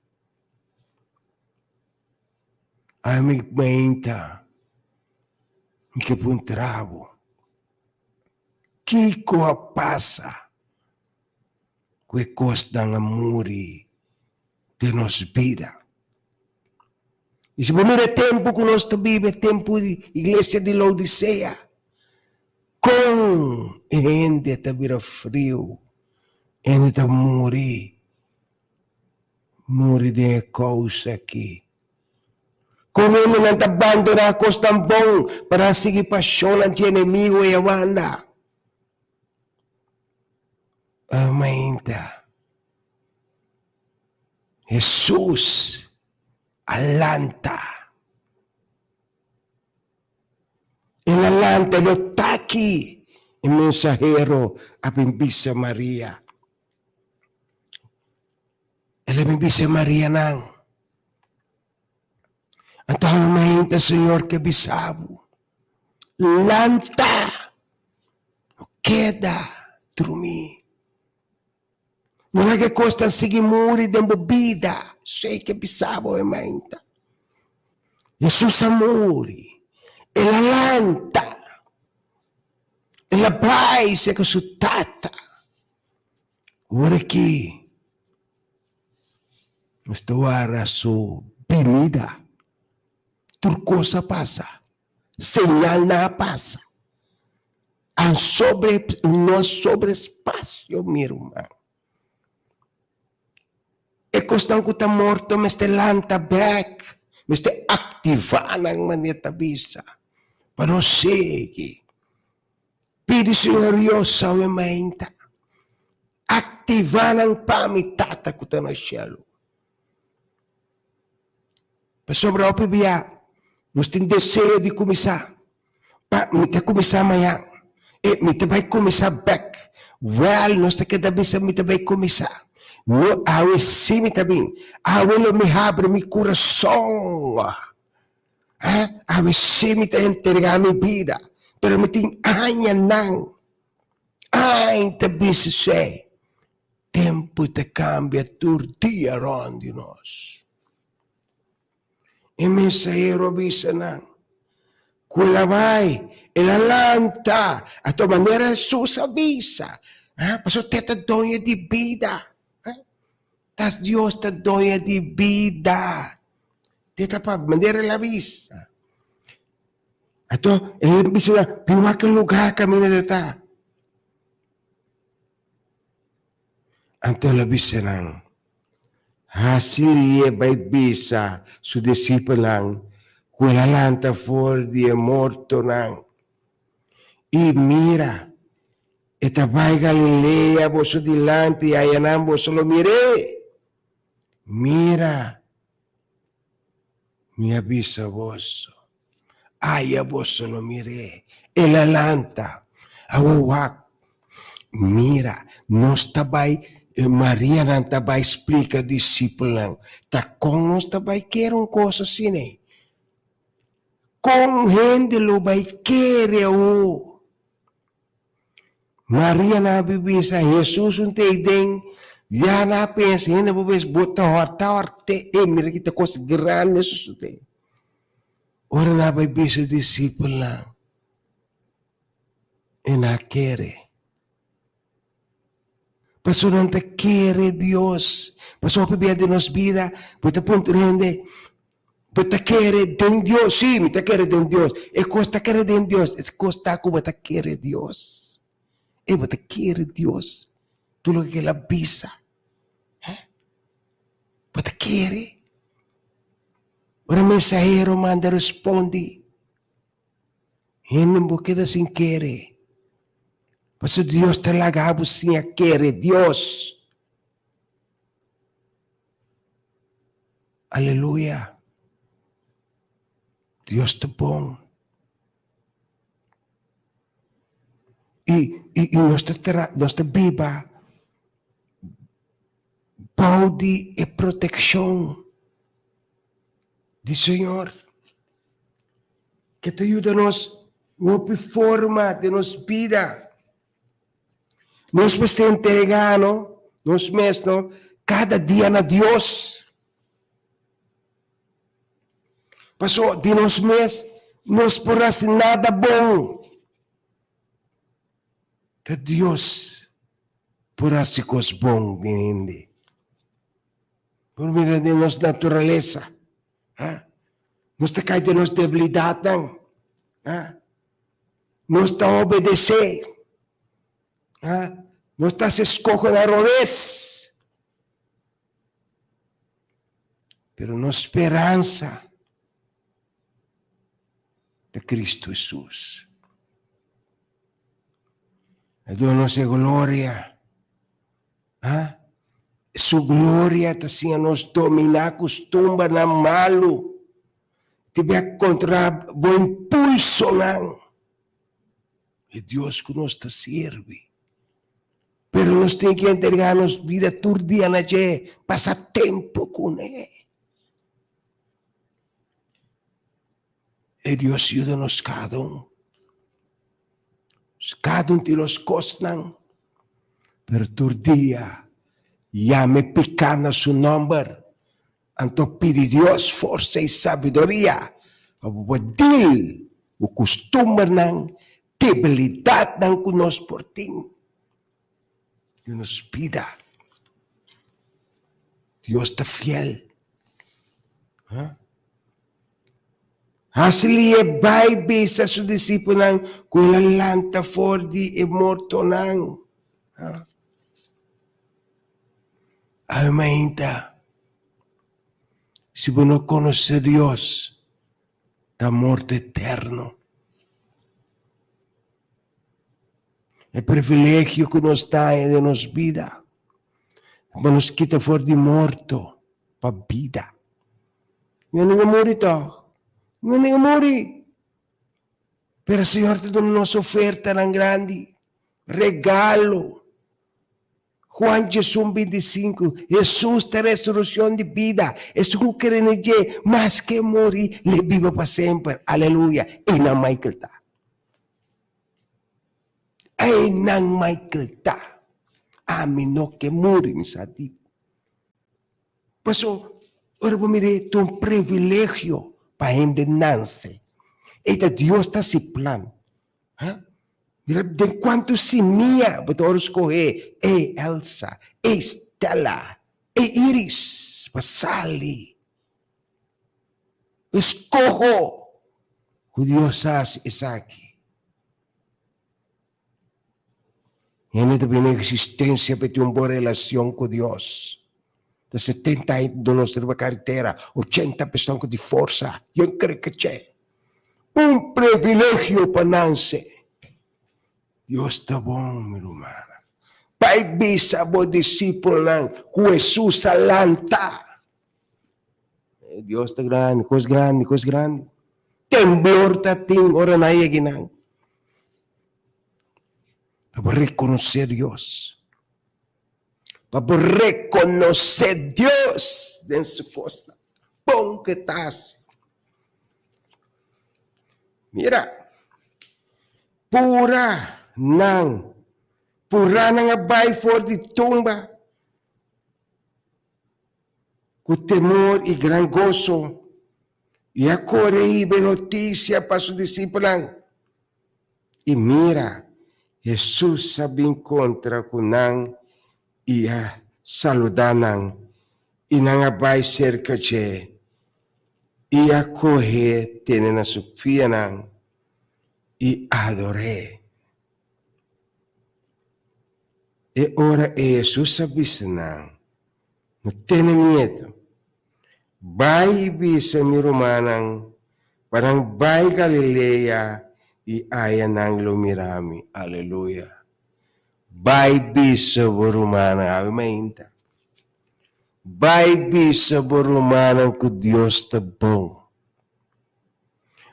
Ami mainta mi ke puntra bo, kico a pasa cu e cosnan a muri den nos bida? I si bo mira e tempu ku nos ta biba, e tempu di iglesia di Laodisea, kon e hende ta bira friu, e hende ta muri, muri den e kousa aki. Kon hendenan ta bandoná kosnan bon pa nan sigui pashonnan di enemigu ei awanda. Mainta. Hesus a lanta. El a lanta, el no ta aki. E mensahero a bin bisa Maria. El a bin bisa Maria nan. Anto awe mainta Señor ke bisa bo, lanta, no keda drumí. No laga e kosnan sigui muri den bo bida. Esei ke bisa bo e mainta. Hesus a muri, el a lanta, el a bai serka su Tata. Ora aki nos ta wara su binida. Tur kos a pasa. Señalnan a pasa. An sobre, no sobre espacio, mi ruman. E kosnan ku ta morto mester lanta bek, mester aktivá nan manera ta bisa, pa nos sigui. Pidi Señor Dios awe mainta, aktivá nan pa mi Tata ku ta na shelu. Pasobra hopi bia nos tin deseo di kuminsá. Pa mi ta kuminsá mañan. E mi ta bai kuminsá bèk. Wèl, nos ta keda bisa mi ta bai kuminsá. No, awe sí mi ta bin. Awe lo mi habri mi kurason. Ha? Awe sí mi ta entregá mi bida, pero mi tin añanan. Ai ta bisa esei. Tempu ta kambia tur dia rònt di nos. E mensahero a bisa nan ku el a bai, el a lanta. Anto manera Hesus a bisa, pasobra te ta doño di bida. Ta Dios ta doño di bida. Te ta pa manera el a bisa. Anto el a bisa nan, bin wak e lugá kaminda te ta. Anto el a bisa nan, Hasi rie bai bisa su disipelnan ku el a lanta for di e mortonan. I mira, e ta bai Galilea boso dilanti, i ayanan boso lo mir'é. Mira, mi a bisa boso. Aya boso no mir'é, el a lanta. Awor wak, mira, nos ta bai, Marianan ta bai splika disipelnan ta kon nos ta bai kere un kos asina ei. Kon hende lo bai kere awor? Maria na a bisa Hesus un tei den, ya na a pensa, hende por pensa, bo ta hòrta hòrt'é, e mira ki ta kos grandi a sosodé. Ora nan a bai bisa e disipelnan, e nan a kere. Pasobra nan ta kere Dios. Pasobra hopi bia den nos bida bo ta puntra hende, bo ta kere den Dios? Sí, mi ta kere den Dios. E kos ta kere den Dios, e kos ta ku bo ta kere Dios. E bo ta kere Dios tur loke el a bisa. Bo ta kere? Ora mensahero manda respondi, Hende bo keda sin kere. Pasobra Dios ta laga bo sin a kere Dios. Aleluya. Dios ta bon. I, i, i nos ta tra, nos ta biba bou di e protekshon di Señor, ke ta yuda nos hopi forma den nos bida. Nos mester entregá no, nos mes no, kada dia na Dios. Paso di nos mes nos por hasi nada bon. Ta Dios por hasi kos bon den hende. Por mira den nos naturalesa, ha? Nos ta kai den nos debilidatnan, ha? Nos ta obedesé, ha? Nos ta hasi eskohonan robes. Pero nos speransa ta Cristo Hesus. A duna nos e gloria. Ha? Su gloria ta siña nos dominá kustumbernan malu. Te bia kontrolá bo impulsonan. E Dios ku nos ta sirbi. Pero nos tin ki entregá nos bida tur dia na dje, pasa tempu kuné. E Dios yuda nos kada un. Kada un tin nos kosnan, pero tur dia yama e piká na su nòmber. Anto pidi Dios forsa i sabiduria pa bo por dil ku kustumbernan, debilidatnan ku nos por tin den nos bida. Dios ta fiel. Hasi li e bai bisa su disipelnan ku el a lanta for di e mortonan. Awe mainta, si bo no konosé Dios, ta morto eterno. E privilegio ku nos ta haña den nos bida, pa nos kita for di morto pa bida. Mi no a muri tòg, mi no a muri. Pero Señor ta duna nos ofertanan grandi, regalo. Juan 11, 25, Hesus ta resurushon di bida, esun ku kere na dje, maske e muri, lo e biba pa semper. Aleluya! Einan Michael ta. Einan Michael ta. Ami no ke muri, mi sa di. Paso, ora bo mira e ta un privilegio pa hende nanse. E ta Dios ta hasi plan. Ha? Mira den kuantu simia bo ta ora skohe e Elsa, e Stella, e Iris pa sali. Eskoho ku Dios hasi esaki. Hende ta bini existencia pa tin un bon relacion cu Dios. Ta 70 aña ta duna nos riba caretera, 80 persona cu tin forsa. Yo no cree que che. Un privilegio pa nanse. Dios ta bon, mi rumannan. Bai bisa bo discipelnan cu Jesus a lanta. Dios ta grandi, cos grandi, cos grandi. Temblor ta tin ora nan yega nan. Pa bo reconoce Dios. Pa bo reconoce Dios den su cosnan. Bon ke ta haci. Mira, pura nan, pura nan a bai for di tumba. Ku temor i gran goso, i a kore hiba e notisia pa su disipelnan. I mira, Hesus a bin kontra ku nan i a saludá nan, i nan a bai serka dje i a koh'é tene na su pianan i ador'é. E ora ei Hesus a bisa nan, No tene miedu. Bai i bisa mi rumannan pa nan bai Galilea i aya nan lo mira mi. Aleluya! Bai bisa bo rumannan, awe mainta. Bai bisa bo rumannan ku Dios ta bon.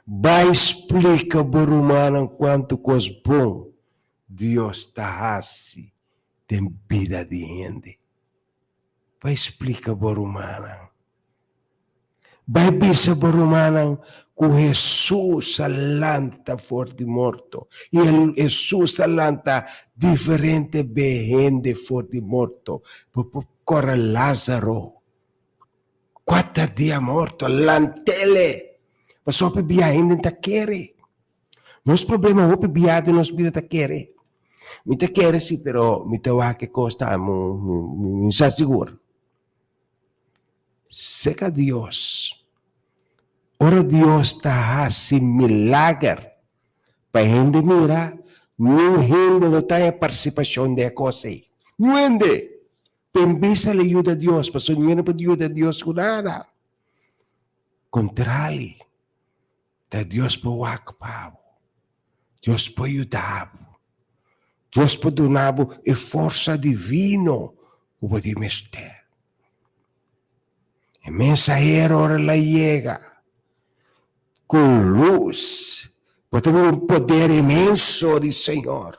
Bai splika bo rumannan kuantu kos bon Dios ta hasi den bida di hende. Bai splika bo rumannan. Bai bisa bo rumannan ku Hesus a lanta for di morto i Hesus a lanta diferente be hende for di morto. Bo por kòrda Lázaro. Kuater dia morto, lantele! Pasobra hopi bia hende ta kere. Nos problema hopi bia den nos bida ta kere. Mi ta kere si, pero mi ta wak e kos ta, mi sa sigur. Seka Dios. Ora Dios ta hasi milager pa hende mira, niun hende no ta haña partisipashon den e kos ei. Niun hende! Pen bisa le yuda Dios, pasobra mi no por yuda Dios ku nada. Kontrali, ta Dios por wak pa bo. Dios por yuda bo. Dios por duna bo e forsa divino ku bo tin mester. E mensahero ora el a yega ku lus, bo ta mira un poder inmenso di Señor.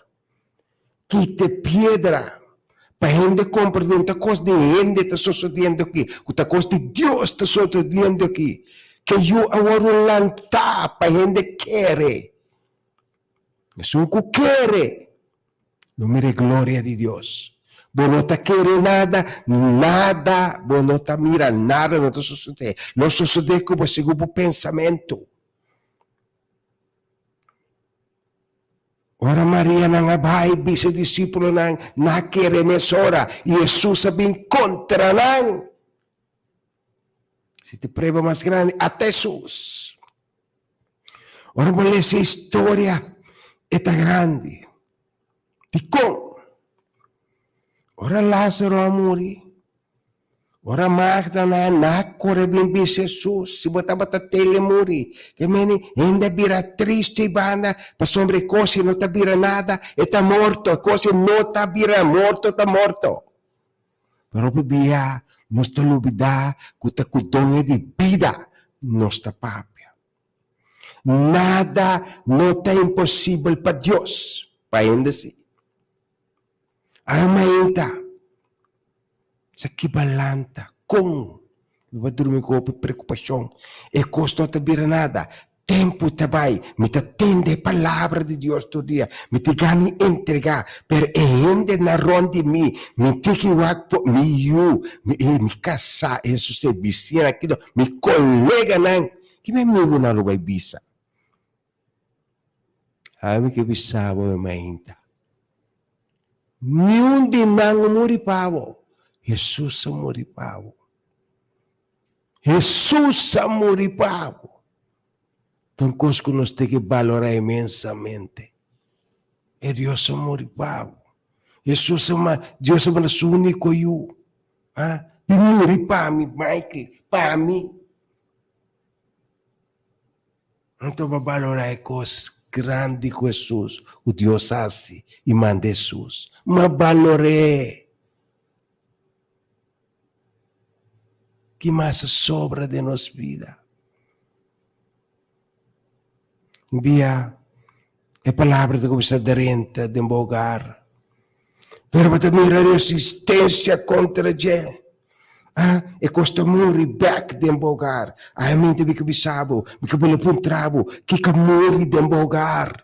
Kita e piedra pa hende komprendé ta kos di hende ta sosodiendo aki, ku ta kos di Dios ta sosodiendo aki. Ke yu a wòrdu lantá pa hende kere. Esun ku kere lo mira e gloria di Dios. Bo no ta kere nada, nada bo no ta mira, nada no ta sosodé. Lo sosodé ku bo segun bo pensamentu. Ora Marianan a bai bisa e disípulonan, nan a kere mesora, i Hesus a bin kontra nan. Si ta prueba mas grandi, ata Hesus. Ora bo lesa e historia, e ta grandi. Dikon? Ora Lázaro a muri, ora Marta na na kore bin bisa Hesus, si bo tabata tele muri, ke meni hende a bira tristu i banda, pasobra e kos no ta bira nada, e ta morto, e kos no ta bira, morto ta morto. Pero hopi bia nos ta lubida ku ta ku doño di bida nos ta papia. Nada no ta imposibel pa Dios, pa hende si. Awe mainta. Sa ki balanta, kon mi ba durmi ku hopi preokupashon? E kos no ta bira nada. Tempu ta bai, mi ta tende e palabra di Dios tur dia, mi ta gana i entregá, pero e hendenan rònt di mi, mi tin ki wak por mi yu, mi e mi kasá, e su bisiñanan kido, mi koleganan, ki mi amigunan lo bai bisa? Ami ke bisa bo e mainta. Niun di nan a muri pa bo. Hesus a muri pa bo. Hesus a muri pa bo. Ta un kos ku nos tin ke balorá inmensamente. E Dios a muri pa bo. Hesus a ma, Dios a manda su úniko yu, ha, di muri pa mi, Michael, pa mi. Anto bo balorá e kos grandi ku Hesus, ku Dios hasi i manda Hesus. Ma balor'é! Ki mas a sobra den nos bida? Un bia e palabra ta kuminsá drenta den bo hogar, pero bo ta mira resistensia kontra dje. Ah, e kos ta muri bek den bo hogar. Ai, mi ta bin ku bisa bo, mi ke bole puntra bo, kiko a muri den bo hogar?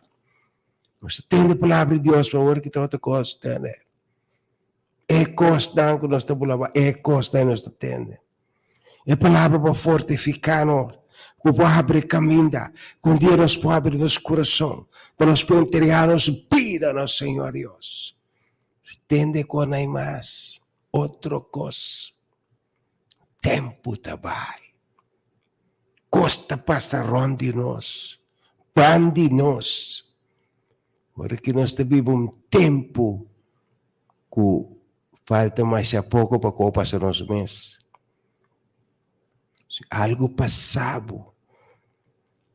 Nos ta tende palabra di Dios, pero awor ki ta otro kos tende. E kosnan ku nos ta bula, e kosnan nos ta tende. E palabra por fortifiká nos, ku por habri kaminda, ku un dia nos por habri nos kurason, pa nos por entregá nos bida na Señor Dios. Tende ku no hay mas otro kos. Tempu ta bai. Kos ta pasa rònt di nos, ban di nos. Ora ki nos ta biba un tempu ku falta masha poko pa ku pasa nos mes. Si algu pasa bo,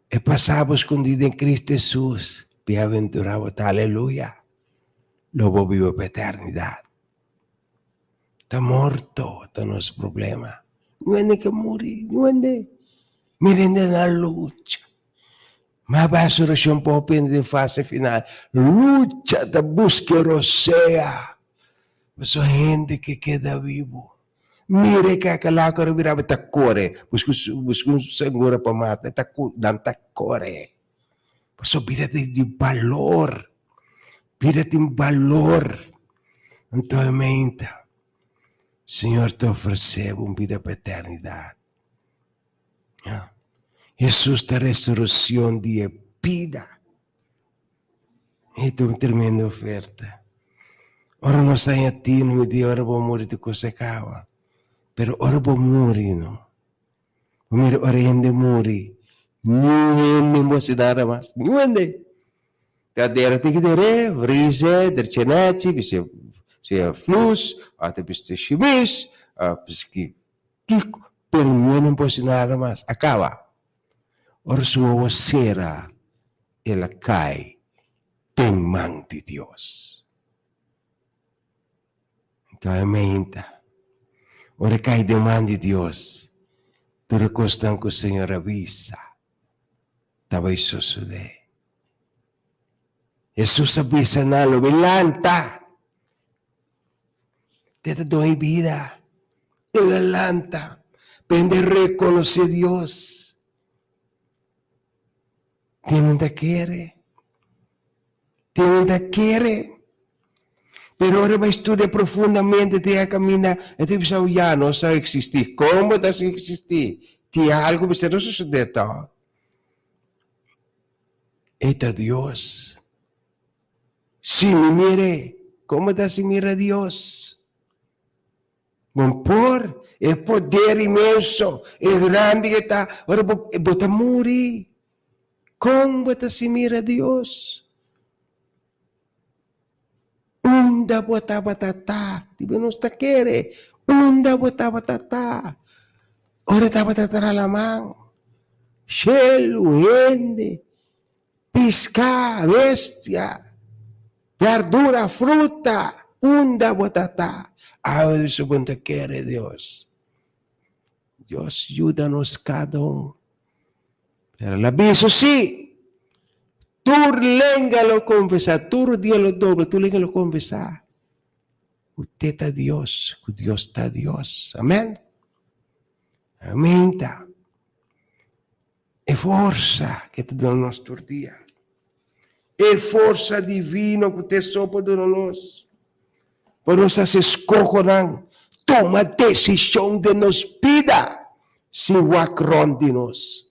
e pasa bo skondí den Kristu Hesus, biaventurá bo ta, aleluya! Lo bo biba pa eternidat. Ta morto ta nos problema. Niun hende ke muri, niun hende. Mira hende na lucha. Ma bai su orashon pa hopi hende den fase final. Lucha ta buska e rosea. Pasobra hende ke keda bibu. Mira e kakalaka ora bira ta kore. Buska buska un sangura pa mata. Ta nan ta kore. Pasobra bida ta di balor. Bida tin balor. Anto e meinta, Señor ta ofresé bo un bida pa eternidat. Ya. Hesus ta resurreccion di e bida. E ta un tremendo oferta. Ora nos ta haña tino, mi di ora bo muri tur kos a kaba. Pero ora bo muri no. Bo mira ora hende muri, niun hende no hasi nada mas. Niun hende. Ta dera tin ki der'é, vrise, derche nechi, bisti flus, ota bisti shimis, bisti Kiko? Pero mi no por hasi nada mas. A kaba. Ora su wowo sera, el a kai den man di Dios. Anto a meinta, ora e kai den man di Dios, tur e kosnan ku Señor a bisa ta bai sosodé. Hesus a bisa nan, Lo mi lanta. Te ta doi bida. El a lanta. Pende reconoce Dios. Tienen ta kere. Tienen ta kere. Pero ora ba estudia profundamente te a camina, e te bisa, ya no sa existi. Como ta sin existi? Ti algo bisa no sucede to. E ta Dios. Si mi mir'é, komo ta si mira Dios? Bon por e poder inmenso, e grandi ke ta, ora bo, bo ta muri. Kon bo ta si mira Dios? Unda bo tabata ta? Di nos ta kere. Unda bo tabata ta? Ora tabata tra laman, shelu, hende. Piská, bestia, bèrdura, fruta, unda bo ta ta? Awe di su bon ta kere Dios. Dios yuda nos kada un. Pero el a bisa si, tur lenga lo konfesá, tur dia lo dobla, tur lenga lo konfesá. ku te ta Dios, ku Dios ta Dios. Amen. Amen ta. E forsa ke ta duna nos tur dia. E forsa divino ku te so por duna nos. Pa nos hasi eskohonan, tuma desishon den nos bida sin wak rònt di nos.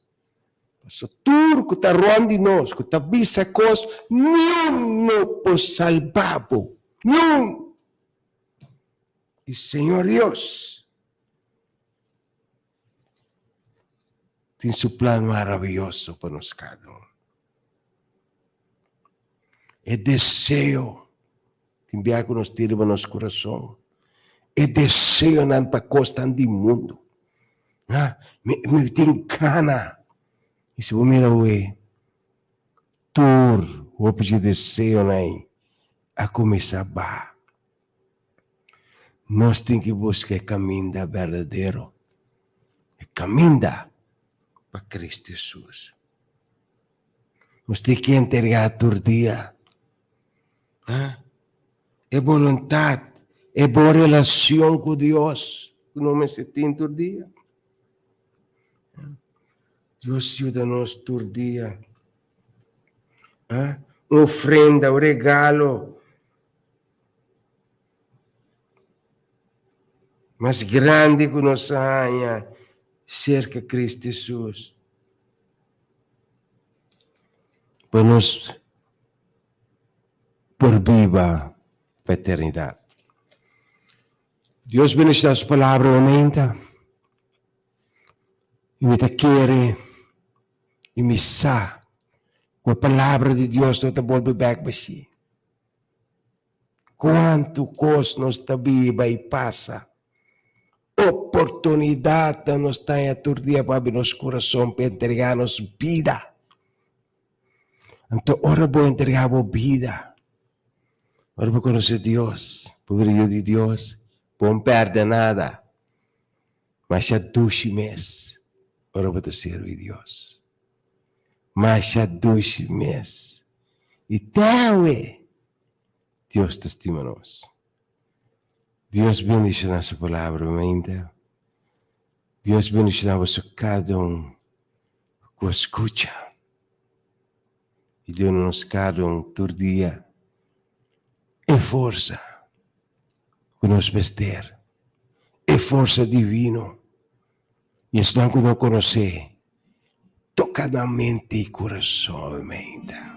Paso tur ku ta rònt di nos, ku ta bisa kos, niun no por salba bo. Niun! I Señor Dios tin su plan maravioso pa nos kada un. E deseo tin bia ku nos tin riba nos kurason, e deseonan pa kosnan di mundu. Ha, mi, mi tin gana. I si bo mira awe, tur hopi dje deseonan ei a kuminsá baha. Nos tin ki buska e kaminda berdadero, e kaminda pa Kristu Hesus. Nos tin ki entregá tur dia e boluntat, e bon relashon ku Dios ku nos mester tin tur dia. Dios yuda nos tur dia. Un ofrenda, un regalo Mas grandi ku nos a haña serka Kristu Hesus pa nos por biba pa eternidat. Dios bendishoná su palabra aumenta i mi ta kere i mi sa ku e palabra di Dios no ta bolbe bèk bashí. Kuantu kos nos ta biba i pasa! Oportunidatnan nos ta haña tur dia pa habri nos kurason pa entregá nos bida. Anto ora bo entregá bo bida, ora bo konosé Dios, bo bira yu di Dios, bo no pèrdè nada. Masha dushi mes ora bo ta sirbi Dios. Masha dushi mes. I te awe Dios ta stima nos. Dios bendiciona su palabra mainta. Dios bendiciona boso cada un cu a scucha. I duna nos cada un tur dia e forsa cu nos mester, e forsa divino. I esnan ku no konosé, toka nan mente i kurason mainta.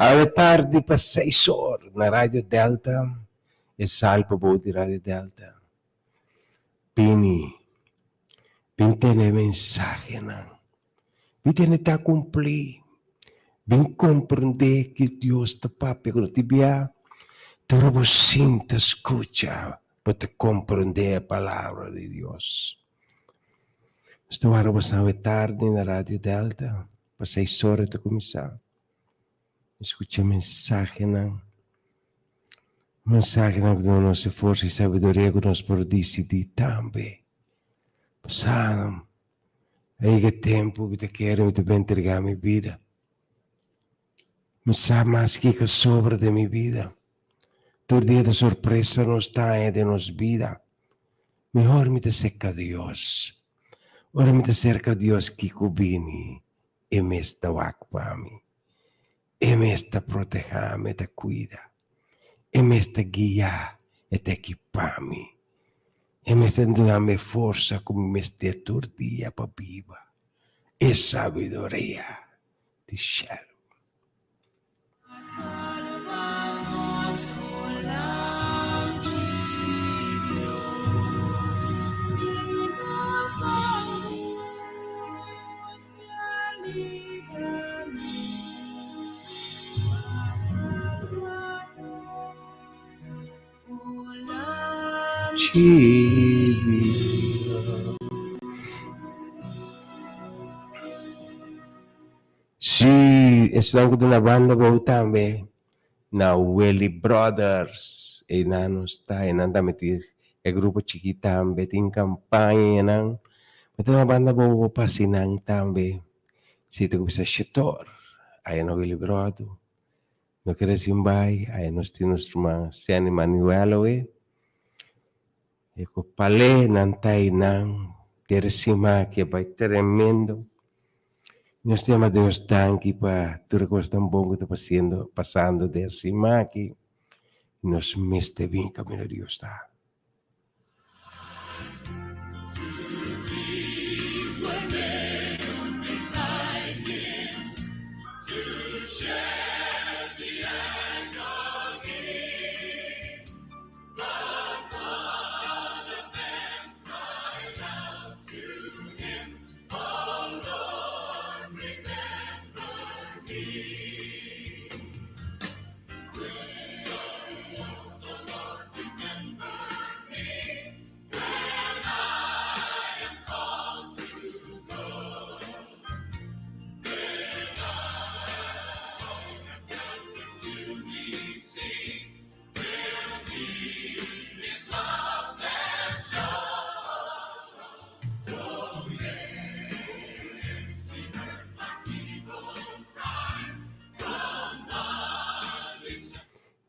Awe tardi pa seis or na Radio Delta, e sal pa bou di Radio Delta. Bini, bin tene e mensahenan. Bin tene ta kumplí. Bin komprendé ki Dios ta papia ku nos. Di bia, tur bo sinta skucha bo ta komprendé e palabra di Dios. Nos ta wara bo awe tardi na Radio Delta. Pa seis ora ta kuminsá. Skucha mensahenan. Mensahenan ku duna nos e forsa i sabiduria ku nos por disidí tambe. Pasá a yega e tempu mi ta kere mi ta bin entregá mi bida. Mi sa mas kiko sobra den mi bida. Tur dia ta sorpresa nos ta haña den nos bida. Mihor mi ta serka Dios. Ora mi ta serka Dios kiko bini e mes ta wak pa mi. E mes ta protehá mi, e ta kuida. E mes ta guiá, e ta ekipá mi. E mes ta duna mi e forsa ku mi mester tur dia pa biba. E sabiduria di shelu. Sí, esnan ku ta na banda bou tambe, na Willy Brothers, einan nos ta, einan tambe tin e grupo chikí tambe, tin kampaña einan. Bo ta na banda bou bo pasa einan tambe. Si ta kuminsá shetor, aya na Willy Brodo. No kere sin bai, aya nos tin nos ruman Senny Manuel awe. E ku palé nan ta einan, dere sima ke bai tremendo. Nos ta yama Dios danki pa tur e kosnan bon ku ta pasiendo, pasando den e sima aki. Nos mester bin kaminda Dios ta.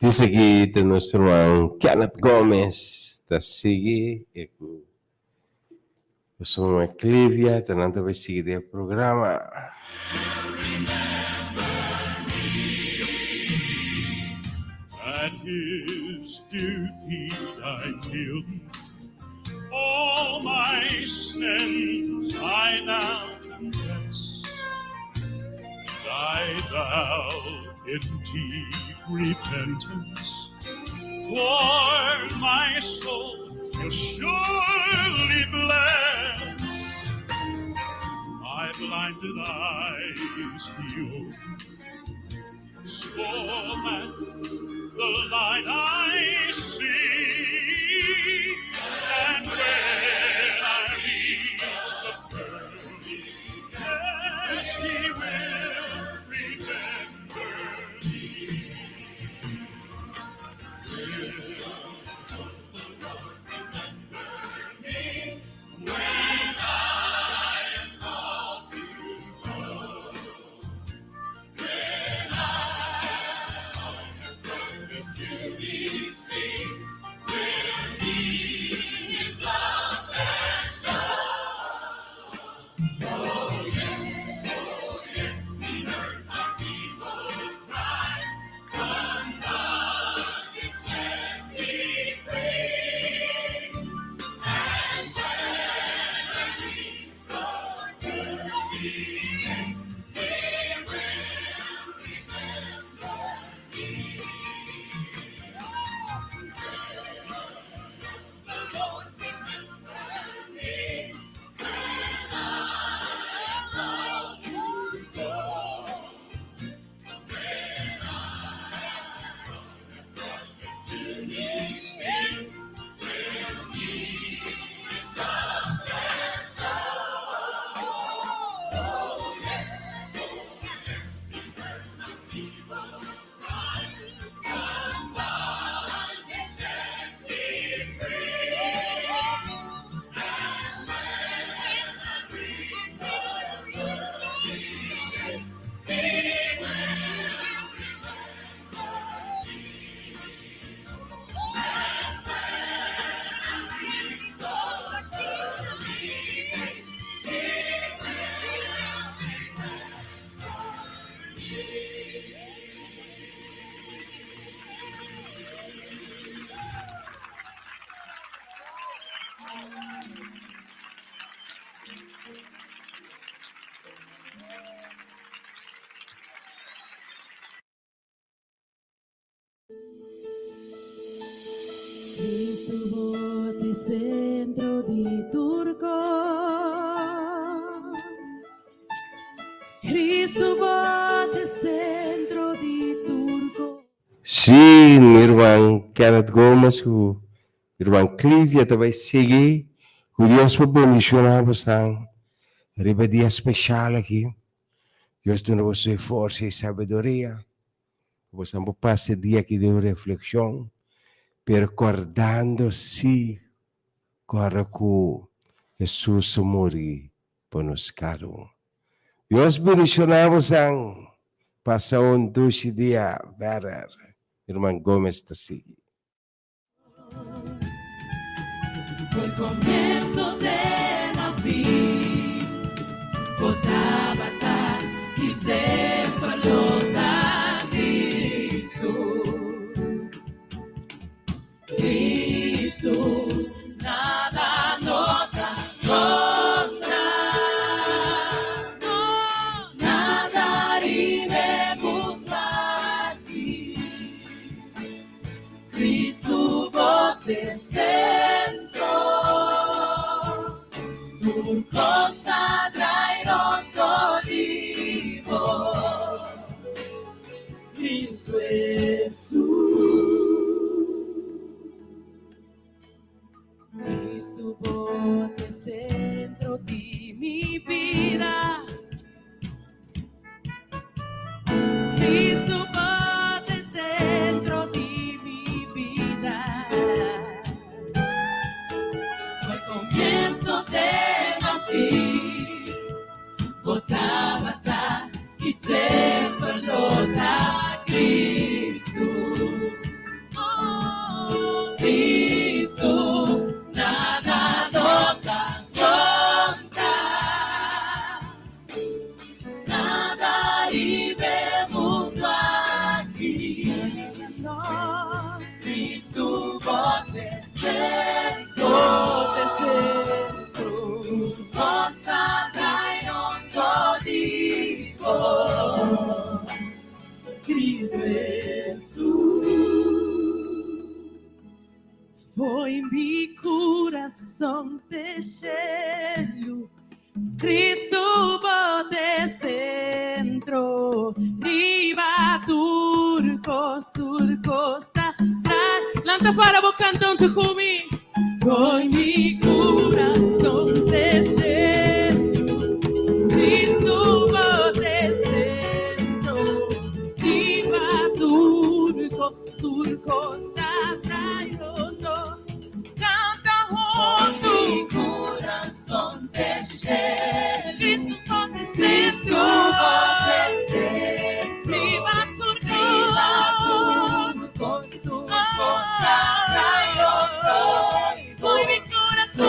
Di sigui ta nos ruman Kenneth Gomez ta sigui e ku su mama Clivia ta nan ta bai sigui den e programa. At his dear feet I kneel, all my sins I now confess. And I bow in deep repentance, for my soul he'll surely bless. My blinded eyes he opened, so that the light I see. And when I reach the pearly, yes, he will remember me. Will the Lord remember me when I am called to go? When I have to be seen, will he Cristo bo t'e centro di tur cos. Cristo bo t'e centro di tur cos. Sí, mi ruman Kenneth Gomes ku mi ruman Clivia ta bai sigui. Ku Dios por bendishoná bosnan riba e dia speshal aki. Dios duna boso e forsa i sabiduria pa boso por pasa e dia aki den reflekshon, pero kòrdando si kòrda ku Hesus a muri pa nos kada un. Dios bendishoná bosan. Pasa un dushi dia verder. Herman Gomez ta sigui. Foi comienzo te na fin. Bo tabata y semper lo ta Cristo. Cristo, nada no ta contra. Nada riba e mundo aki. Cristo bo t'e centro, tur cos ta drai rondo di bo, Cristo Jesus. Cristo bo t'e centro di mi bida. Cristo bo t'e centro di mi bida. Foi comienzo te na fin. Bo tabata y semper lo ta Cristo. Oh, Cristo, nada no ta contra. Nada riba e mundo aki. Cristo bo t'e centro, cos ta drai rondo di bo. Cristo Jesus. Foi mi corazón te cielo, Cristo bo t'e centro, riba tur cos, tur cos ta drai. Lanta para bo canta hunto cu mi. Foi mi corazón te cielo, Cristo bo t'e centro, riba tur cos, tur cos ta drai rondo. Canta hunto. Mi corazón te cielo, Cristo bo t'e centro, riba tur cos, tur cos ta drai rondo. Foi mi corazón.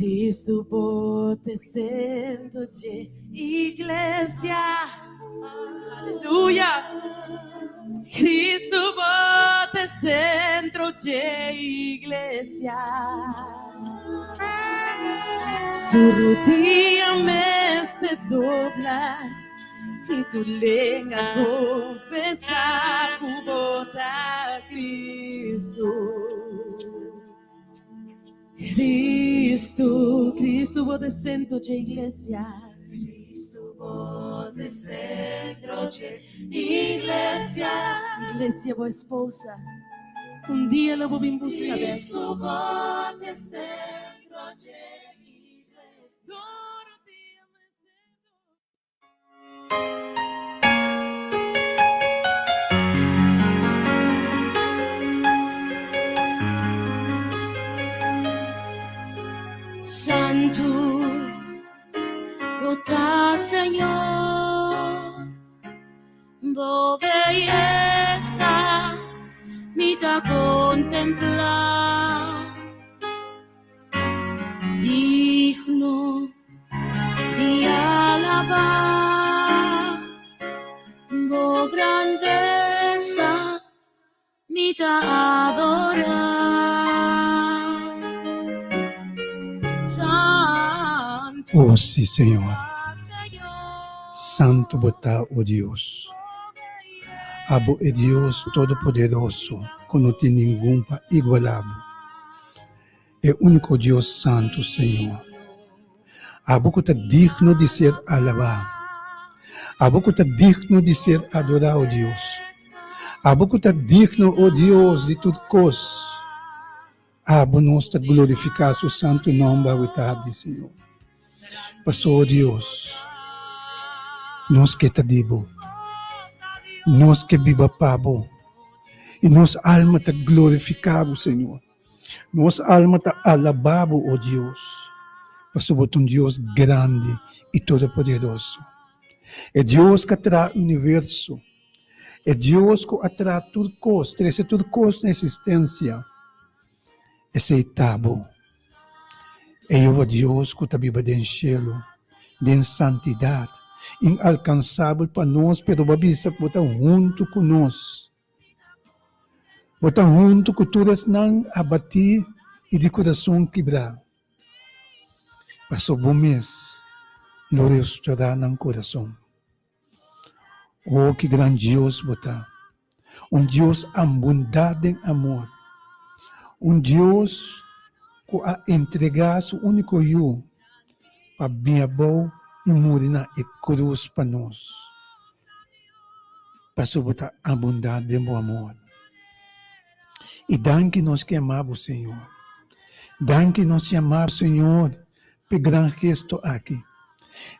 Cristo bo t'e centro dje iglesia. Aleluya. Cristo bo t'e centro dje iglesia. Tur rudia mester dobla y tur lenga confesa cu bo ta Cristo. Cristo, Cristo bo t'e centro dje iglesia. Cristo bo t'e centro dje iglesia. Iglesia bo esposa, un dia lo bo bin busca bek. Cristo bo t'e centro dje iglesia. Santu bo ta Señor, bo beyesa mi ta contemplá. Digno di alabá bo grandesa mi ta adorá. Santu O sí, Señor. Santu bo ta, o Dios. Abo e Dios Todopoderoso ku no tin ningun pa igualá bo. E úniko Dios Santu, Señor. Abo ku ta digno di ser alabá. Abo ku ta digno di ser adorá, o Dios. Abo ku ta digno, o Dios, di tur kos. Abo nos ta glorifiká su santu nòmber awe tardi, Señor. Pasobra, o Dios, nos ke ta di bo. Nos ke biba pa bo. I nos alma ta glorifiká bo, Señor. Nos alma ta alabá bo, o Dios, pasobra bo ta un Dios grandi i todopoderoso. E Dios ku a traha universo, e Dios ku a traha tur kos, trese tur kos na esistensia, esei ta bo. E Jehová Dios ku ta biba den shelu, den santidat, inalkansabel pa nos, pero bo a bisa ku bo ta huntu ku nos. Bo ta huntu ku tur esnan abatí i di kurason kibrá, pasobra bo mes lo restorá nan kurason. O ki gran Dios bo ta! Un Dios abundá den amor, un Dios ku a entregá su úniko Yu pa bin abou i muri na e krus pa nos. Pasobra bo ta abundá den bo amor. I danki nos ke ama bo, Señor. Danki nos yama, Señor, p'e gran gesto aki.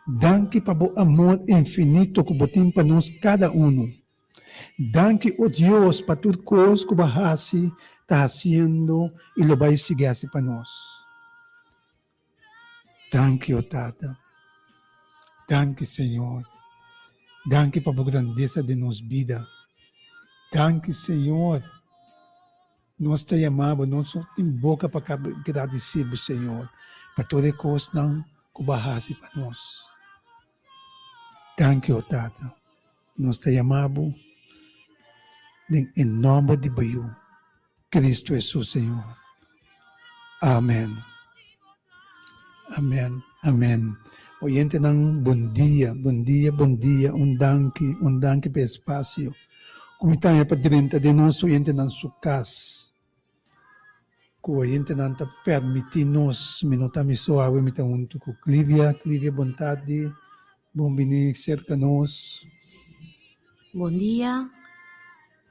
Danki pa bo amor infinito ku bo tin pa nos kada unu. Danki, o Dios, pa tur kos ku bo a hasi, ta hasiendo i lo bai sigui hasi pa nos. Danki, o Tata. Danki, Señor. Danki pa bo grandesa den nos bida. Danki, Señor. Nos ta yama bo, nos no tin boka pa gradisí bo, Señor, pa tur e kosnan ku bo a hasi pa nos. Danki, o Tata. Nos ta yama bo den e nòmber di bo Yu, Cristo Hesus, Señor. Amen. Amen, amen. Oyentenan, bon dia, bon dia, bon dia. Un danki, un danki pa e espacio cu mi taña pa drenta den nos oyentenan su cas. Cu oyentenan ta permiti nos, mi no ta mi so awe, mi ta hunto cu Clivia. Clivia, bon tardi, bon bini cerca nos. Bon dia,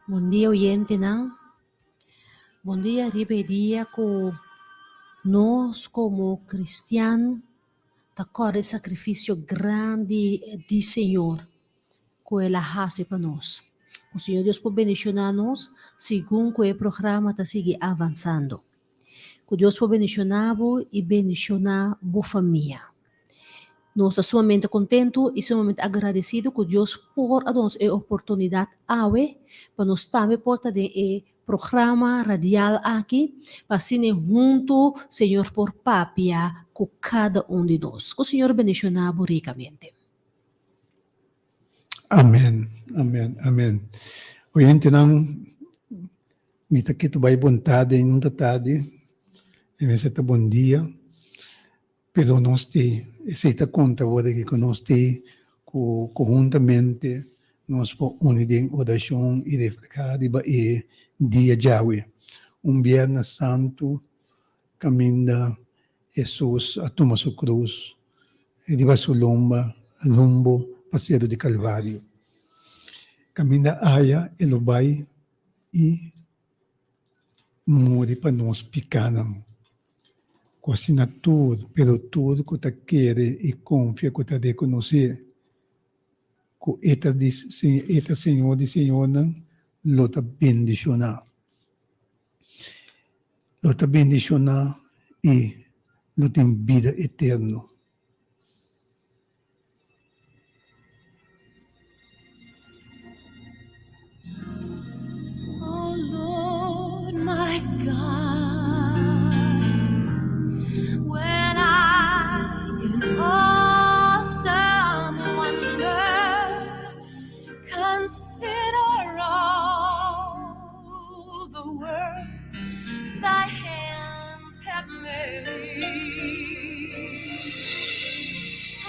bon dia oyentenan. Bon dia riba e dia ku nos komo kristian ta kòrda e sakrifisio grandi di Señor ku el a hasi pa nos. Ku Señor Dios por bendishoná nos segun ku e programa ta sigui avansando. Ku Dios por bendishoná bo i bendishoná bo famia. Nos ta sumamente kontentu i sumamente agradesido ku Dios por a duna nos e oportunidat awe pa nos tambe por ta den e programa radial aki pa asina huntu Señor por papia ku kada un di nos. Ku Señor bendishoná bo rikamente. Amen, amen, amen. Oyentenan, mi ta ketu bai bon tarde i no ta tarde, e mester ta bon dia, pero nos te, esei ta konta awor aki ku nos te ku konhuntamente nos por uni den orashon i reflehá riba e dia djawe, un Biernes Santu kaminda Hesus a tuma su krus riba su lomba rumbo pa Seru di Kalvario. Kaminda aya e lo bai i muri pa nos pikánan. Ku asina tur, pero tur ku ta kere i konfia ku ta rekonosé ku e ta di e ta Señor di señornan lo ta bendishoná. Lo ta bendishoná i lo tin bida eterno. Oh Lord my God, when I in awesome wonder consider all the works thy hands have made.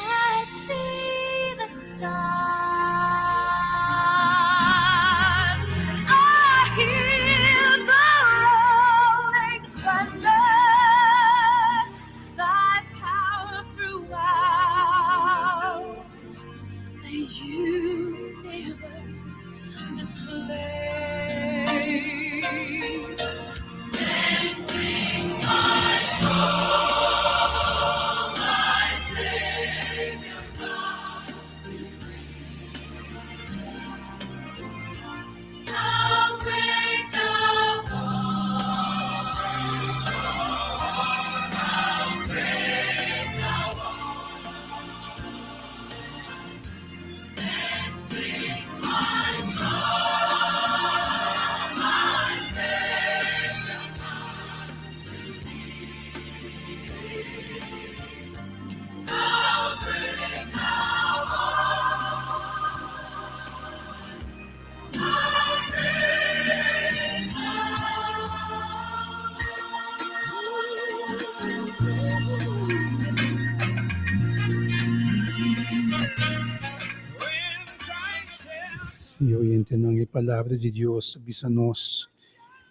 I see the stars and I hear the rolling thunder. Thy power throughout the universe display. Then sings my soul, my Savior God to thee. How great thou art, how great thou art. Then sings my soul, my Savior God to thee. How great thou art, how great thou Sí, oyentenan, e Palabra di Dios ta bisa nos,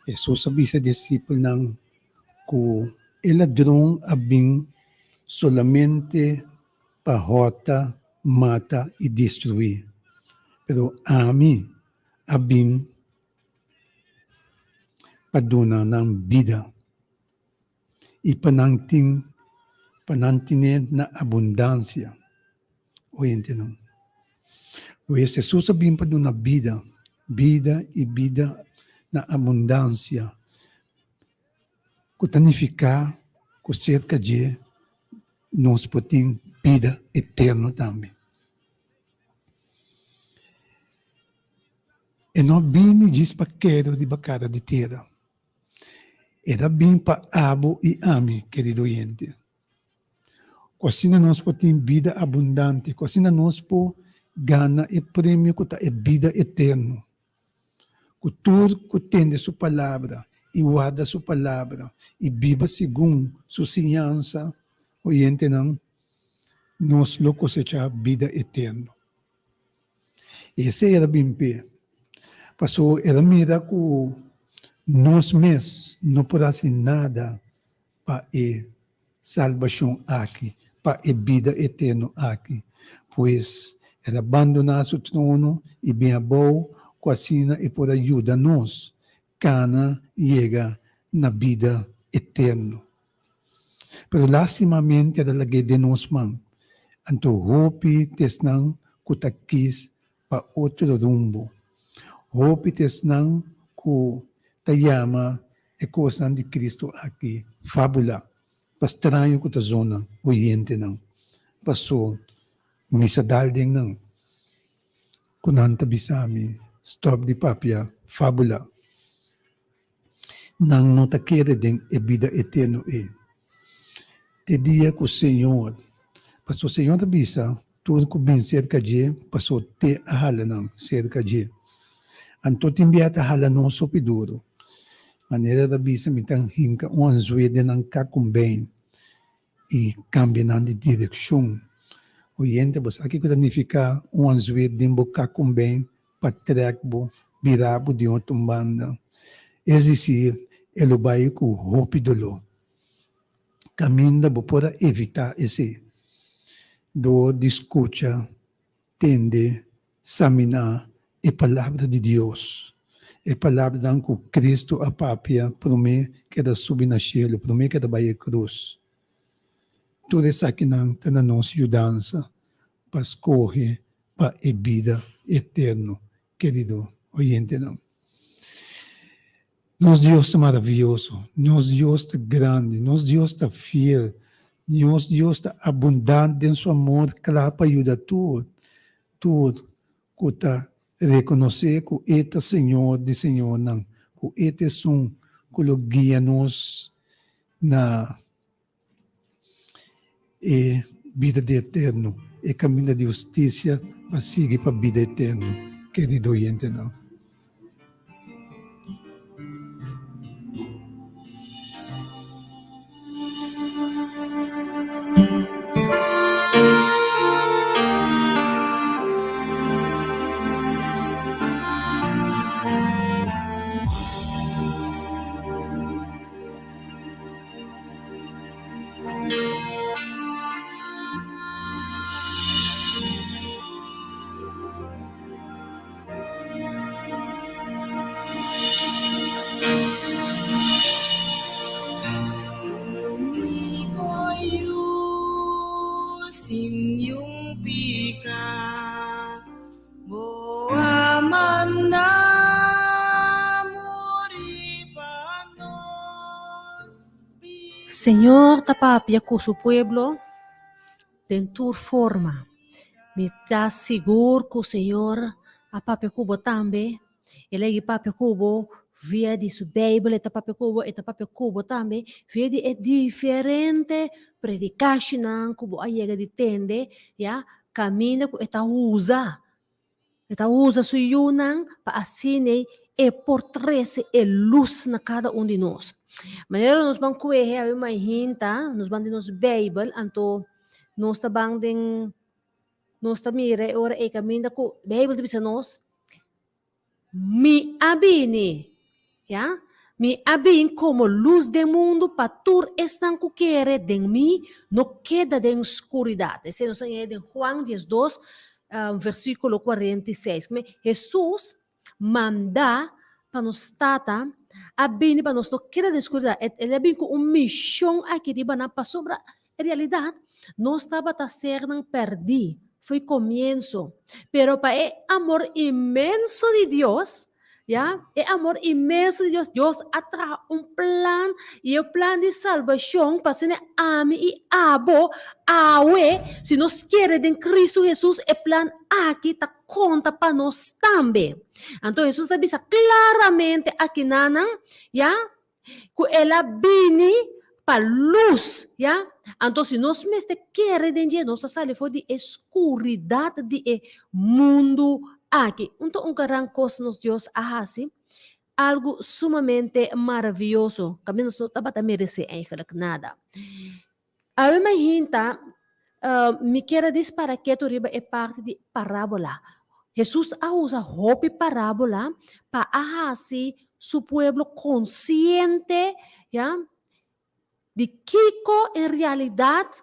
Hesus a bisa e disipelnan ku e ladron a bin solamente pa hòrta, mata i destruí, pero ami a bin pa duna nan bida i pa nan tin pa nan tine na abundansia. Oyentenan, pues Hesus a bin pa duna bida, bida i bida na abundansia, ku ta nifiká ku serka dje nos por tin bida eterno tambe. E no a bini djis pa keda riba kara di tera. E ta bin pa abo i ami, kerido oyente. Ku asina nos por tin bida abundante, ku asina nos por gana e premio ku ta e bida eterno. Ku tur ku tende su palabra i warda su palabra i biba segun su siñansa, oyentenan, nos lo kosechá bida eterno. Esei el a bin p'e, pasobra el a mira ku nos mes no por hasi nada pa e salbashon aki, pa e bida eterno aki. Pues, el a bandoná su trono i bin abou ku asina e por a yuda nos kana yega na bida eterno. Pero lastimamente el a lag'é den nos man. Anto hopi ta esnan ku ta kis pa otro rumbo. Hopi ta esnan ku ta yama e kosnan di Cristo aki. fábula pa straño ku ta zona oyentenan, paso mi sa dal den nan ku nan ta bisa mi stòp di papia fábula. Nan no ta kere den e bida eterno ei. Te dia ku Señor, paso Señor ta bisa tur ku bin serka dje, paso te a hala nan serka dje. Anto tin bia ta hala nos hopi duru. Manera ta bisa mi ta hinka un anzué den nan kakumbein i kambia nan di direkshon. Oyente, bo sa kiko ta nifiká un anzué den bo kakumbein pa trèk bo bira bo di otro un banda? Es desir, e lo bai ku hopi doló. Kaminda bo por a evitá esei dor di skucha, tende, saminá e Palabra di Dios, e palabranan ku Kristu a papia promé ku el a subi na shelu, promé ku el a bai e krus. Tur esakinan ta na nos yudansa pa skohe pa e bida eterno, kerido oyentenan. Nos Dios ta maravioso, nos Dios ta grandi, nos Dios ta fiel, nos Dios ta abundante den su amor kla pa yuda tur, tur ku ta rekonosé ku E ta Señor di señornan, ku E ta esun ku lo guia nos na e bida di eterno, e kaminda di hustisia pa sigui pa bida eterno, kerido oyentenan. Señor ta papia ku su pueblo den tur forma. Mi ta sigur ku Señor a papia ku bo tambe. El a yegi papia ku bo via di su Beibel, e ta papia ku bo, e ta papia ku bo tambe via di e diferente predikashinan ku bo a yega di tende, ya, kaminda ku e ta usa E ta usa su yunan pa asina e por trese e lus na kada un di nos. Manera nos ban kuehe awe mainta, nos ban den nos Beibel, anto nos ta ban den, nos ta mira e ora ei kaminda ku Beibel ta bisa nos, Mi a bini, ya, mi a bin komo lus den mundu pa tur esnan ku kere den mi no keda den skuridat. Esei nos ta haña den Juan diesdos, versíkulo 46. Me, Hesus manda pa nos Tata a bini pa nos no keda den skuridat. El a bin ku un mishon aki riba nan pasobra en realidat nos tabata sernan pèrdí fo'i komienso. Pero pa e amor inmenso di Dios, ya, e amor inmenso di Dios, Dios a traha un plan i e plan di salbashon pa asina ami i abo awe, si nos kere den Kristu Hesus, e plan aki ta konta pa nos tambe. Anto Hesus ta bisa klaramente akinanan, ya, ku el a bini pa lus, ya. Anto si nos mester kere den dje, nos ta sali for di e skuridat di e mundu aki. Un ta un gran kos nos Dios a hasi, algu sumamente maravioso, kaminda nos no tabata meresé eigenlijk nada. Awe mainta mi kier a dispara ketu riba e parti di parabola. Hesus a usa hopi parabola pa a hasi su pueblo konsiente, ya, di kiko en realidat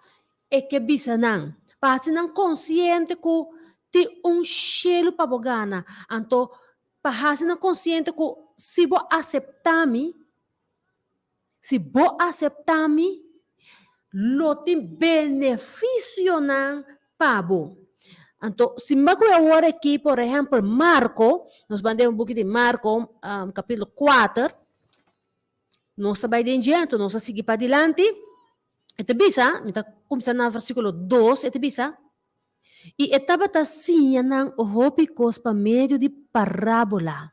e ke bisa nan. Pa hasi nan konsiente ku tin un shelu pa bo gana. Anto pa hasi nan konsiente ku si bo aseptá mi, Si bo aseptá mi, lo tin benefisionan pa bo. Anto, si mi bai ku e awor aki, por ehèmpel, Marko, nos ban den buki di Marko, kapítulo kuater. Nos ta bai den dje, anto nos ta sigui padilanti. E ta bisa, mi ta kuminsá na versíkulo dos, e ta bisa, I e tabata siña nan hopi kos pa medio di parábola,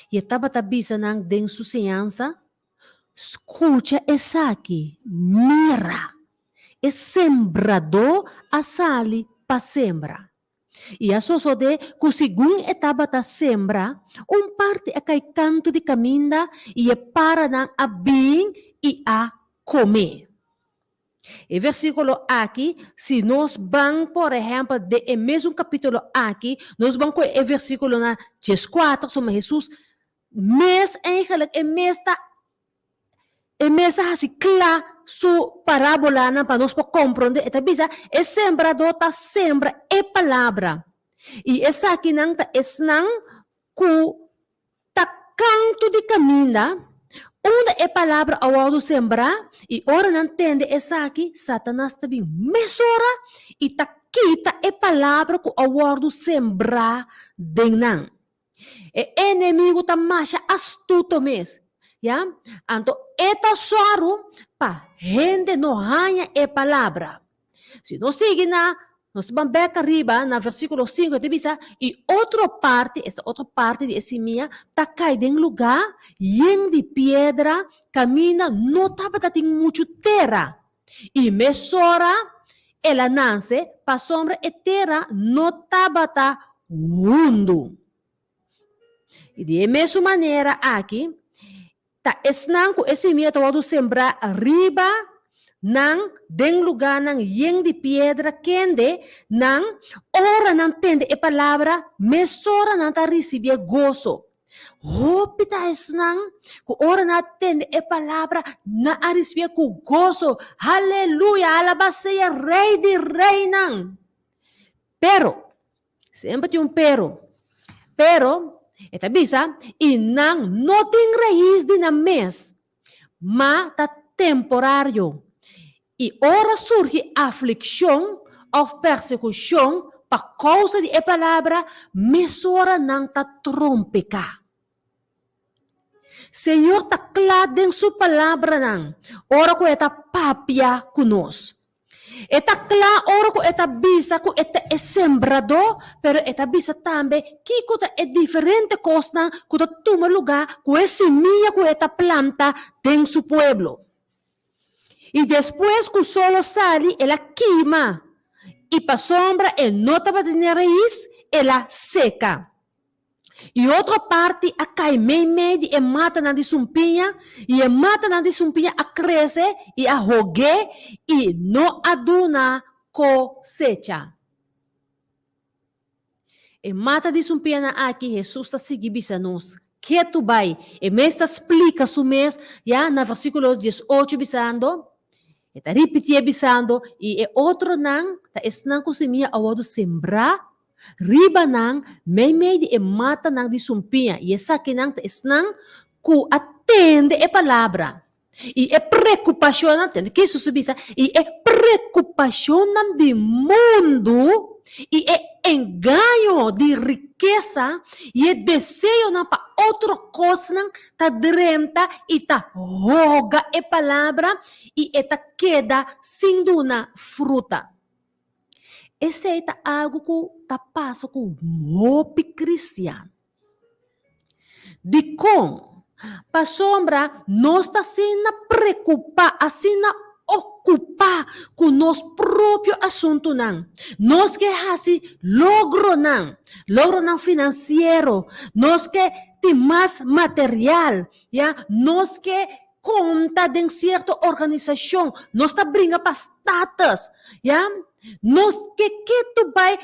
i e tabata bisa nan den su siñansa, Skucha esaki, mira, e sembradó a sali pa sembra. I a sosodé ku segun e tabata sembra, un parti a kai kantu di kaminda i e paranan a bin i a kom'é. E versíkulo aki, si nos ban, por ehèmpel, den e mesun kapítulo aki, nos ban ku e versíkulonan dieskuater, suma Hesus mes eigenlijk e mes ta e mes ta hasi kla su parábolanan pa nos por komprondé. E ta bisa, E sembradó ta sembra e palabra, i esakinan ta esnan ku ta kantu di kaminda unda e palabra a wòrdu sembrá, i ora nan tende esaki, Satanas ta bin mesora i ta kita e palabra ku a wòrdu sembrá den nan. E enemigu ta masha astuto mes, ya. Anto e ta sòru pa hende no haña e palabra. Si nos sigui na, nos ta ban bèk ariba na versíkulo sinku, e ta bisa, I otro parti, esta otro parti di e simia, ta kai den lugá yen di piedra kaminda no tabata tin muchu tera. I mesora el a nase pasobra e tera no tabata hundu. I di e mesun manera aki, ta esnan ku e simia ta wòrdu sembrá riba nan den lugánan yen di piedra kende nan, ora nan tende e palabra, mesora nan ta risibié goso. Hopi ta esnan ku ora nan a tende e palabra, nan a risibié ku goso, Haleluya! Alabá sea Rei di reinan! Pero, semper tin un pero, pero, e ta bisa, i nan no tin rais di nan mes, ma ta temporario. I ora surgi aflikshon òf persekushon pa kousa di e palabra, mesora nan ta trompeká. Señor ta kla den su palabranan ora ku e ta papia ku nos. E ta kla ora ku e ta bisa ku e ta e sembradó, pero e ta bisa tambe kiko ta e diferente kosnan ku ta tuma lugá ku e simia ku e ta planta den su pueblo. I despues ku solo sali el a kima, i pasobra e no tabatin rais, el a seka. I otro parti a kai meimei di e matanan di sumpiña, i e matanan di sumpiña a krese i a hog'é i no a duna kosecha. E mata di sumpiñanan aki Hesus ta sigui bisa nos, Ketu bai. E mes ta splika su mes ya na versíkulo diesocho bisando, e ta ripitié bisando, I e otronan ta esnan ku simia a wòrdu sembrá Riba nan, meimei di e matanan di sumpiña, i esakinan ta esnan ku a tende e palabra, i e preokupashonnan, tende ke Hesus a bisa, i e preokupashonnan di mundu, i e engaño di rikesa, i e deseonan pa otro kosnan ta drenta i ta hoga e palabra, i e ta keda sin duna fruta. Esei ta algu ku ta pasa ku hopi kristian. Dikon? Pasobra nos ta asina preokupá, asina okupá ku nos propio asuntunan. Nos ke hasi logronan, logronan finansiero, nos ke tin mas material, ya, nos ke Konta den sierto organisashon, nos ta bringa pa status, ya. Nos ke ketu bai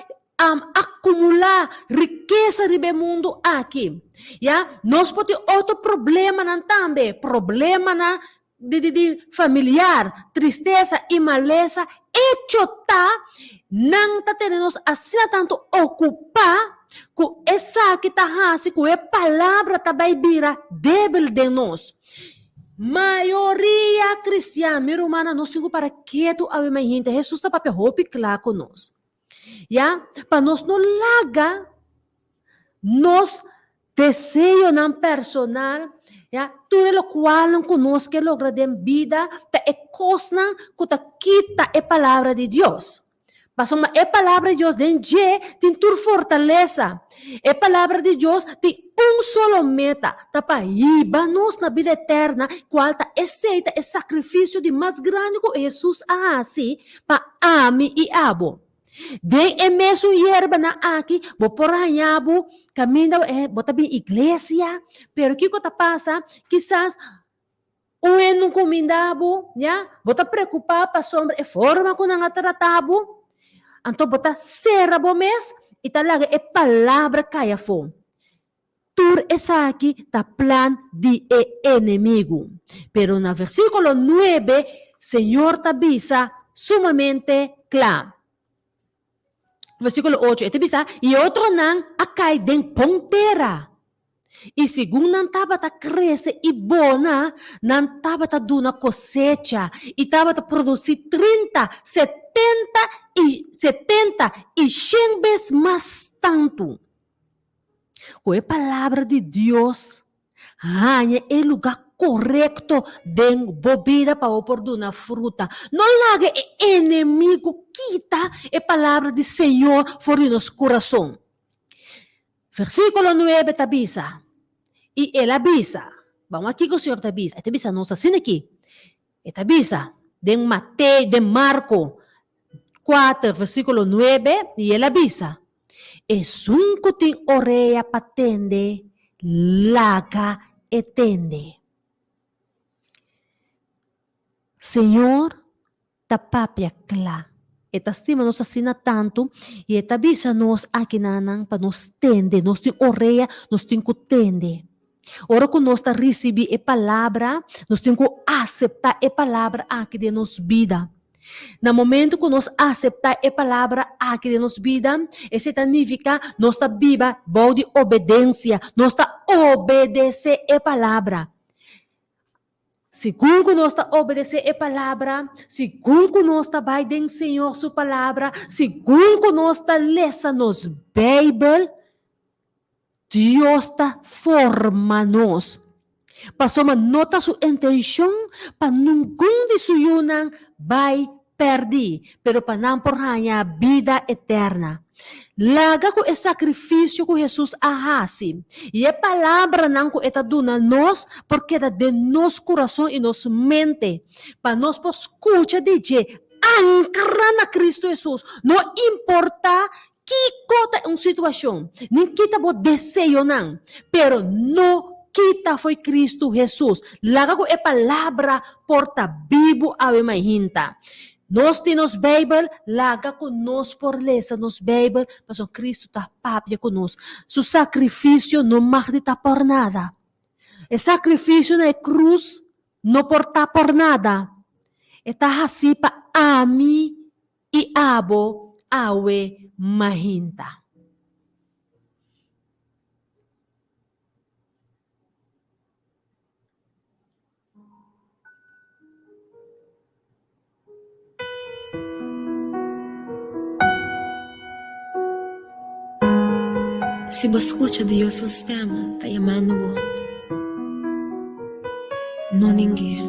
akumulá rikesa riba e mundu aki, ya. Nos por tin otro problemanan tambe, problemanan di di di familiar, tristesa i malesa. Echo ta, nan ta tene nos asina tantu okupá ku esaki ta hasi ku e palabra ta bai bira débil den nos. Mayoria kristian, mi rumannan, nos tin ku para ketu awe mainta. Hesus ta papia hopi kla ku nos. Ya, pa nos no laga nos deseonan personal. Ya, tur e lokualnan ku nos ke logra den bida ta e kosnan ku ta kita e palabra di Dios. Pasobra e palabra di Dios den dje tin tur fortalesa. E palabra di Dios tin un solo meta, ta pa hiba nos na bida eterna, kual ta esei ta e sakrifisio di mas grandi ku Hesus a hasi pa ami i abo. Den e mesun yerbanan aki bo por haña bo kaminda bo ta bin iglesia, pero kiko ta pasa? Kisas un hende no kuminda bo, ya, bo ta preokupá pasobra e forma ku nan a trata bo, anto bo ta sera bo mes i ta laga e palabra kai afó. Tur esaki ta plan di e enemigu. Pero na versíkulo nuebe Señor ta bisa sumamente kla. Versíkulo ocho, e ta bisa, I e otronan a kai den bon tera. I segun nan tabata krese i bona, nan tabata duna kosecha i tabata produsí trinta, setenta i setenta i shen bes mas tantu. Ku e Palabra di Dios haña e lugá korekto den bo bida pa bo por duna fruta. No laga e enemigu kita e Palabra di Señor for di nos kurason. Versíkulo nuebe ta bisa, I el a bisa, Ban wak kiko Señor ta bisa. E ta bisa nos asina aki. E ta bisa den Mateo, den Marko kuater versíkulo nuebe, i el a bisa, Esun ku tin orea pa tende, laga e tende. Señor ta papia kla. E ta stima nos asina tantu i e ta bisa nos akinanan pa nos tende. Nos tin orea, nos tin ku tende. Ora ku nos ta risibí e palabra, nos tin ku aseptá e palabra aki den nos bida. Na momento ku nos aseptá e palabra aki den nos bida, esei ta nifiká nos ta biba bou di obedensia, nos ta obedesé e palabra. Segun ku nos ta obedesé e palabra, segun ku nos ta bai den Señor su palabra, segun ku nos ta lesa nos Beibel, Dios ta forma nos. Pasobra no ta su intenshon pa ningun di su yunan bai pèrdí, pero pa nan por haña bida eterna. Laga ku e sakrifisio ku Hesus a hasi i e palabranan ku e ta duna nos por keda den nos kurason i nos mente, pa nos por skucha di dje, ankra na Kristu Hesus, no importá Kiko ta un situashon? Nin kita bo deseonan, pero no kita fo'i Kristu Hesus. Laga ku e palabra por ta bibu awe mainta. Nos tin nos Beibel, laga ku nos por lesa nos Beibel, pasobra Kristu ta papia ku nos. Su sakrifisio no mag di ta por nada. E sakrifisio na e krus no por ta por nada. E ta hasi pa ami I abo awe mahinta. Si bo skucha Dios su stèm ta yamando bo, no ning'é.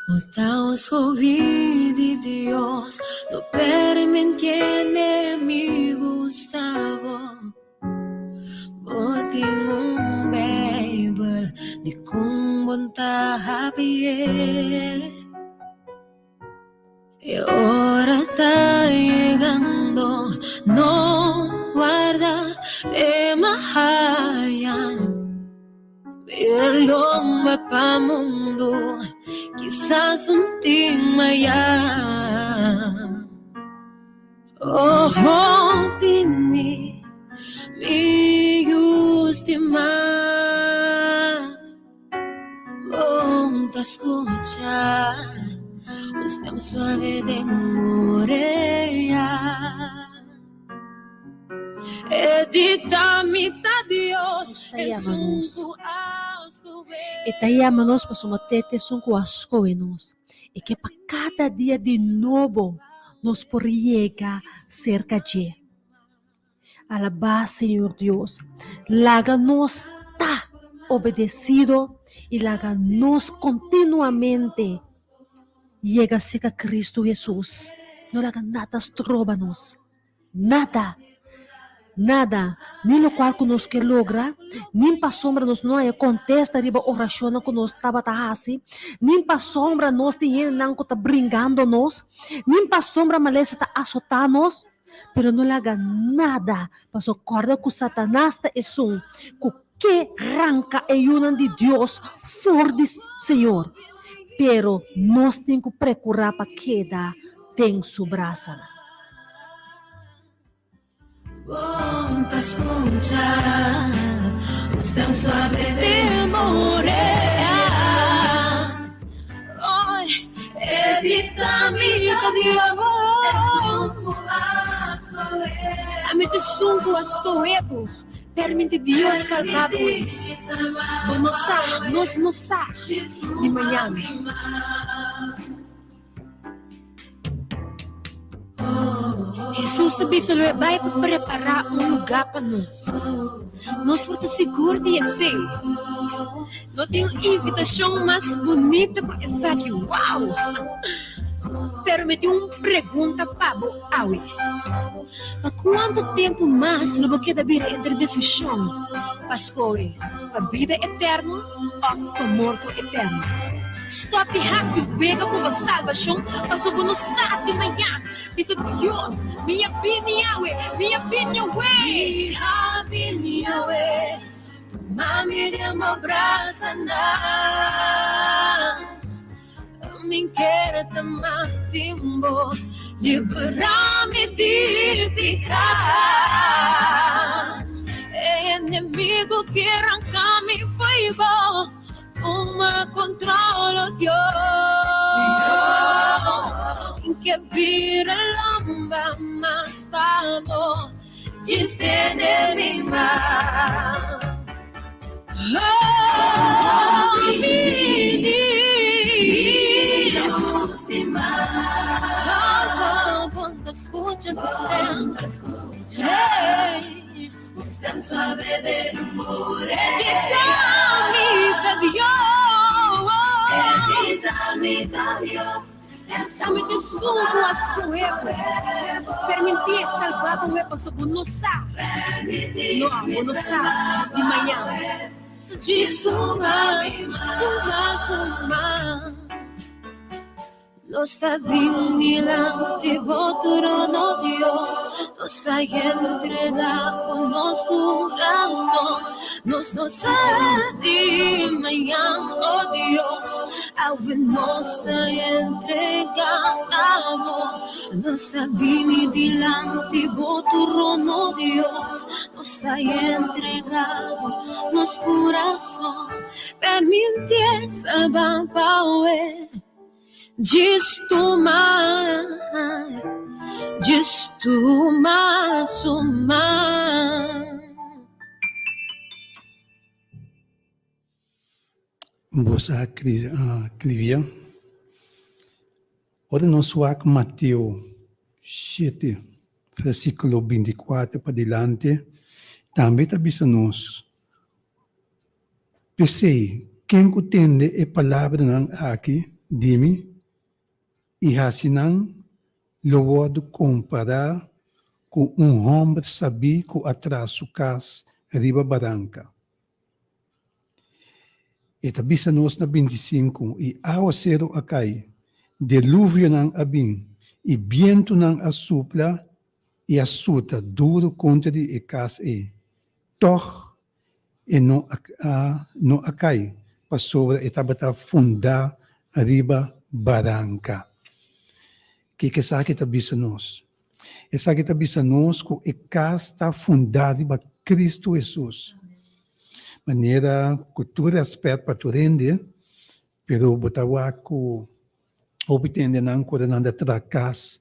Bo ta un skohí di Dios, no permití enemigu usa bo. Bo tin un Beibel, dikon bo ta hapi'é? E ora ta yegando, no warda te mahaya. Mira lomba pa mundu, kisas un tin maya. Oh, hopi mi, mi yu stima. Bon ta skucha un stem suave den orea. E di ta mi ta Dios, Jesús ta yama esun nos. ku a skohe E ta yama nos pasobra te esun ku a skohe nos. E ke pa kada dia di nobo nos por yega serka dje. Alabá Señor Dios. Laga nos ta. obedesido i laga nos kontinuamente yega serka Kristu Hesus. No laga nada stroba nos. Nada! Nada, ni lokual ku nos ke logra, nin pasobra nos no haña kontesta riba orashonnan ku nos tabata hasi, nin pasobra nos tin hendenan ku ta bringando nos, nin pasobra malesa ta asotá nos, pero no laga nada, pasobra kòrda ku Satanas ta esun ku ke ranka e yunan di Dios for di Señor. Pero nos tin ku prekurá pa keda den su brasanan. Permiti Dios salba bo e. Bo no sa, nos no sa di mañana. Hesus ta bisa lo e bai pa prepará un lugá pa nos. Nos por ta sigur di esei. No tin un invitashon mas bunita ku esaki. Wow! Pero mi tin un pregunta pa bo awe. Pa kuantu tempu mas lo bo keda bira entre desishon pa skohe pa bida eterno òf pa morto eterno? Stòp di hasi wega ku bo salbashon, pasobra bo no sa di mañan. Bisa Dios, Mi a bini awe, mi a bini awe! Mi a bini awe, tuma mi den bo brasanan. Mi kere ta mas sin bo, libera mi di piká. E enemigo ke ranka mi fo'i bo, tuma kontrol, oh Dios. Mi ke bira lomba mas pa bo, djis tene mi man. Esami ta esun ku a skohe bo. Permití e salba bo e paso bo no sa. No, bo no sa di mañan. Djis suma, tuma suma. Nos ta bini dilanti bo trono, Dios. Nos ta entrega ku nos kurason. Nos no sa di mañan, oh Dios. Awe nos ta entrega na bo. Nos ta bini dilanti bo trono, Dios. Nos ta entrega bo nos kurason. Permiti salba pa awe. Djis tuma, djis tuma su man. Bo sa Clivia, ora nos wak Mateo shete versikulo 24 padilanti tambe ta bisa nos P'esei, ken ku tende e palabranan aki di mi i hasi nan, lo wòrdu kompará ku un hòmber sabí ku a traha su kas riba baranka. E ta bisa nos na 25, I awaseru a kai, deluvionan a bin, i bientunan a supla i a suta duru kontra di e kas ei. Tòg E no a no a kai pasobra e tabata fundá riba baranka. Kiko esaki ta bisa nos? Esaki ta bisa nos ku e kas ta fundá riba Kristu Hesus. Manera ku tur rèspèt pa tur hende, pero bo ta wak ku Hopi tendenan ku ora nan ta traha kas,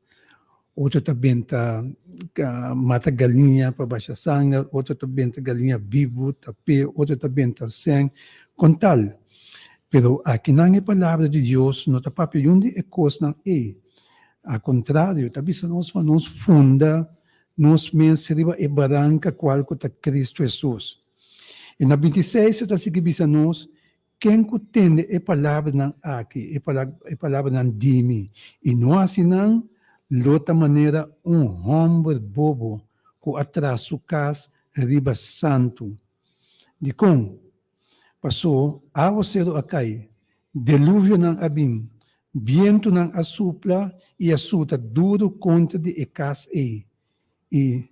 otro ta benta mata galiña pa basha sanger, otro ta benta galiña bibu ta p'e, otro ta benta sèn, kon tal. Pero akinan e palabra di Dios no ta papia yun di e kosnan ei. Al kontrario, ta bisa nos pa nos funda nos mes riba e baranka kual ku ta Kristu Hesus. I na 26 e ta sigui bisa nos, Ken ku tende e palabranan aki, e palabranan di mi, i no hasi nan, lo ta manera un hòmber bobo ku a traha su kas riba santu. Dikon? Pasó awaseru a kai, deluvionan a bin, bientunan a supla i a suta duru kontra di e kas ei, i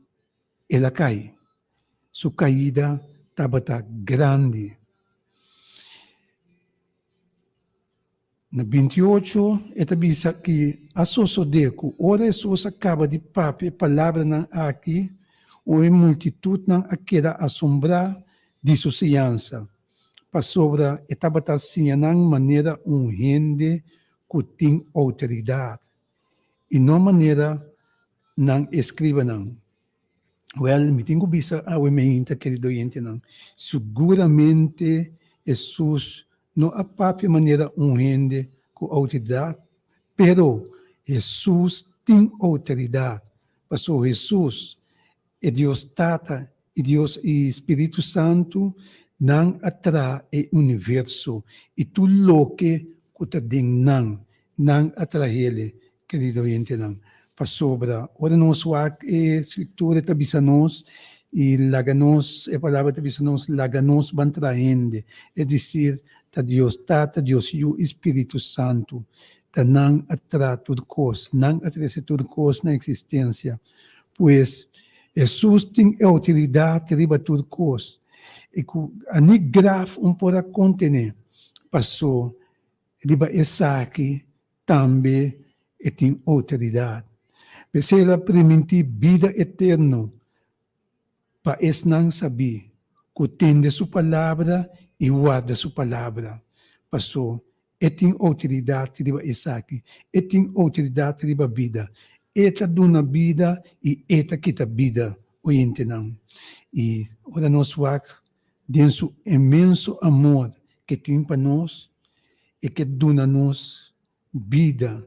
el a kai. Su kaida tabata grandi. Na 28 e ta bisa ki a sosodé ku ora Hesus a kaba di papia e palabranan aki, un e multitutnan a keda asombrá di su siñansa, pasobra e tabata siña nan manera un hende ku tin outoridat, i no manera nan eskribanan. Wèl, mi tin ku bisa awe meinta, kerido oyentenan, siguramente Hesus no a papia manera un hende ku outoridat, pero Hesus tin outoridat, pasobra Hesus, e Dios Tata i Dios i Spiritu Santu, nan a traha e universo i tur loke ku ta den nan, nan a trahele, Kerido oyentenan, pasobra ora nos wak e Scritura ta bisa nos i laga nos, e Palabra ta bisa nos, laga nos ban traha hende, es desir, ta Dios Tata, Dios Yu i Spiritu Santu, ta nan a traha tur kos, nan a trese tur kos na eksistensia. Pues, Hesus tin e outoridat riba tur kos, i ku a ni graf un por a kontené, paso riba esaki Tambe e tin outoridat. P'esei el a primintí bida eterno pa esnan sabí ku tende su palabra i warda su palabra. Pasó e tin outoridat riba esaki. E tin outoridat riba bida. E ta duna bida i e ta kita bida, oyentenan. I ora nos wak den su inmenso amor ke tin pa nos, E ke duna nos bida,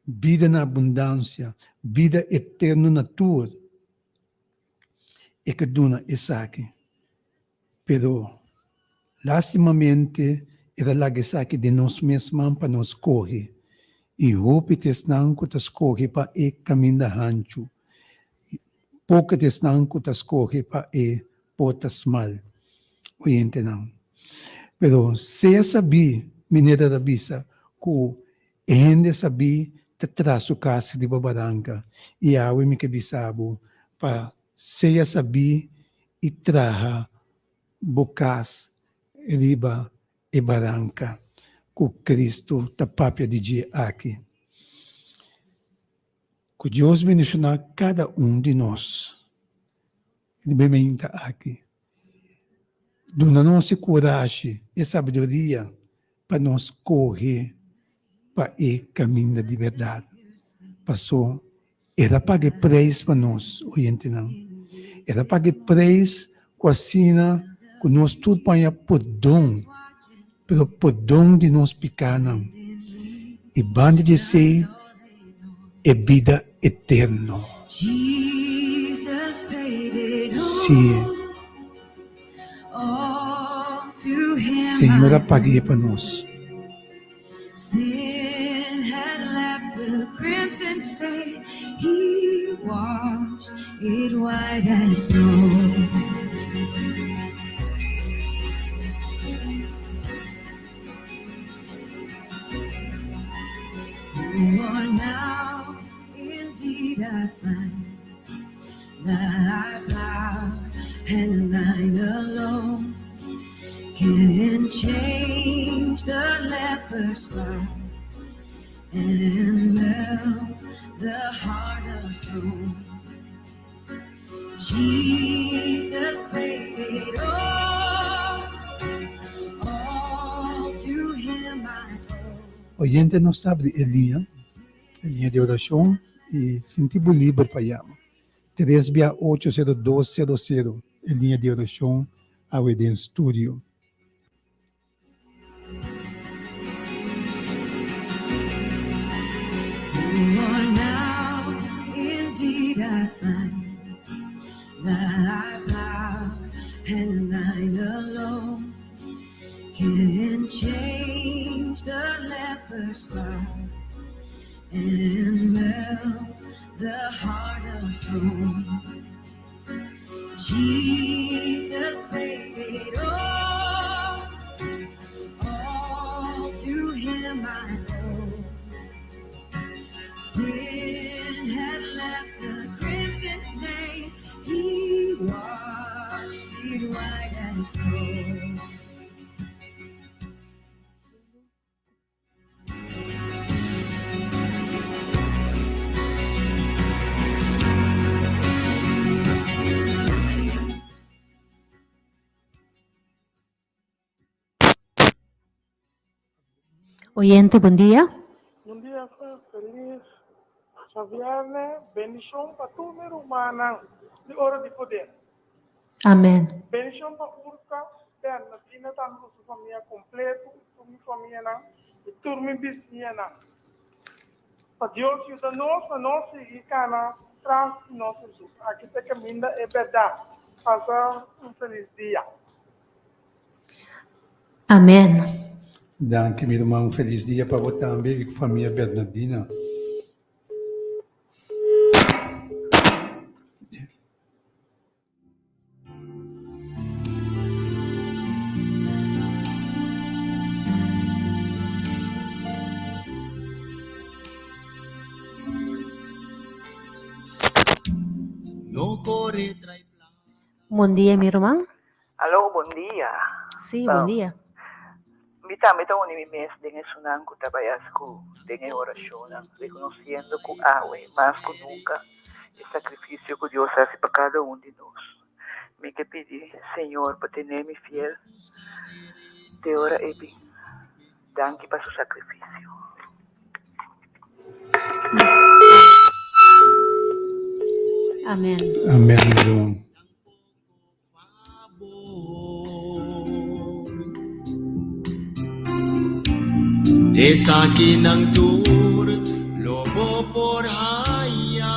bida na abundansia, bida eterno na tur. E ke duna esaki. Pero lastimamente e ta laga esaki den nos mes man pa nos skohe. I hopi ta esnan ku ta skohe pa e kaminda hanchu. Poko ta esnan ku ta skohe pa e porta smal. Oyentenan. Pero sea sabí, meneer ta bisa, ku e hende sabí ta traha su kas riba baranka. I awe mi ke bisa bo pa sea sabí i traha bo kas riba e baranka ku Kristu ta papia di dje aki. Ku Dios bendishoná kada un di nos riba e meinta aki. Duna nos e kurashi, e sabiduria pa nos kohe pa e kaminda di bèrdat. Paso E ta paga e preis pa nos, oyentenan. E ta paga e preis ku asina ku nos tur por haña pordon, pero pordon di nos pikánan. I banda di esei, e bida eterno. Sí, Señor a pag'é pa nos. Oyente nos ta abri e liña, e liña di orashon i sinti bo liber pa yama. Tres bia ocho sero dos sero sero e liña di orashon awe den studio. And melt the heart of stone. Jesus paid it all, all to him I owe. Sin had left a crimson stain, he washed it white as snow. Oyente, bon dia. Bon dia, felis djabièrnè. Bendishon pa tur mi rumannan di Ora di Poder. Amen. Bendishon pa Urka, Bernadina tambe ku su famia kompleto i tur mi famianan i tur mi bisiñanan. Pa Dios yuda nos pa nos sigui kana tras di nos Hesus. Aki ta e kaminda, e bèrdat. Pasa un felis dia. Amen. Danki mi ruman, un felis dia pa bo tambe i ku famia Bernadina. Bon dia mi ruman. Aló, bon dia. Sí, bon dia. Mi tambe ta uni mi mes den esunnan ku ta bai hasi ku den e orashonnan, rekonosiendo ku awe, mas ku nunka, e sakrifisio ku Dios hasi pa kada un di nos. Mi ke pidi Señor pa tene mi fiel te ora e bin. Danki pa su sakrifisio. Amen. Amen, mi ruman. Esakinan tur lo bo por haña.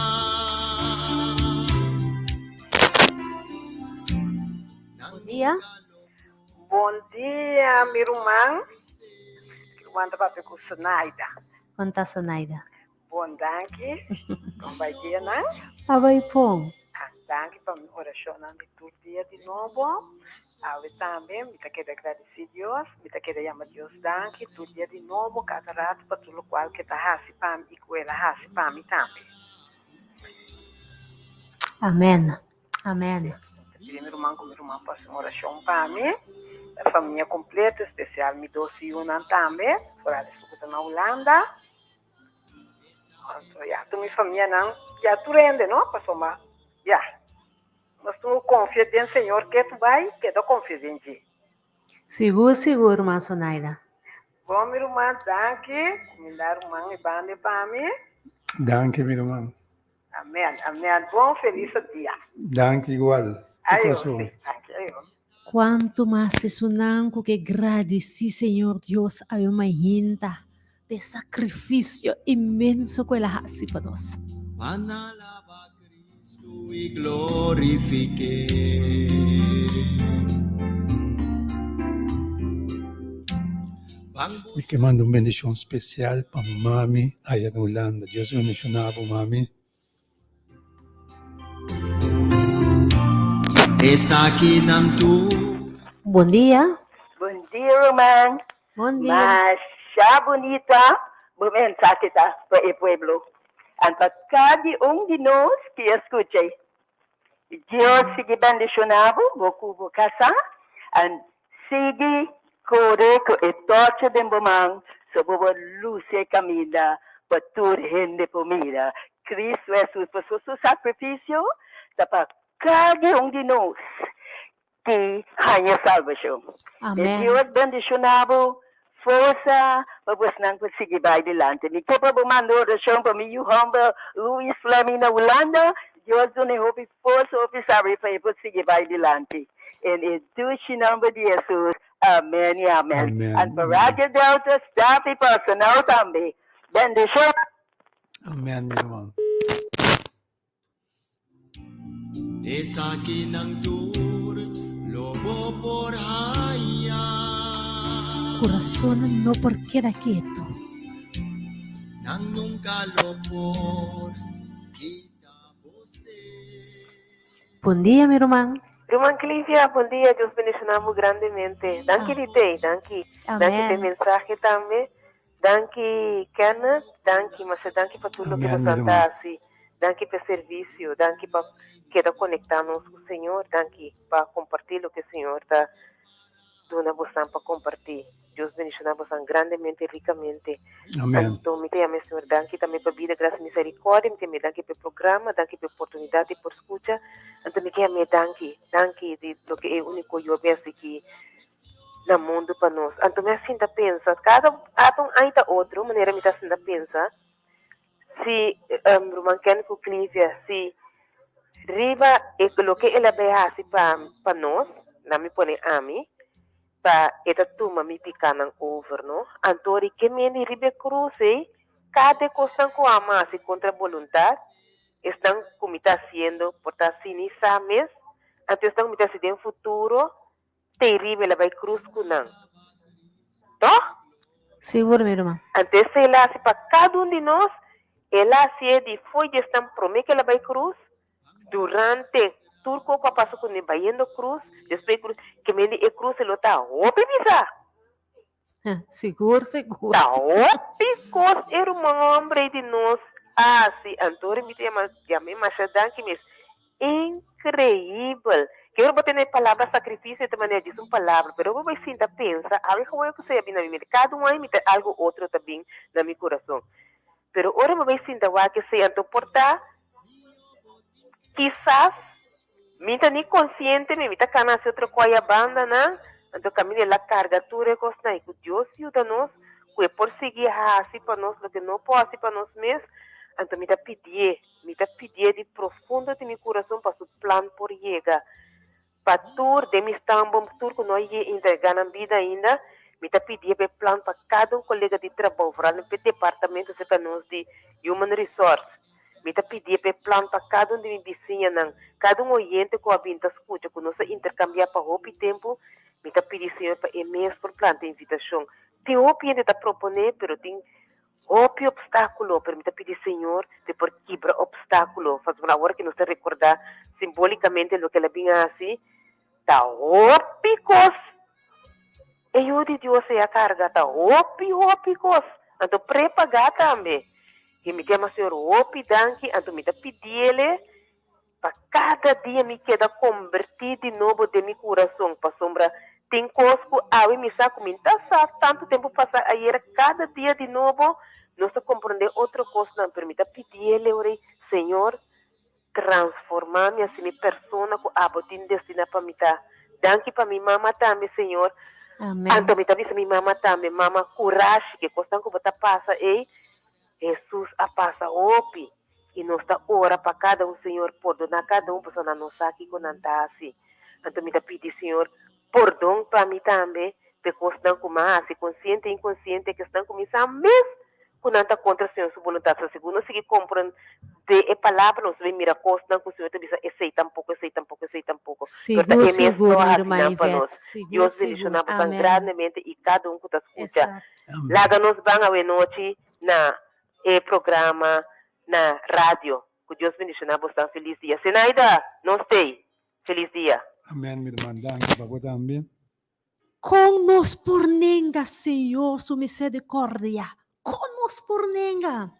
Bon dia. Bon dia mi ruman. Mi ruman ta papia ku Sonaida. Kon ta Sonaida? Bon danki. Kon bai dia nan? A bai bon. Ah, danki pa mi orashonnan di tur dia di nobo. Awe tambe mi ta keda gradisí Dios, mi ta keda yama Dios danki tur dia di nobo, kada ratu pa tur lokual ku e ta hasi pa mi i ku el a hasi pa mi tambe. Amen. Amen. Mi ta pidi mi ruman ku mi ruman por hasi un orashon pa mi, e famia kompleto, espesial mi dos yunan tambe, foral esun ku ta na Hulanda. Anto ya tur mi famianan, ya tur hende no, pasobra ya nos tur konfia den Señor ke tu bai keda konfia den dje. Sigur sigur ruman Sonaida. Bon mi ruman danki, kuminda ruman e banda pa mi. Danki mi ruman. Amen amen bon felis dia. Danki igual. Ayo si danki ayo. Cuanto mas t'esunnan cu ke gradici Señor Dios awe mainta p'e sacrificio inmenso cu el a haci pa nos. Pan alaba Cristo y glorifiké. Mi ke manda un bendishon spesial pa mami aya na Hulanda. Dios bendishoná bo mami. Esakinan tur. Bon dia. Bon dia ruman. Bon dia. Masha bunita bo mensahe ta pa e pueblo and pa cada un di nos ki a scucha. Dios sigui bendiciona bo, bo cu bo casa and sigui core cu e torcha den bo man so bo por luci e caminda pa tur hende por mira Cristo Jesus pasobra su sacrificio ta pa cada un di nos ki haña salbacion. Amen. Dios bendiciona bo forsa pa bosnan por sigui bai dilanti. Mi ke pa bo manda oracion pa mi yu homber Luis Fleming na Hulanda. Dios duna e hopi forsa, hopi sabi pa e por sigui bai dilanti. En e dushi nomber di Jesus. Amen y amen. Amen. And pa Radio Delta staff y personal tambe. Bendicion. Amen mi ruman. Esakinan tur lo bo por haña. Kurasonnan no por keda ketu. Nan nunka lo por kita bo sed. Bon dia mi ruman. Ruman Clivia, bon dia, Dios bendiciona bo grandemente. Danki di tey, danki. Danki p'e mensahe tambe. Danki Kenneth, danki, masha danki pa tur loke Amen, boso mi a ta ruman. hasi. Danki p'e servicio, danki pa keda conecta nos cu Señor, danki pa comparti loke Señor ta duna bosan pa comparti. Dios bendiciona bosan grandemente, ricamente. Amen. Anto mi ta yama e Señor danki tambe pa bida, gracia, misericordia. Mi ta yama e danki pa e programa, danki pa e oportunidad di por scucha. Anto mi ta yama e danki, danki di loke e unico Yo a haci ki na mundu pa nos. Anto mi a sinta pensa, kada ata un aña ta otro manera mi ta sinta pensa, si ruman Ken ku Clivia, si riba e loke el a bai hasi pa pa nos, na mi pone ami, pa e ta tuma mi pikanan over, no? Anto ri ke mende riba e krus ei, kada e kosnan ku amo hasi kontra boluntat, esnan ku mi ta hasiendo por ta sini sa mes, anto esnan ku mi ta hasi den futuro, Teribel a bai cruz cu nan. Toch? Sigur, mi ruman. Anto esei el a haci pa cada un di nos. El a hacié di fo'i di esnan promé cu el a bai cruz, durante tur cu a pasa cu ne bayendo cruz, despues di cruz, ke men di e cruz e lo ta hopi bisa. Sigur, sigur. Ta hopi cos e ruman homber ei di nos a haci. Anto ora mi ta yama, yam'é masha danki mes. Increibel! Ke ora bo tene e palabra sacrificio e ta manera djis un palabra, pero ora bo bai sinta pensa, awe gewoon ku sea bin na mi mente. Cada un aña mi ta algo otro ta bin na mi curason. Pero ora bo bai sinta wak esei, anto por ta kisas mi ta ni konsiente mi, mi ta kana hasi otro kos aya banda nan, anto kaminda el a karga tur e kosnan i ku Dios yuda nos ku e por sigui hasi pa nos loke no por hasi pa nos mes, anto mi ta pidié, mi ta pidié di profundo di mi kurason pa su plan por yega. Pa tur den mi stamboom, tur ku no a ye entregá nan bida ainda, mi ta pidié pa e plan pa kada un kolega di trabou, foral den e departamento serka nos di Human Resource. Mi ta pidié pa e plan pa kada un di mi bisiñanan, kada un oyente ku a bin ta skucha, ku nos a interkambiá pa hopi tempu, mi ta pidi Señor pa e mes por planta e invitashon. Tin hopi hende ta proponé, pero tin Hopi obstáculo, pero mi ta pidi Señor p'e por kibra obstáculo. Pasobra awor ke nos ta rekordá simbólikamente loke el a bin hasi, ta hopi kos e Yu di Dios ei a karga, ta hopi, hopi kos. Anto prepagá tambe. I mi ta yama Señor hopi danki, anto mi ta pidiele Pa kada dia mi keda kombertí di nobo den mi kurason, pasobra tin kos ku awe mi sa ku mi n'ta sa tantu tempu pasá ayera. Kada dia di nobo nos ta komprondé otro kosnan, pero mi ta pidié Lewrey, Señor, transformá mi hasi mi persona ku abo tin destiná pa mi ta. Danki pa mi mama tambe, Señor. Amén. Anto mi ta bisa mi mama tambe, Mama, kurashi, ke kosnan ku bo ta pasa ei, Hesus a pasa hopi. I nos ta ora pa kada un, Señor, pordoná kada un pasobra nan no sa kiko nan ta hasi. Anto mi ta pidi, Señor, pordon pa mi tambe p'e kosnan ku m'a hasi, konsiente i inkonsiente, kesnan ku mi sa mes ku nan ta kontra Señor su boluntat. So, segun nos sigui komprendé e palabra, nos ta bin mira kosnan ku Señor ta bisa, Esei tampoko, esei tampoko, esei tampoko. Pero ta Sigur, E mes sigur, lo a mi hasi ruman nan pa Ivette. nos. Sigur, Dios sigur. bendishoná bosan Amèn. grandemente i kada un ku ta skucha. Esakto. Laga nos ban awenochi na e programa na radio. Ku Dios bendiciona bosnan felis dia. Zenaida, nos tei. Felis dia. Amen mi ruman danki pa bo tambe. Kon nos por nenga Señor su misericordia? Kon nos por nenga?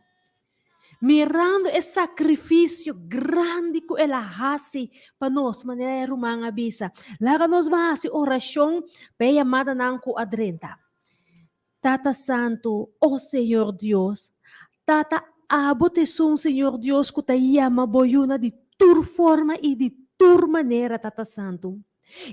Mirando e sacrificio grandi cu el a haci pa nos, manera e ruman a bisa. Laga nos ban haci oracion pa e yamadanan cu a drenta. Tata Santu, o Señor Dios, Tata, abo ta esun, Señor Dios, ku ta yama bo yuna di tur forma i di tur manera, Tata Santu.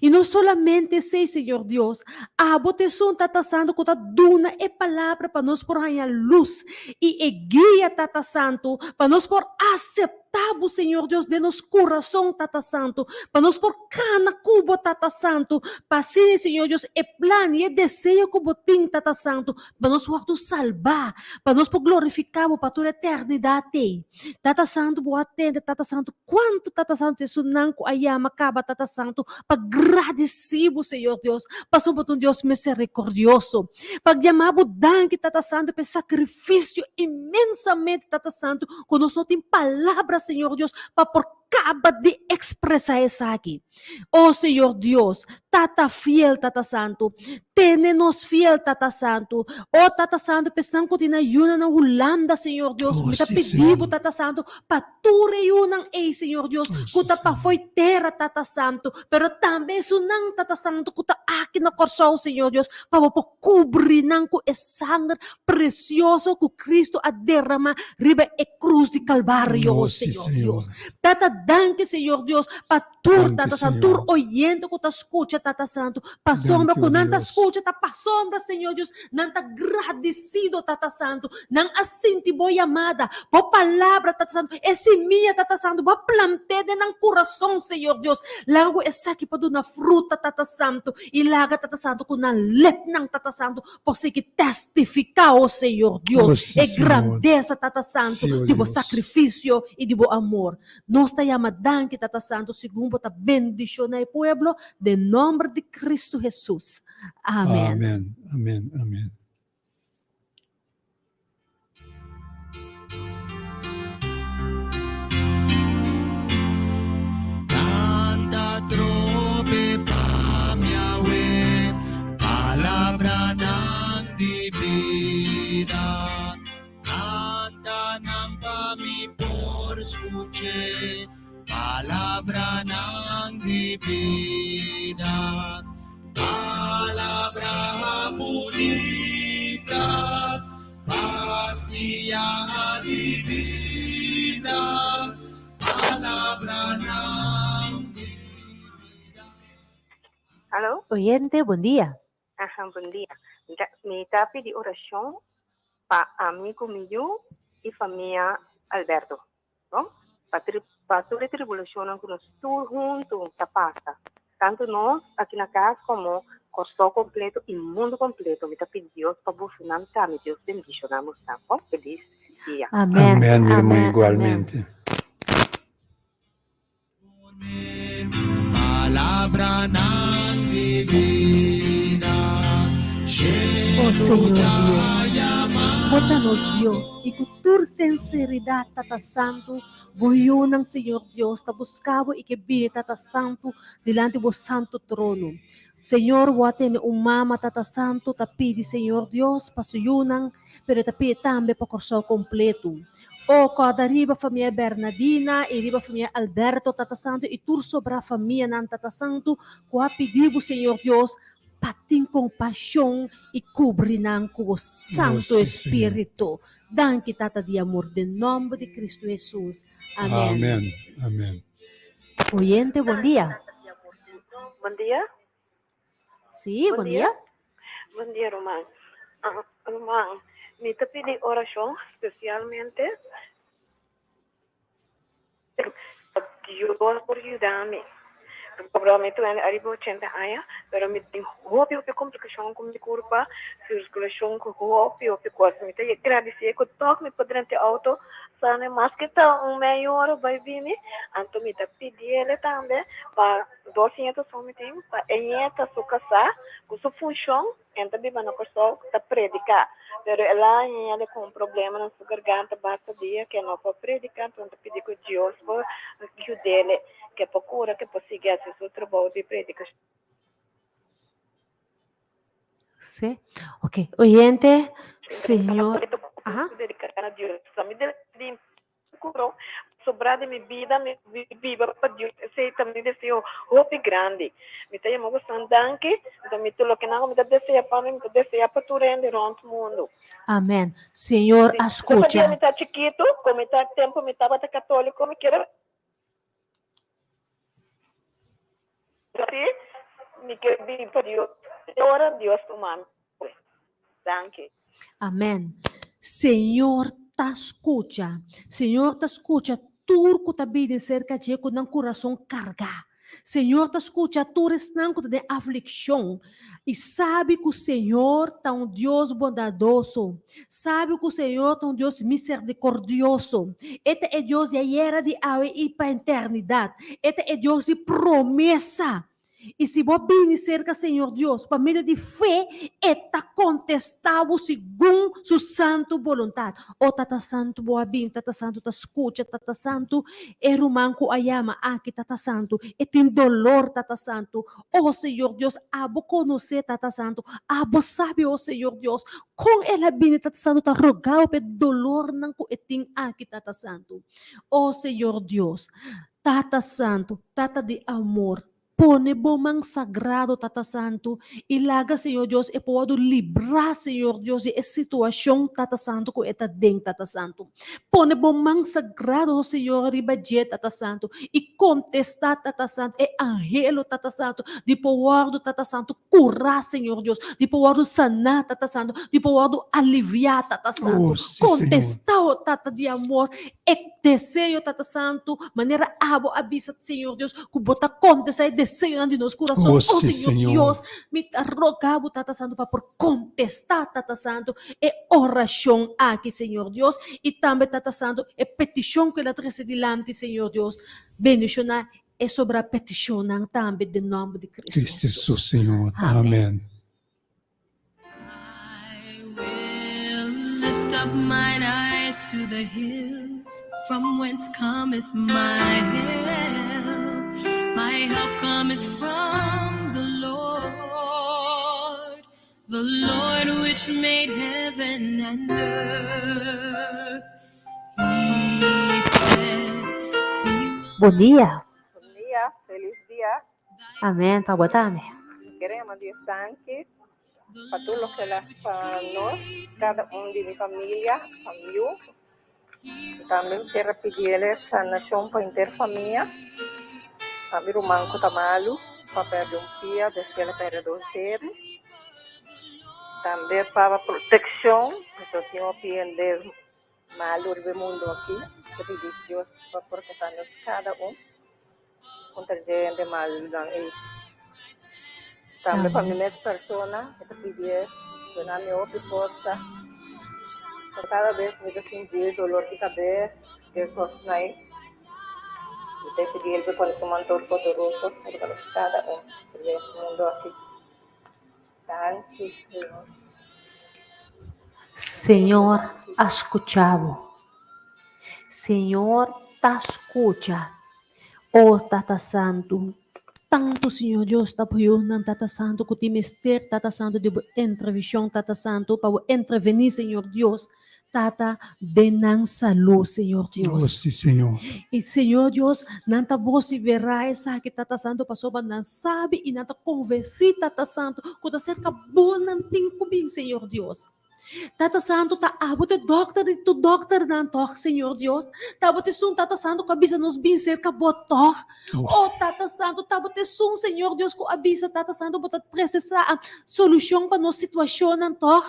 I no solamente esei, Señor Dios, abo ta esun, Tata Santu, ku ta duna e palabra pa nos por haña lus i e guia, Tata Santu, pa nos por aseptá. aseptá Bo, Señor Dios, den nos kurason, Tata Santu, pa nos por kana ku Bo, Tata Santu, pa asina, Señor Dios, e plan i e deseo ku Bo tin, Tata Santu, pa nos wòrdu salbá, pa nos por glorifiká Bo pa tur eternidat ei. Tata Santu, Bo a tende, Tata Santu, kuantu, Tata Santu, esunnan ku a yama kaba, Tata Santu, pa gradisí Bo, Señor Dios, pasobra Bo ta un Dios miserikordioso. Pa yama Bo danki, Tata Santu, pa e sakrifisio inmensamente, Tata Santu, ku nos no tin palabra, Señor Dios, pa por kaba di ekspresá esaki. O Señor Dios, Tata fiel, Tata Santu, tene nos fiel, Tata Santu. O Tata Santu, pa esnan ku tin na yunan na Hulanda, Señor Dios, Oh, mi ta sí, pidi Bo, Señor. Tata Santu, pa tur e yunan ei, Señor Dios, Oh, ku sí, ta Señor. pafoi tera, Tata Santu, pero tambe esunnan, Tata Santu, ku ta aki na Kòrsou, Señor Dios, pa Bo por kubri nan ku e sanger presioso ku Cristo a derramá riba e krus di Kalvario, Oh, sí, Señor Dios. Señor. Tata, danki, Señor Dios, pa tur, Danki, Tata Santu, tur Señor. oyente ku ta skucha, Tata Santu, pasobra Danki, ku oh nan ta Dios. skucha ta pasobra, Señor Dios, nan ta gradisido, Tata Santu, nan a sinti Bo yamada, Bo palabra, Tata Santu, e simia, Tata Santu, Bo a plant'é den nan kurason, Señor Dios. Laga ku esaki por duna fruta, Tata Santu, i laga, Tata Santu, ku nan lepnan, Tata Santu, por sigui testifiká, o Señor Dios, Oh, sí, e Señor. grandesa, Tata Santu, Sí, oh di bo Dios. sakrifisio i di bo amor. Nos ta yama danki, Tata Santu, segun bo ta bendishoná e pueblo, den nòmber di Kristu Hesus. Amèn. Amèn, amèn, amèn. Canta trobe pa mi awe, palabranan di bida. Canta nan pa mi por scuche, palabranan di bida. Palabra bunita, pasia di bida, palabranan di bida. Aló? Oyente, bon dia. Aha, bon dia. Mi ta, mi ta pidi orashon pa ami ku mi yu i famia Alberto. No? Pa tri, pa tur e tribulashonnan ku nos tur huntu ta pasa. Tantu nos aki na kas komo Kòrsou kompleto i mundu kompleto. Mi ta pidi Dios pa bosonan tambe. Dios bendishoná bosnan. Bon, felis dia. Amèn, Amèn, mi ruman amèn, amèn. igualmente. Palabranan di bida, O shelu Señor ta Dios, yama. Bo ta nos Dios, i ku tur senseridat, Tata Santu, Bo yunan, Señor Dios, ta buska Bo i ke bini, Tata Santu, dilanti Bo santu trono. Señor, Bo a tene un mama, Tata Santu, ta pidi, Señor Dios, pa su yunan, pero e ta pidi tambe pa Kòrsou kompletu. O, kòrda riba famia Bernadina i riba famia Alberto, Tata Santu, i tur sobrá famianan, Tata Santu, ku a pidi Bo, Señor Dios, pa tin kompashon i kubri nan ku Bo Santu Espiritu. Danki, Tata di amor, den nòmber di Kristu Hesus. Amèn. Amèn. Amèn. Oyente, bon dia. Bon dia. Sí, bon dia. Bon dia, ruman. Ruman, mi ta pidi orashon spesialmente pa Dios por yuda mi. Pasobra mi ta ariba ochenta aña, pero mi tin hopi hopi komplikashon ku mi kurpa, sirkulashon ku hopi hopi kos. Mi ta gradisé ku tòg mi por drenta e outo sana maske ta un medio ora bai bini, anto mi ta pidiele tambe pa Dos ñeto so mi tin, pa e ñeta su kasá ku su funshon, en ta biba na Kòrsou, ta prediká. Pero el a haña ku un problema na su garganta basta dia ku e no por prediká, enton ta pidi ku Dios por yud'é, ku e por kura, ku e por sigui hasi su trabou di predikashon. Sí. Ok. Oyente, Señor. Aha. Dediká na Dios. Mi Kuro sobrá di mi bida mi biba pa Dios esei ta mi deseo hopi grandi. Mi ta yama bosan danki nto mi tur loke nan ku mi ta desea pa mi mi ta desea pa tur hende rònt mundu. Amen. Señor a Si ta pabia skucha. mi ta chikitu ku mi ta tempu mi tabata katoliko mi kier si mi kier biba pa Dios te ora Dios tuma mi. Danki. Amen. Señor ta skucha. Señor ta skucha. tur ku ta bini serka dje ku nan kurason kargá. Señor ta skucha tur esnan ku ta den aflikshon i sabi ku Señor ta un Dios bondadoso. Sabi ku Señor ta un Dios miserdikordioso. E ta e Dios di ayera, di awe i pa eternidat. E ta e Dios di promesa. I si bo bini serka Señor Dios pa medio di fe, E ta kontestá bo segun Su santu boluntat. O Tata Santu, bo a bin, Tata Santu ta skucha, Tata Santu, e ruman ku a yama aki, Tata Santu, e tin dolor, Tata Santu. O Señor Dios, abo konosé, Tata Santu, abo sabi, o Señor Dios, kon el a bini, Tata Santu, ta rogá bo pa e dolornan ku e tin aki, Tata Santu. O Señor Dios, Tata Santu, Tata di amor, pone bo man sagrado, Tata Santu, i laga, Señor Dios, e por wòrdu librá, Señor Dios, di e situashon, Tata Santu, ku e ta den, Tata Santu. Pone bo man sagrado, Señor, riba dje, Tata Santu, i kontestá, Tata Santu, e anhelo, Tata Santu, di por wòrdu, Tata Santu, kurá, Señor Dios, di por wòrdu saná, Tata Santu, di por wòrdu aliviá, Tata Santu. Oh, sí, Señor. Kontestá, o Tata di amor, E deseo, Tata Santu, manera abo a bisa, Señor Dios, ku bo ta kontestá e deseonan di nos kurason. Oh, Oh, sí, Señor Señor. Dios, mi ta roga bo, Tata Santu, pa por kontestá, Tata Santu, e orashon aki, Señor Dios, i tambe, Tata Santu, e petishon ku el a trese dilanti, Señor Dios. Bendishoná e sobrá petishonnan tambe den nòmber di Cristo Cristo Hesus. Hesus, Señor. Amèn. Amèn. I will lift up mine eyes to the hills, from whence cometh my help. My help cometh from the Lord, the Lord which made heaven and earth. He said he will Bon dia. Bon dia, felis dia. Amén, pa bo tambe. Kere yama Dios danki pa tur loke el a pa nos, kada un di mi familia, pa mi yu. I tambe mi kier a pidi el e sanashon pa henter famia, pa mi ruman ku ta malu, ku a pèrdè un pia, despues el a pèrdè dos dede. Tambe pa protekshon, pasobra tin hopi hende malu riba e mundu aki. Ta pidi Dios pa proteha nos kada un. Kontra dje hende malunan ei. Tambe pa mi mes persona, mi ta pidié duna mi hopi forsa. Pa kada bes mi ta sinti dolor di kabes, dje kosnan ei, mi ta pidi el pa pone su man todopoderoso riba nos kada un riba es mundu aki. Danki, Señor. Señor a skucha bo. Señor ta skucha. O Tata Santu, tantu Señor Dios ta puyo nan Tata Santu ku tin mester Tata Santu di bo entrevishon Tata Santu pa bo entrevení Señor Dios Tata den nan salú Señor Oh, Dios. sí, Señor. I Señor Dios nan ta vosiverá esaki Tata Santu pasobra nan sabi i nan ta konvensí Tata Santu ku ta serka bo nan tin ku bin Señor Dios. Tata Santu ta abo te dòkter di tur dòkternan tòg, Señor Dios. Ta abo t'esun, Tata Santu, ku a bisa nos bin serka bo tòg. O Tata Santu, ta abo t'esun, Señor Dios, ku a bisa, Tata Santu, bo ta trese sa solushon pa nos situashonnan tòg.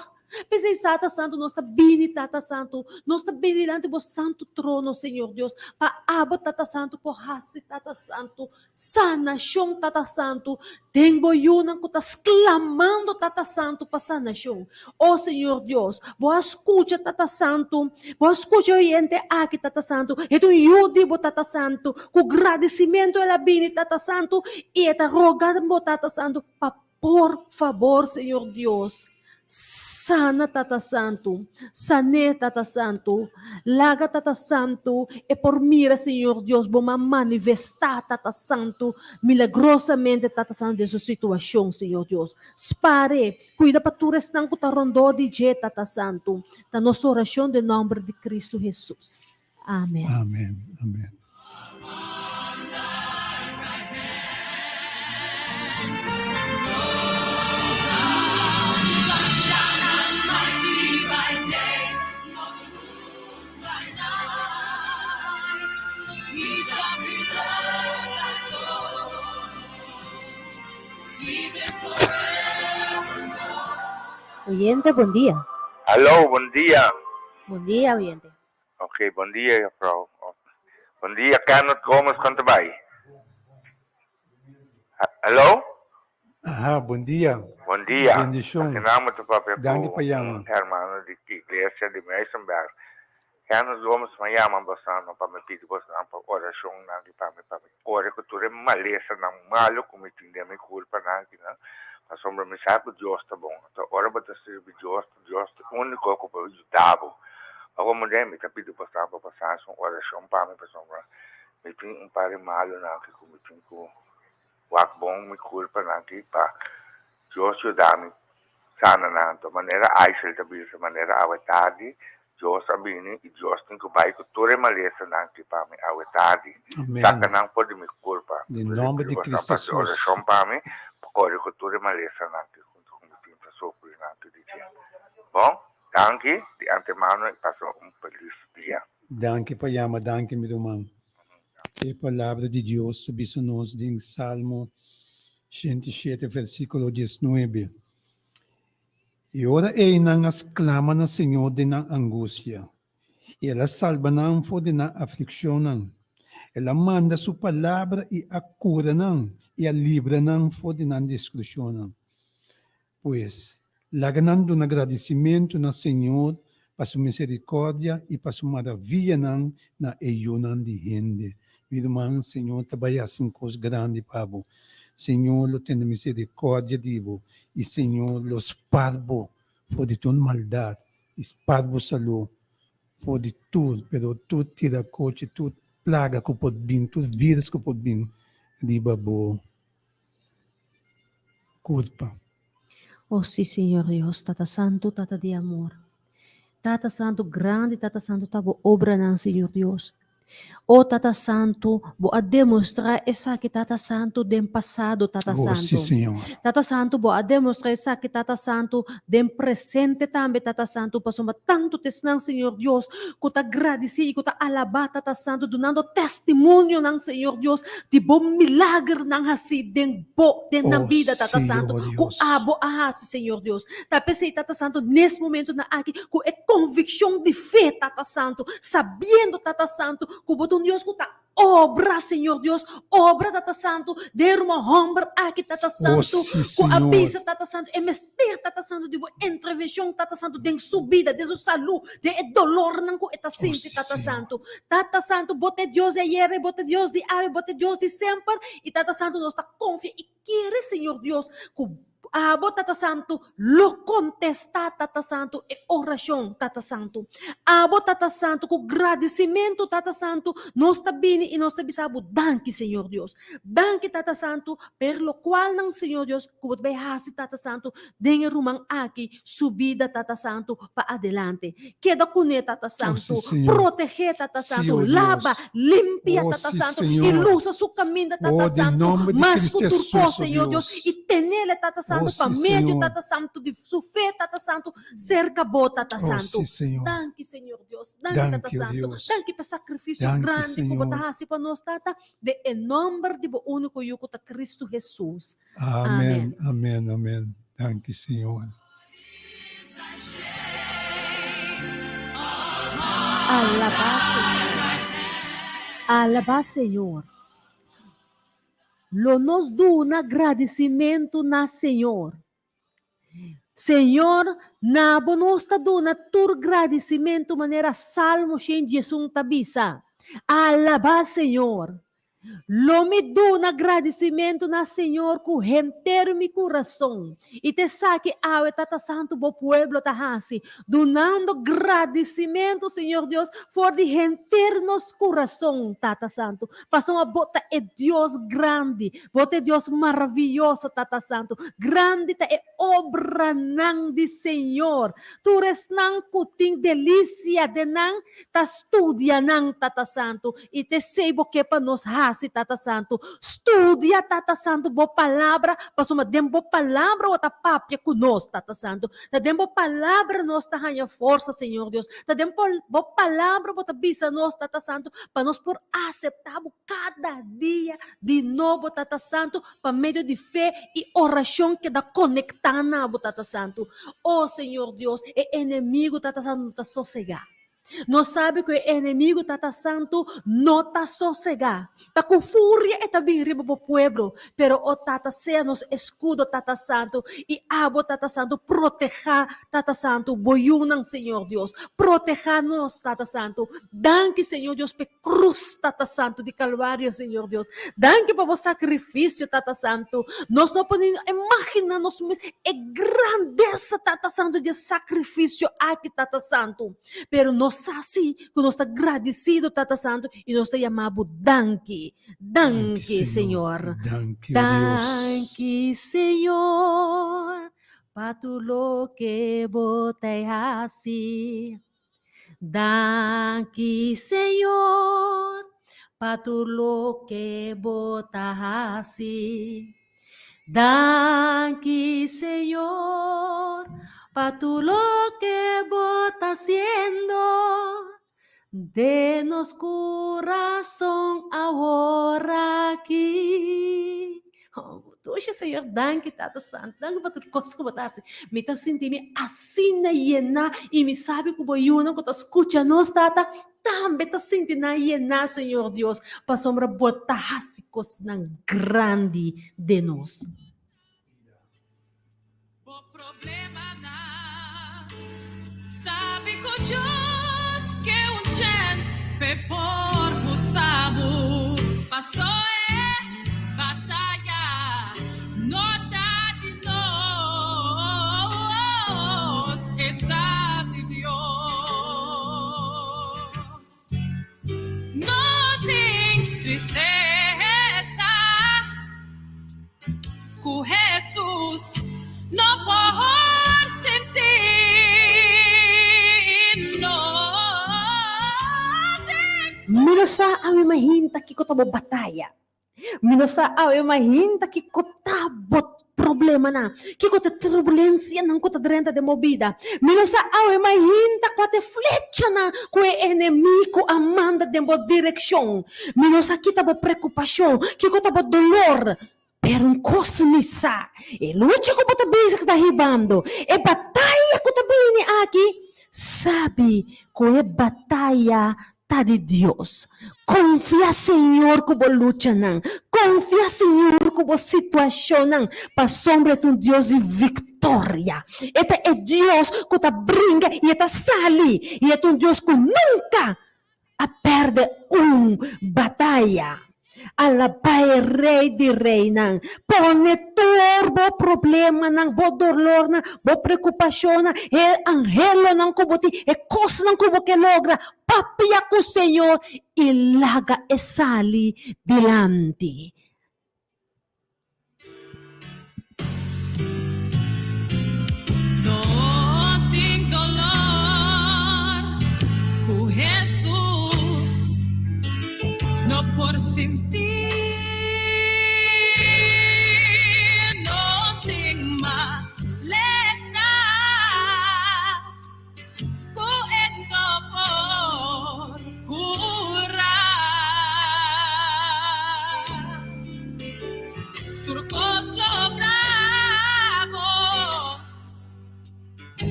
P'esei, Tata Santu, nos ta bini, Tata Santu, nos ta bini dilanti bo santu trono, Señor Dios, pa abo, Tata Santu, por hasi, Tata Santu, Sanashon, Tata Santu, den bo yunan ku ta sklamando, Tata Santu, pa sanashon. O Señor Dios, bo a skucha, Tata Santu, bo a skucha e oyente aki, Tata Santu, e ta un yu di bo, Tata Santu, ku gradisimentu el a bini, Tata Santu, i e ta roga bo, Tata Santu, pa por fabor, Señor Dios, Sana Tata Santu, san'é Tata Santu, laga Tata Santu e por mira Señor Dios bo man manifestá Tata Santu milagrosamente Tata Santu den su situashon Señor Dios. Spar'é, kuida pa tur esnan ku ta rondó di dje Tata Santu. Ta nos orashon den nòmber di Kristu Hesus. Amen. Amen, amen. Oyente, bon dia. Hallo, bon dia. Bon dia, oyente. Ok, bon dia juffrouw. Bon dia Kenneth Gomez kon ta bai? Hello? Aha, bon dia. Bon dia. Bendishon. Asina mi ta papia Danki ku pa yama. un hermano di iglesia di Muizenberg. Kenneth Gomez mi a yama boso pa mi pidi bosonan pa orashonnan di pa mi pa mi kore ku tur e malesanan malu ku mi tin den mi kurpanan akinan pasobra mi sa ku Dios ta bon. Anto ora bo ta sirbi Dios, Dios ta úniko ku por yuda bo. Ora mi den mi ta pidi bosonan pa boso hasi un orashon pa mi pasobra mi tin un par di malunan aki ku mi tin ku wak bon mi kurpanan aki pa Dios yuda mi sana nan. Anto manera Aishel ta bisa manera awe tardi Dios a bini i Dios tin ku bai ku tur e malesanan aki pa mi awe tardi. Amen. Saka nan for di mi kurpa. Den Pidi nomber pidi di bosonan Cristo pa hasi Jesus. orashon pa mi pa kore ku tur e malesanan aki ku mi tin ta sufri nan aki di dje. Bon, danki di antemano i pasa un felis dia. Danki pa yama, danki mi ruman. E palabra di Dios ta bisa nos den Salmo 107 versíkulo 19. I ora ei nan a sklama na Señor den nan angustia, i El a salba nan for di nan aflikshonnan. El a manda Su palabra i a kura nan, i a libra nan for di nan destrukshonnan. Pues, laga nan duna gradisimentu na Señor pa Su miserikòrdia i pa Su maravianan na e yunan di hende. Mi ruman, Señor ta bai hasi un kos grandi pa bo. Señor lo tene miserikòrdia di bo i Señor lo spar bo for di tur maldat i spar bo salú for di tur, pero tur tirakochi, tur plaga ku por bin, tur virus ku por bin riba bo kurpa. Oh sí, Señor Dios, Tata Santu, Tata di amor. Tata Santu grandi, Tata Santu ta bo obranan, Señor Dios. Oh Tata Santu, bo a demostrá esaki, Tata Santu, den pasado, Tata Oh sí, Santu. Señor. Tata Santu, bo a demostrá esaki, Tata Santu, den presente tambe, Tata Santu, pasobra tantu ta esnan, Señor Dios, ku ta gradisí i ku ta alabá, Tata Santu, dunando testimonionan, Señor Dios, di bo milagernan hasí den bo, den nan Oh bida, Tata sí, Santu, oh ku Dios. abo a hasi, Señor Dios. Ta p'esei, Tata Santu, nes momentunan aki, ku e konvikshon di fe, Tata Santu, sabiendo, Tata Santu, ku bo ta un Dios ku ta obra, Señor Dios, obra, Tata Santu, den ruman hòmber aki, Tata Oh Santu, sí, ku a Señor. bisa, Tata Santu, e mester, Tata Santu, di bo intervenshon, Tata Santu, den su bida, den su salú, den e dolornan ku e ta Oh sinti, sí, Tata Señor. Santu. Tata Santu, bo ta e Dios di ayer, bo ta e Dios di awe, bo ta e Dios di semper, i Tata Santu, nos ta konfia i kere, Señor Dios, ku Abo, Tata Santu, lo kontestá, Tata Santu, e orashon, Tata Santu. Abo, Tata Santu, ku gradisimentu, Tata Santu, nos ta bini i nos ta bisa Bo danki, Señor Dios. Danki, Tata Santu, per lokualnan, Señor Dios, ku Bo ta bai hasi, Tata Santu, den e ruman aki su bida, Tata Santu, pa adelante. Keda kuné, Tata Oh, sí, Santu. Señor. Protegé, Tata Sí, Santu. oh Dios. Laba, limpia, Oh, Tata sí, Santu. I Señor. lusa su kaminda, Tata Oh, den Santu, nomber di mas ku Cristo tur Jesús, kos, oh Señor Dios. Dios. I tenele, Tata Oh, Santu, pa sí, medio, Señor. Tata Santu, di su fe, Tata Santu, serka Bo, Tata Oh, Santu. sí, Señor. Danki, Señor Dios. Danki, Tata Danki, oh Santu. Dios. Danki pa e sakrifisio Danki, grandi ku Bo ta Señor. hasi pa nos, Tata, den e nomber di Bo úniko Yu ku ta Cristo Hesus. Amen, Amen. amen, amen. Danki, Señor. Alabá Señor. Alabá Señor. Lo nos duna gradisimentu na Señor. Señor, na bo nos ta duna tur gradisimentu manera Salmo 111 ta bisa. Alabá Señor. Lo mi duna gradisimentu na Señor ku henter mi kurason. I ta esaki awe Tata Santu bo pueblo ta hasi, dunando gradisimentu, Señor Dios, for di henter nos kurason, Tata Santu, pasobra bo ta e Dios grandi, bo ta e Dios maravioso, Tata Santu. Grandi ta e obranan di Señor. Tur esnan ku tin delisia den nan ta studia nan, Tata Santu, i ta esei bo ke pa nos hasi, Tata Santu. Studia, Tata Santu, bo Palabra, pasobra den bo Palabra bo ta papia ku nos, Tata Santu. Ta den bo Palabra nos ta haña forsa, Señor Dios. Ta den bo Palabra bo ta bisa nos, Tata Santu, pa nos por aseptá bo kada dia di nobo, Tata Santu, pa medio di fe i orashon keda konektá na bo, Tata Santu. O Señor Dios, e enemigu, Tata Santu, no ta sosegá. Nos sabi ku e enemigu Tata Santu no ta sosegá. Ta ku furia e ta bin riba bo pueblo. Pero o Tata sea nos eskudo Tata Santu i abo Tata Santu protehá Tata Santu bo yunan Señor Dios. Protehá nos Tata Santu. Danki Señor Dios p'e krus Tata Santu di Kalvario Señor Dios. Danki pa bo sakrifisio Tata Santu. Nos no por ni imaginá nos mes e grandesa Tata Santu di e sakrifisio aki Tata Santu. Pero nos sa si ku nos ta gradisido Tata Santu i nos ta yama bo danki. Danki Señor. Danki o Dios. Danki Señor pa tur loke bo ta hasi. Danki Señor pa tur loke bo ta hasi. Danki Señor pa tur loke bo ta hasiendo den nos kurason aworaki. Dushi Señor, danki Tata Santu, danki pa tur kos ku bo ta hasi. Mi ta sinti mi asina yená i mi sabi ku bo yunan ku ta skucha nos, Tata, tambe ta sinti nan yená, Señor Dios, pasobra bo ta hasi kosnan grandi den nos. Bo problemanan sabi ku Dios ke un chèns p'e por usa bo. Pasó e bataya no ta di nos, e ta di Dios. No tin tristesa. Ku Hesus no por sinti no tin. Mi no sa awe mahinta kiko ta bo bataya. Mi no sa awe mahinta kiko ta bo problemanan, kiko ta e turbulensianan ku ta drenta den bo bida. Mi no sa awe mahinta kua ta e flechanan ku e enemigu a manda den bo direkshon. Mi no sa ki ta bo preokupashon, kiko ta bo dolor. Pero un kos mi sa, e lucha ku bo ta bezig ta hibando, e bataya ku ta bini aki, sabi ku e bataya ta di Dios. Konfia Señor ku bo luchanan, konfia Señor ku bo situashonnan, pasobra e ta un Dios di viktoria. E ta e Dios ku ta bringa i e ta sali, i e ta un Dios ku nunka a pèrdè un bataya. Alabá e Rei di reinan. Pone tur bo problemanan, bo dolornan, bo preokupashonnan, e anhelonan ku bo tin, e kosnan ku bo ke logra, papia ku Señor i laga e sali dilanti. No tin dolor ku Hesus no por sinti, no tin malesa ku e no por kura. Tur kos lo brabo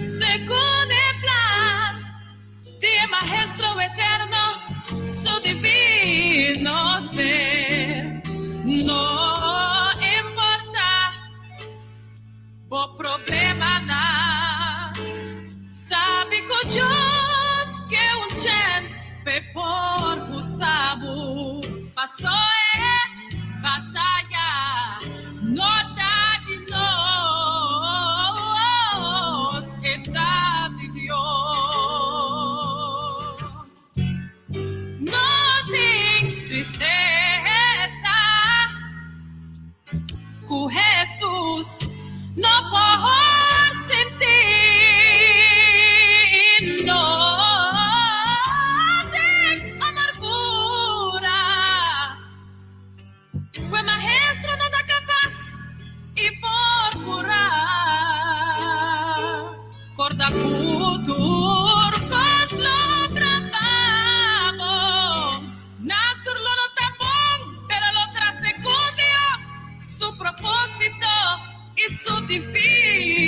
segun e plan di e Maestro Eterno, su divino ser. No importa Bo problemanan. Sabi ku Dios ke un chèns p'e por usa bo. Pasó e bataya no ta di nos, e ta di Dios. No tin tristesa. Ku Hesus no por sinti, no tin amargura ku e Maestro no ta kapas i por kura. Korda ku tur kos lo trata bo. Nan tur lo no ta bon, pero lo trase ku Dios, su propósito i su divino.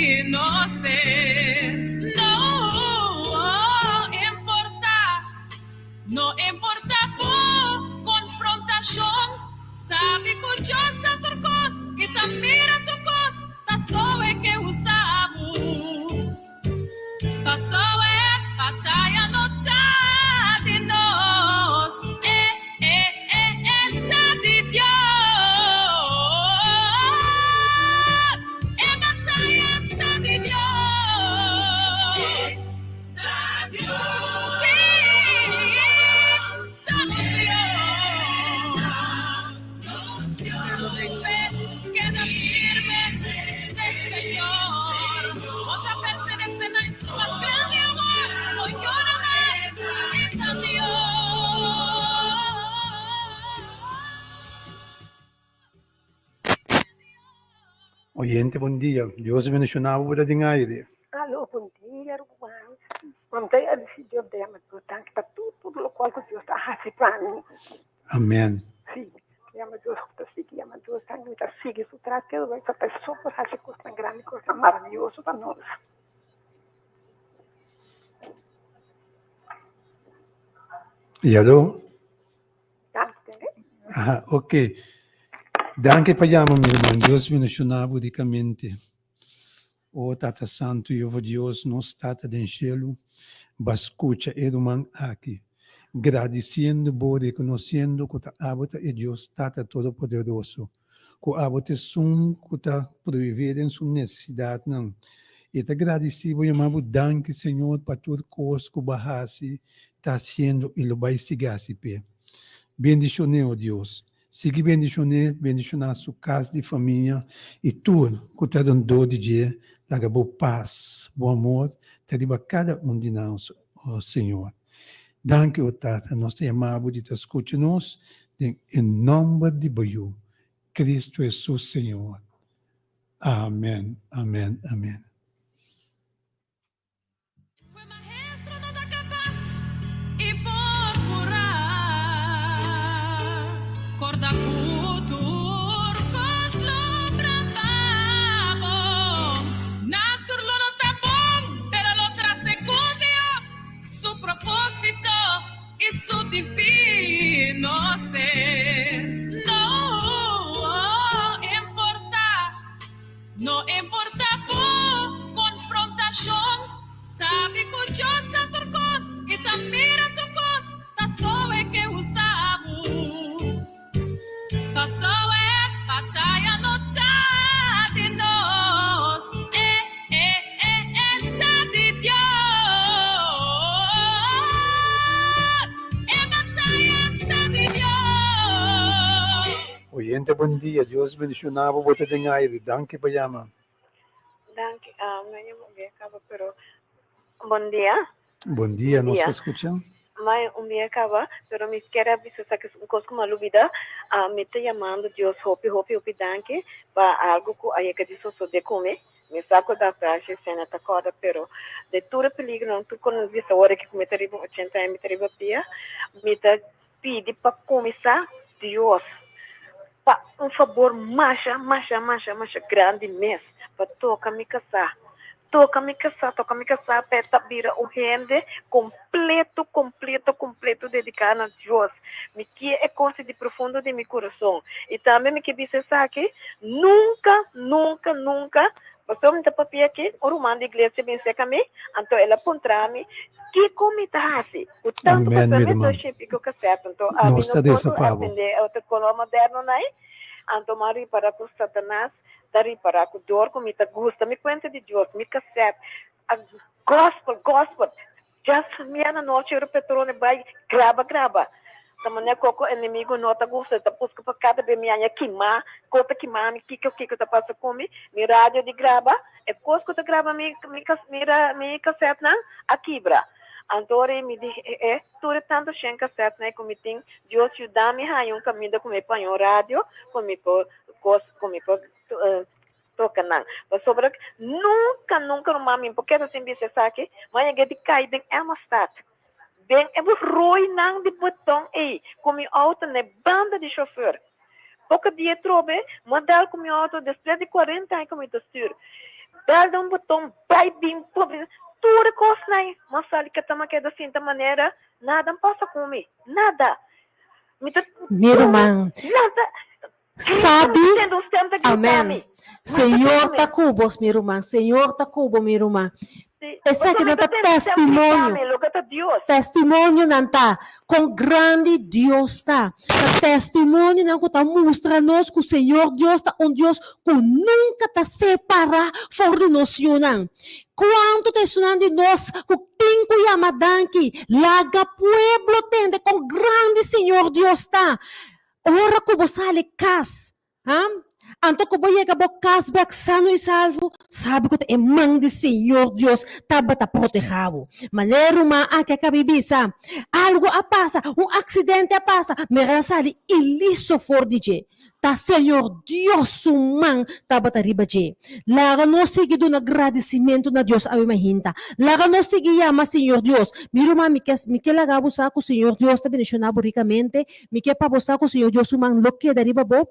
Oyente bon dia, Dios bendiciona bo bo ta den aire. Alo bon dia ruman, mi ta agradeci Dios den mi tur danki pa tur tur locual cu Dios a haci pa mi. Amen. Si, yama Dios cu ta sigui yama Dios danki mi ta sigui su tras keda bai pa so por haci cosnan grandi cosnan maraviyoso pa nos. Y alo? Danki tende. Aha, ok. Danki pa yama mi ruman. Dios bendiciona bo ricamente. O Tata Santu, Jehova Dios, nos Tata den shelu, ba scucha e ruman aki, gradiciendo bo, reconociendo cu ta abo ta e Dios Tata Todopoderoso, cu abo ta esun cu ta proveé den su necesidadnan. E ta gradici bo, yama bo danki, Señor, pa tur cos cu bo a haci, ta haciendo y lo bay sigui haci p'e. Bendicion'é, o Dios. Sigui bendicion'é, bendicioná su cas di famia y tur cu ta rondó di dje. Laga bo pas, bo amor ta riba cada un di nan, o Señor. Danki, o Tata, nos ta yama bo di ta scucha nos den e nomber di bo Yu, Cristo Jesus Señor. Amen, amen, amen. No importa bo confrontacion, sabi cu Dios sa tur cos y ta mira tur cos, ta so e ke usa bo. Paso e bataya no ta di nos, e e e e ta di Dios. E bataya ta di Dios. Oyente bon dia, Dios bendiciona bo, bo ta den aire, danki pa yama. Danki, ah, no yama un bia caba, pero bon dia. Bon dia, nos ta scucha. Mai un bia caba, pero mi kier a bisa esaki es un cos cu mi a lubida, ah, mi ta yamando Dios hopi, hopi, hopi danki pa algo cu a yega di sosode cu mi. Mi sa cu da frase esena ta corda, pero de tur e peligronan, tur cu nos bisa ora ki cu mi ta riba 80 aña, mi ta riba pia, mi ta pidi pa kuminsá Dios pa un fabor masha, masha, masha, masha grandi mes pa toka mi kasá. Toka mi kasá, toka mi kasá pa e ta bira un hende kompleto, kompleto, kompleto dediká na Dios. Mi kie e kos di profundo di mi kurason. I tambe mi ke bisa esaki, nunka, nunka, nunka Pasobra mi ta papia aki, un ruman di iglesia bin serka mi, anto el a puntra mi kiko mi ta hasi ku tantu Amen, mi pastor. Mi ruman. ta shipi ku kasèt, anto ami Nos no ta por resa pa bo. atendé e otro koló moderno nai. Anto mi a ripara ku Satanas ta ripara ku dor ku mi ta gusta mi kuenta di Dios, mi kasèt, a gospel, gospel. Just mianochi ora Petrone bai graba graba. Ta manera koko enemigo no ta gusta, ta buska pa kada be mi haña kima, ko ta kima mi, kiko kiko ta pasa ku mi. Mi radio di graba, e kos ku ta graba mi mi mi mi kasetnan a kibra. Anto ora mi di e e tur e tantu shen kasetnan ku mi tin, Dios yuda mi haña un kaminda ku mi paña un radio ku mi por kos ku mi por Toca nan. Pasobra nunca, nunca ruman mi por keda sin bisa esaki, mi a yega di cay den Emmerstad, den e rooinan di beton ey, cu mi auto na e banda di chofer. Poco dia atrobe, mi a dal cu mi auto despues di cuarenta aña cu mi ta stuur. Dal den un beton, bay bin, tur e cosnan ey, mi a sali keda mi a keda sinta manera nada a pasa cu mi, nada. Mi ta, Mi ruman. nada. Sabi, amen. Señor ta cu bos, mi ruman. Señor ta cu bo, mi ruman. Esaki nan ta testimonio. Testimonionan ta con grandi Dios ta. Ta testimonionan cu ta mustra nos cu Señor Dios ta un Dios cu nunca ta separa for di nos yunan. Cuanto ta esunnan di nos cu tin cu yama danki? Laga pueblo tende con grandi Señor Dios ta. Ora ku bo sali kas, ha? Anto ku bo yega bo kas bèk sano i salvo, sabi ku ta e man di Señor Dios tabata protehá bo. Manera e ruman aki a kabi bisa, Algu a pasa, un aksidente a pasa, mira a sali iliso for di dje. Ta Señor Dios su man tabata riba dje. Laga nos sigui duna gradisimentu na Dios awe mainta. Laga nos sigui yama Señor Dios. Mi ruman, mi ke mi ke laga bo sa ku Señor Dios ta bendishoná bo rikamente. Mi ke pa bo sa ku Señor Dios su man lo keda riba bo.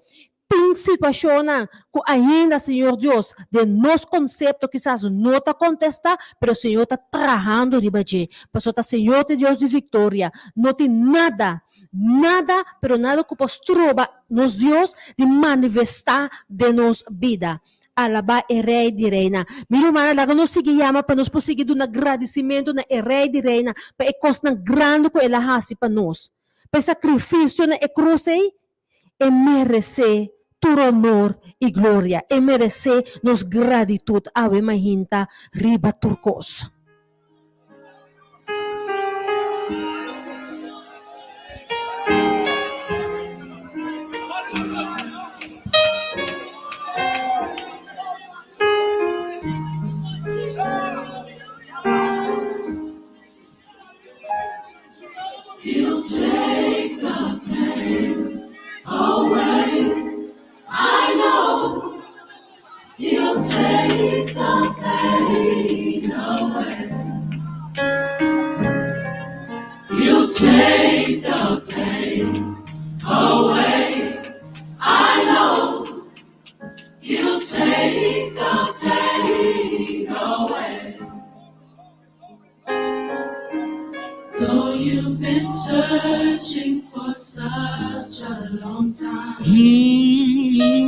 Tin situashonnan ku ainda Señor Dios den nos konsepto kisas no ta kontestá, pero Señor ta trahando riba dje. Pasobra ta Señor ta e Dios di viktoria. No tin nada, nada, pero nada ku por stroba nos Dios di manifestá den nos bida. Alabá e Rei di Reinan. Mi rumannan, laga nos sigui yama pa nos por sigui duna gradisimentu na e Rei di Reinan pa e kosnan grandi ku el a hasi pa nos. Pa e sakrifisio na e krus ei, E meresé tur honor i gloria. E meresé nos gratitud awe mainta riba tur kos. He'll take the pain away. I know He'll take the pain away. He'll take the pain away. I know He'll take the pain away. Though you've been searching for such a long time,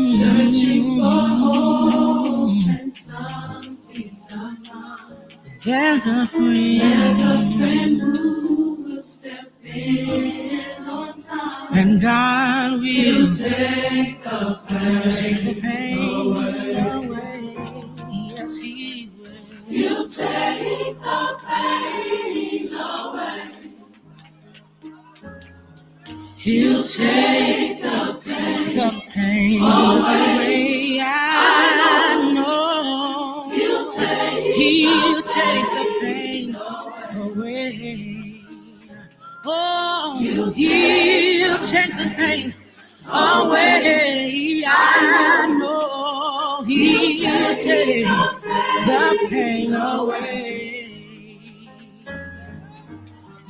searching for hope and some peace of mind. There's a friend. There's a friend who will step in on time. And God will He'll take the pain, take the pain away. away. Yes, He will. He'll take the pain away. He'll He'll take the pain, the pain away. away. I know He'll take He'll the take the pain pain away. Oh, He'll He'll take take the pain away. away. I know He'll He'll take take the the pain pain away. away.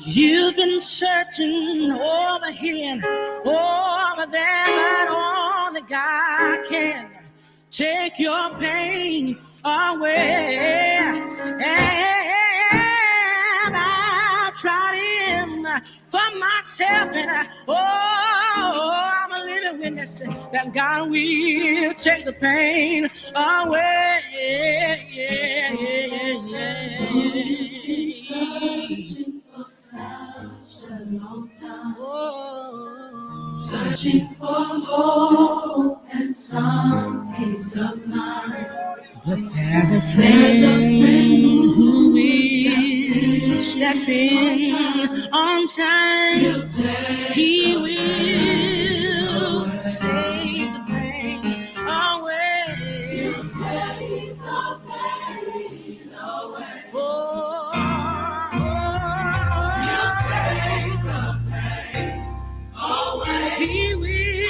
You've been searching over here and over there, but only God can take your pain away. And I tried him for myself, and I, oh, I'm a living witness that God will take the pain away. Yeah, yeah, yeah, Though you've been yeah. searching for such a long time, Oh. searching for hope and some peace of mind. But there's a There's a friend friend who who will step will step in in on time. on time. He'll take He the pain will away. take the pain away. He'll take the pain away. Oh, He'll take the pain away. He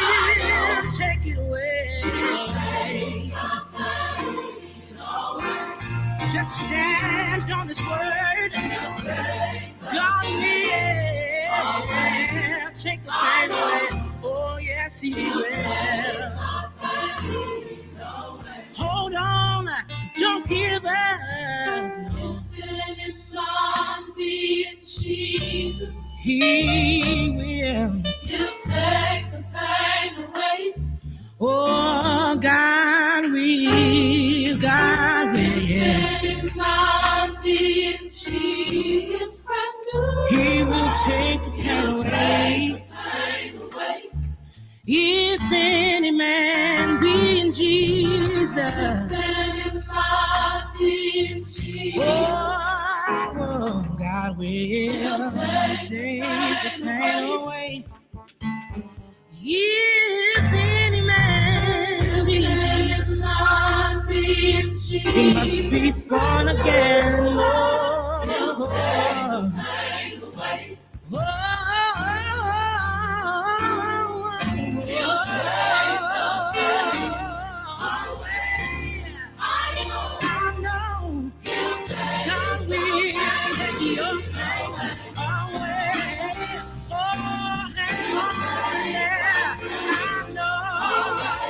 I will know take it away. He'll take the pain away. Just stand on His word. He'll take the God pain away. will take the I pain away. know Oh, yes, He He'll take will. the pain away. Hold on, don't give up. If any man be in Jesus, He will. He'll take the pain away. Oh, God will. God If will. any man be in Jesus, brand new. He will take the pain He'll take away. the pain away. If any man be in If Jesus, any man be in Jesus, oh, God He'll will take the take the pain pain away. away. You must be born again. Oh, I know God will take your pain away. Oh, yeah, I know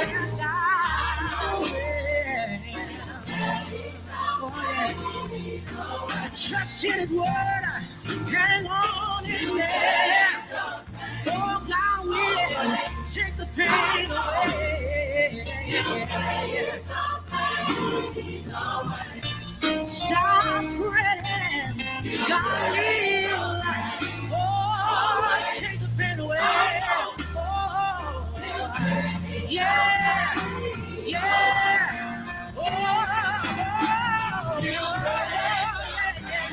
that God will. Oh, yes. Trust in His word. Hang on in there. Oh, God will take the pain away. Stop fretting. God will. Oh, take the pain away. Oh, yeah. Yeah. Oh, yeah, yeah, yeah.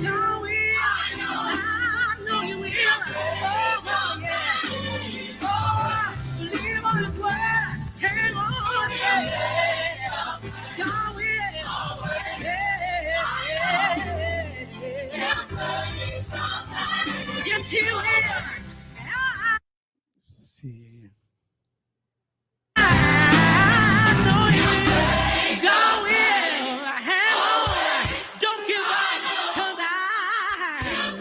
God will. I know He will. Oh, yeah. Oh, believe on His word. Hang on, yeah. God will. Yeah. Yes, He will. Si. I know He will. God will. Hang on. Don't give up, 'cause I,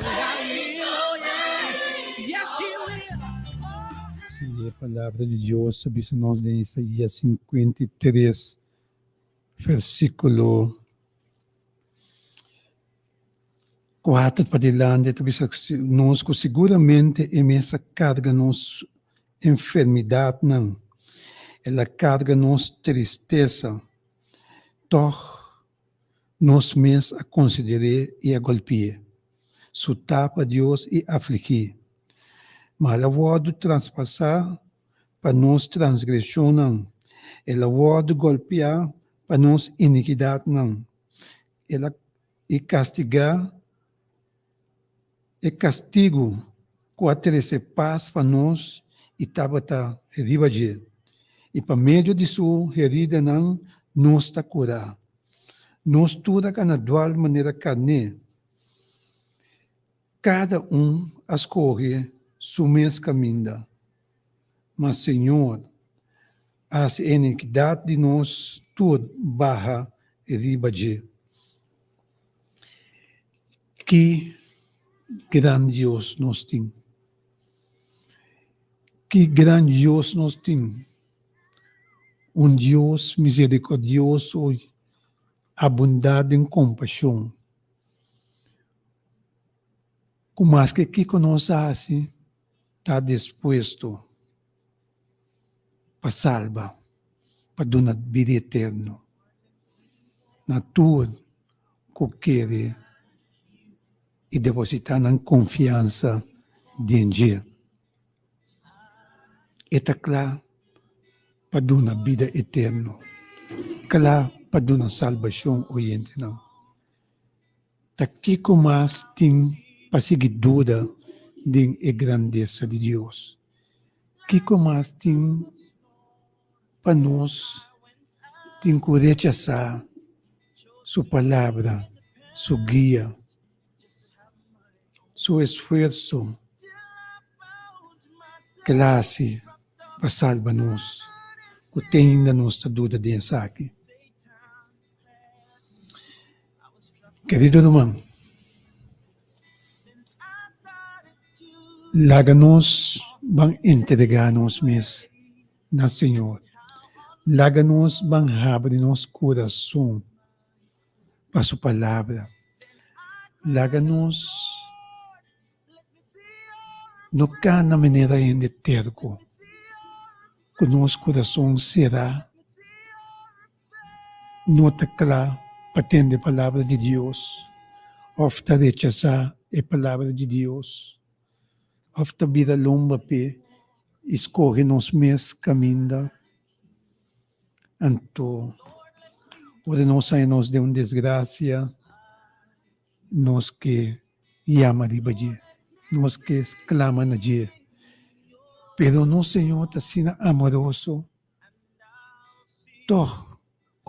God will. Oh, yeah. Yes, He will. Si, e Palabra di Dios ta bisa nos den Isaías 53, versíkulo 4 padilanti, ta bisa nos ku siguramente e mes a karga nos enfermidatnan, el a karga nos tristesa, tòg nos mes a konsider'é i a gòlpi'é, sutá pa Dios i afligí. Ma el a wòrdu traspasá pa nos transgreshonnan, el a wòrdu gòlpiá pa nos inikidatnan. El a i kastigá e kastigu ku a trese pas pa nos i tabata riba dje, i pa medio di su heridanan nos ta kurá. Nos tur a kana dual manera karné, kada un a skohe su mes kaminda, ma Señor a hasi e inikidat di nos tur baha riba dje. Ki gran Dios nos tin! Ki gran Dios nos tin! Un Dios misericordioso i abundá den kompashon. Ku maske kiko nos hasi, ta dispuesto pa salba, pa duna bida eterno na tur ku kere i depositá nan konfiansa den dje. E ta kla pa duna bida eterno, kla pa duna salbashon oyentenan. Ta kiko mas tin pa sigui duda den e grandesa di Dios? Kiko mas tin pa nos tin ku rechasá su Palabra, su guia, su esfuerso ku el a hasi pa salba nos, ku te ainda nos ta duda den esaki? Kerido ruman, laga nos ban entregá nos mes na Señor. Laga nos ban habri nos kurason pa Su Palabra. Laga nos no kana manera hende terko, ku nos kurason será. No ta kla pa tende palabra di Dios òf ta rechasá e palabra di Dios òf ta bira lomba p'e i skohe nos mes kaminda. Anto ora nos haña nos den un desgrasia, nos ke yama riba dje, nos ke sklama na dje. Pero nos Señor ta asina amoroso. Tòg,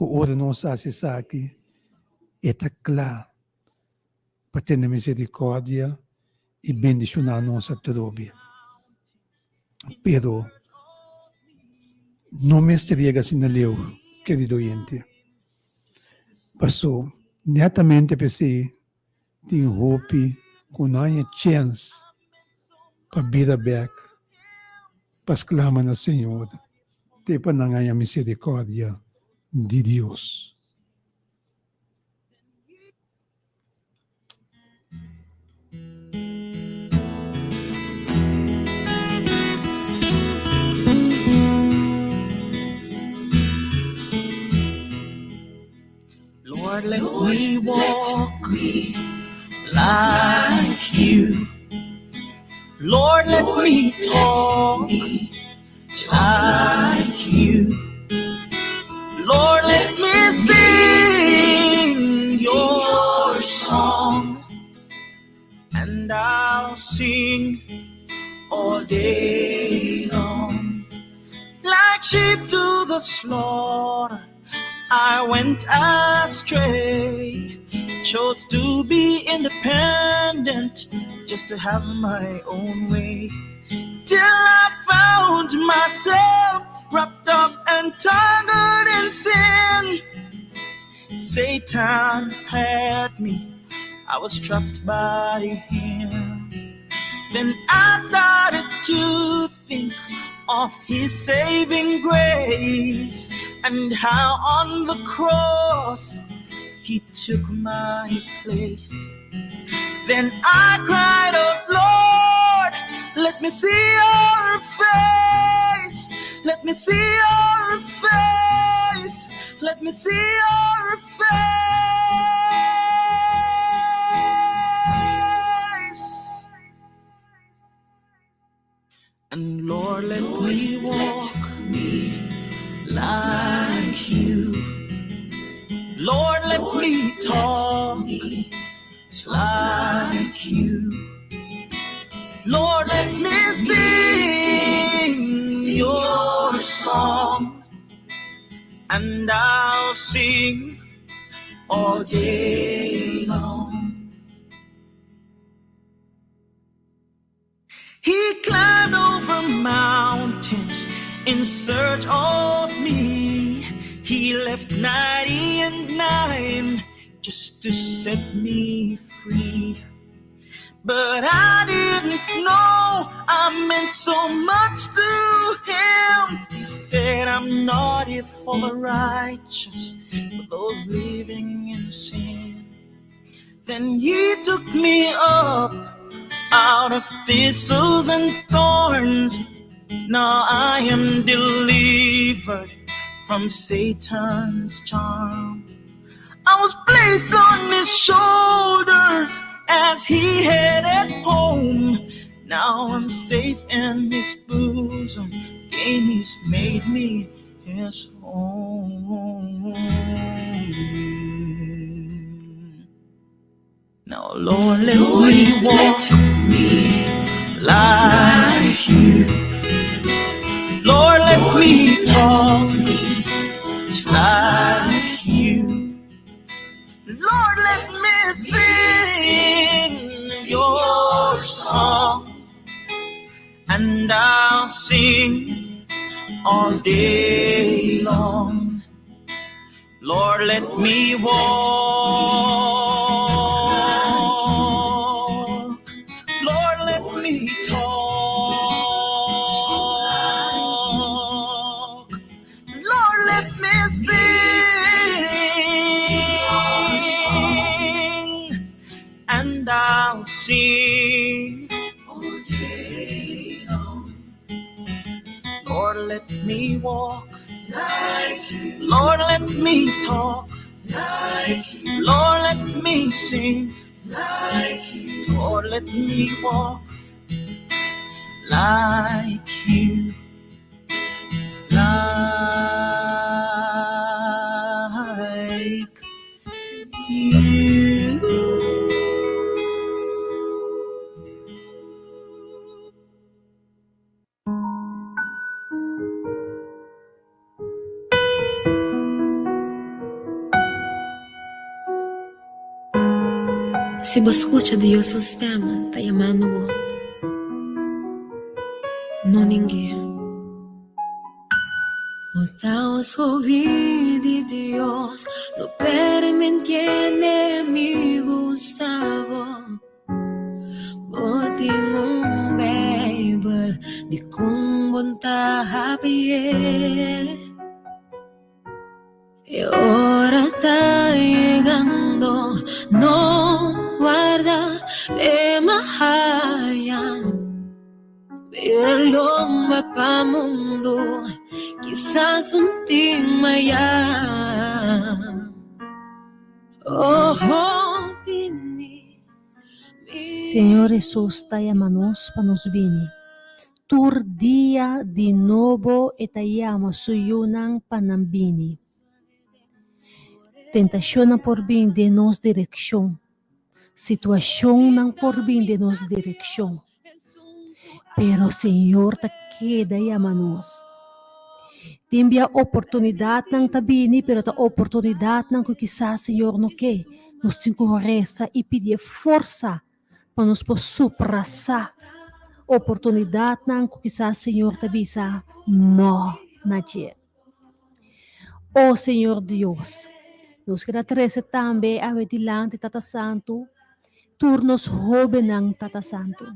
ku ora nos hasi esaki, e ta kla pa tene miserikòrdia i bendishoná nos atrobe. Pero no mester yega asina leu, kerido oyente. Paso netamente p'esei tin hopi ku no haña chèns pa bira bèk pa sklama na Señor te pa nan haña miserikòrdia di Dios. Lord, let me walk like you. Lord, let me talk like you. Lord, let me sing your song, and I'll sing all day long. Like sheep to the slaughter, I went astray. Chose to be independent just to have my own way. Till I found myself wrapped up and tangled in sin. Satan had me, I was trapped by him. Then I started to think of his saving grace and how on the cross he took my place. Then I cried, Oh Lord, let me see your face. Let me see your face. Let me see your face. And Lord, let me walk like you. Lord, let me talk like you. Lord, let me sing your song, and I'll sing all day long. He climbed over mountains in search of me. He left 99 just to set me free. But I didn't know I meant so much to him. He said, I'm not here for the righteous, but those living in sin. Then he took me up out of thistles and thorns. Now I am delivered from Satan's charms. I was placed on his shoulder as he headed home. Now I'm safe in his bosom. Again, he's made me his own. Now, Lord, let me walk like you. Lord, let me talk like you. Lord, let me sing your song, and I'll sing all day long. Lord, let me walk. Lord, let me talk. Lord, let me sing, and I'll sing all day long. Lord, let me walk like you. Lord, let me talk like you. Lord, let me sing like you. Lord, let me walk like you. Like you. Si bo skucha Dios su stèm ta yamando bo, no ning'é. Bo ta osobí di Dios, no permití enemigu usa bo. Bo tin un Beibel, dikon bo ta hapi'é? E ora ta yegando, no warda te mahaya. Bira lomba pa mundu, kisas un tin maya. Oh, bini. Señor Hesus ta yama nos pa nos bini. Tur dia di nobo e ta yama su yunan pa nan bini. Tentashonnan por bin den nos direkshon. Situashonnan por bin den nos direkshon. Pero Señor ta keda yama nos. Tin bia oportunidatnan ta bini, pero ta oportunidatnan ku kisas Señor no ke. Nos tin ku resa i pidi e forsa pa nos por suprasá oportunidatnan ku kisas Señor ta bisa no na dje. O Señor Dios, nos keda trese tambe awe dilanti Tata Santu tur nos hóbennan, Tata Santu.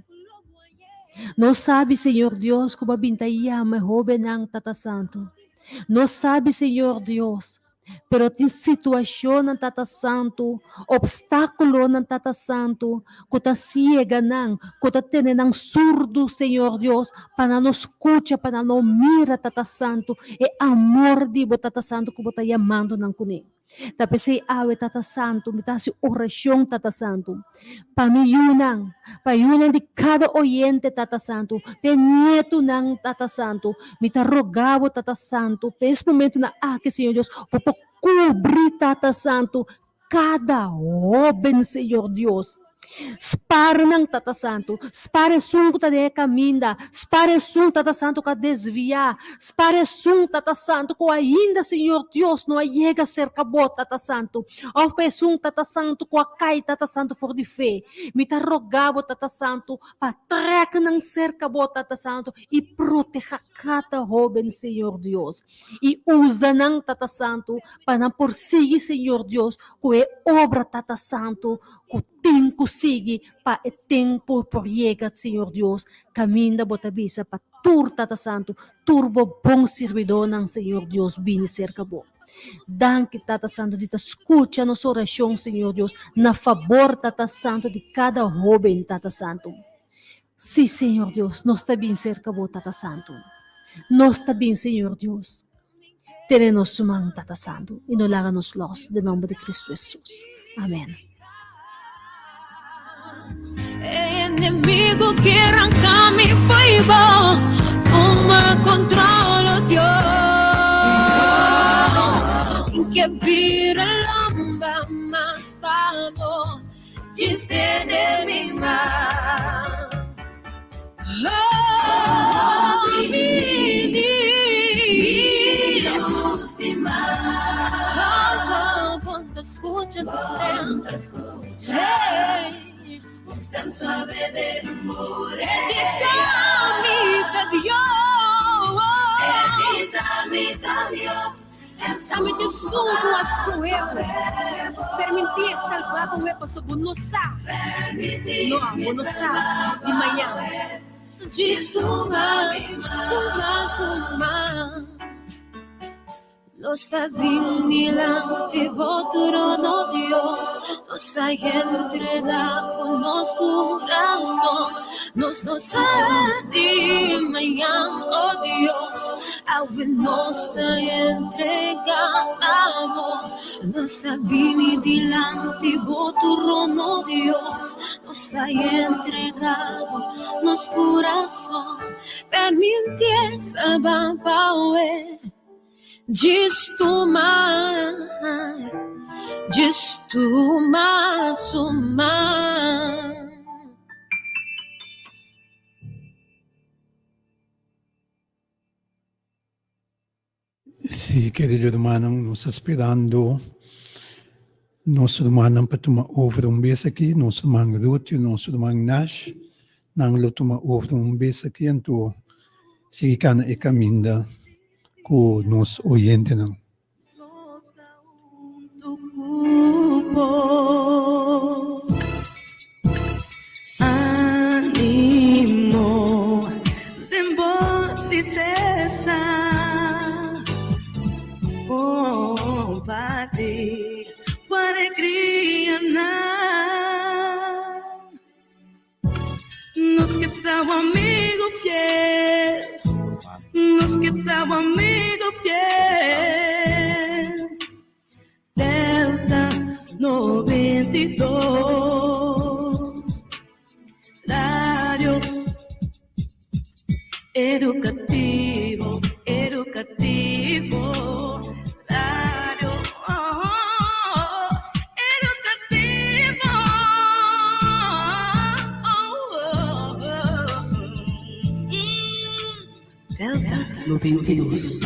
Nos sabi, Señor Dios, ku bo a bin ta yama e hóbennan, Tata Santu. Nos sabi, Señor Dios, pero tin situashonnan, Tata Santu, opstákulonan, Tata Santu, ku ta siega nan, ku ta tene nan surdu, Señor Dios, pa nan no skucha, pa nan no mira, Tata Santu, e amor di bo, Tata Santu, ku bo ta yamando nan kuné. Ta p'esei awe, Tata Santu, mi ta hasi orashon, Tata Santu, pa mi yunan, pa yunan di kada oyente, Tata Santu, p'e nietunan, Tata Santu. Mi ta roga bo, Tata Santu, p'es momentunan aki, Señor Dios, bo por kubri, Tata Santu, kada hóben, Señor Dios. Spar nan, Tata Santu. Spar esun ku ta den e kaminda. Spar esun, Tata Santu, ku a desviá. Spar esun, Tata Santu, ku ainda, Señor Dios, no a yega serka Bo, Tata Santu. Òf pa esun, Tata Santu, ku a kai, Tata Santu, for di fe. Mi ta roga Bo, Tata Santu, pa trèk nan serka Bo, Tata Santu, i protehá kada hóben, Señor Dios. I usa nan, Tata Santu, pa nan por sigui, Señor Dios, ku e obra, Tata Santu, ku tin ku sigui pa e tempu por yega, Señor Dios, kaminda Bo ta bisa pa tur Tata Santu, tur Bo bon sirbidónan, Señor Dios, bini serka Bo. Danki, Tata Santu, di ta skucha nos orashon, Señor Dios, na fabor, Tata Santu, di kada hóben, Tata Santu. Sí, Señor Dios, nos ta bin serka Bo, Tata Santu. Nos ta bin, Señor Dios. Tene nos man, Tata Santu, i no laga nos lòs, den nòmber di Kristu Hesus. Amen. E enemigo ke ranka mi fo'i bo, tuma kontrol, oh Dios. Ke bira lomba mas pa bo. Djis tene mi man. Oh, bini, Oh, ponte skucha su stem. Hey. Un stem suave de amor. Edita mi ta Dios. Edita mi ta Dios. Esami ta esun ku a skohe bo. Permití e salbá bo e paso bo no sa. No, bo no sa di mañan. Djis tuma, tuma su man. Nos ta bin dilanti bo trono, Dios. Nos ta entregá ku nos kurason. Nos no sa di mañan, oh Dios. Awe nos ta entregá na bo. Nos ta bini dilanti bo trono, Dios. Nos ta entregá bo nos kurason. Permitié salbá pa awe. Djis tuma, djis tuma su man. Sí, querido hermano, nos ta sperando. nos rumannan pa tuma over un bes aki, nos ruman Ruth i nos ruman Nash, nan lo tuma over un bes aki anto sigui kana e kaminda ku nos oyentenan. Nos ke ta bo amigo fiel Nos ke ta bo amigo fiel Delta 92 Radio Educativo, educativo Radio oh, educativo oh, oh, Delta 92.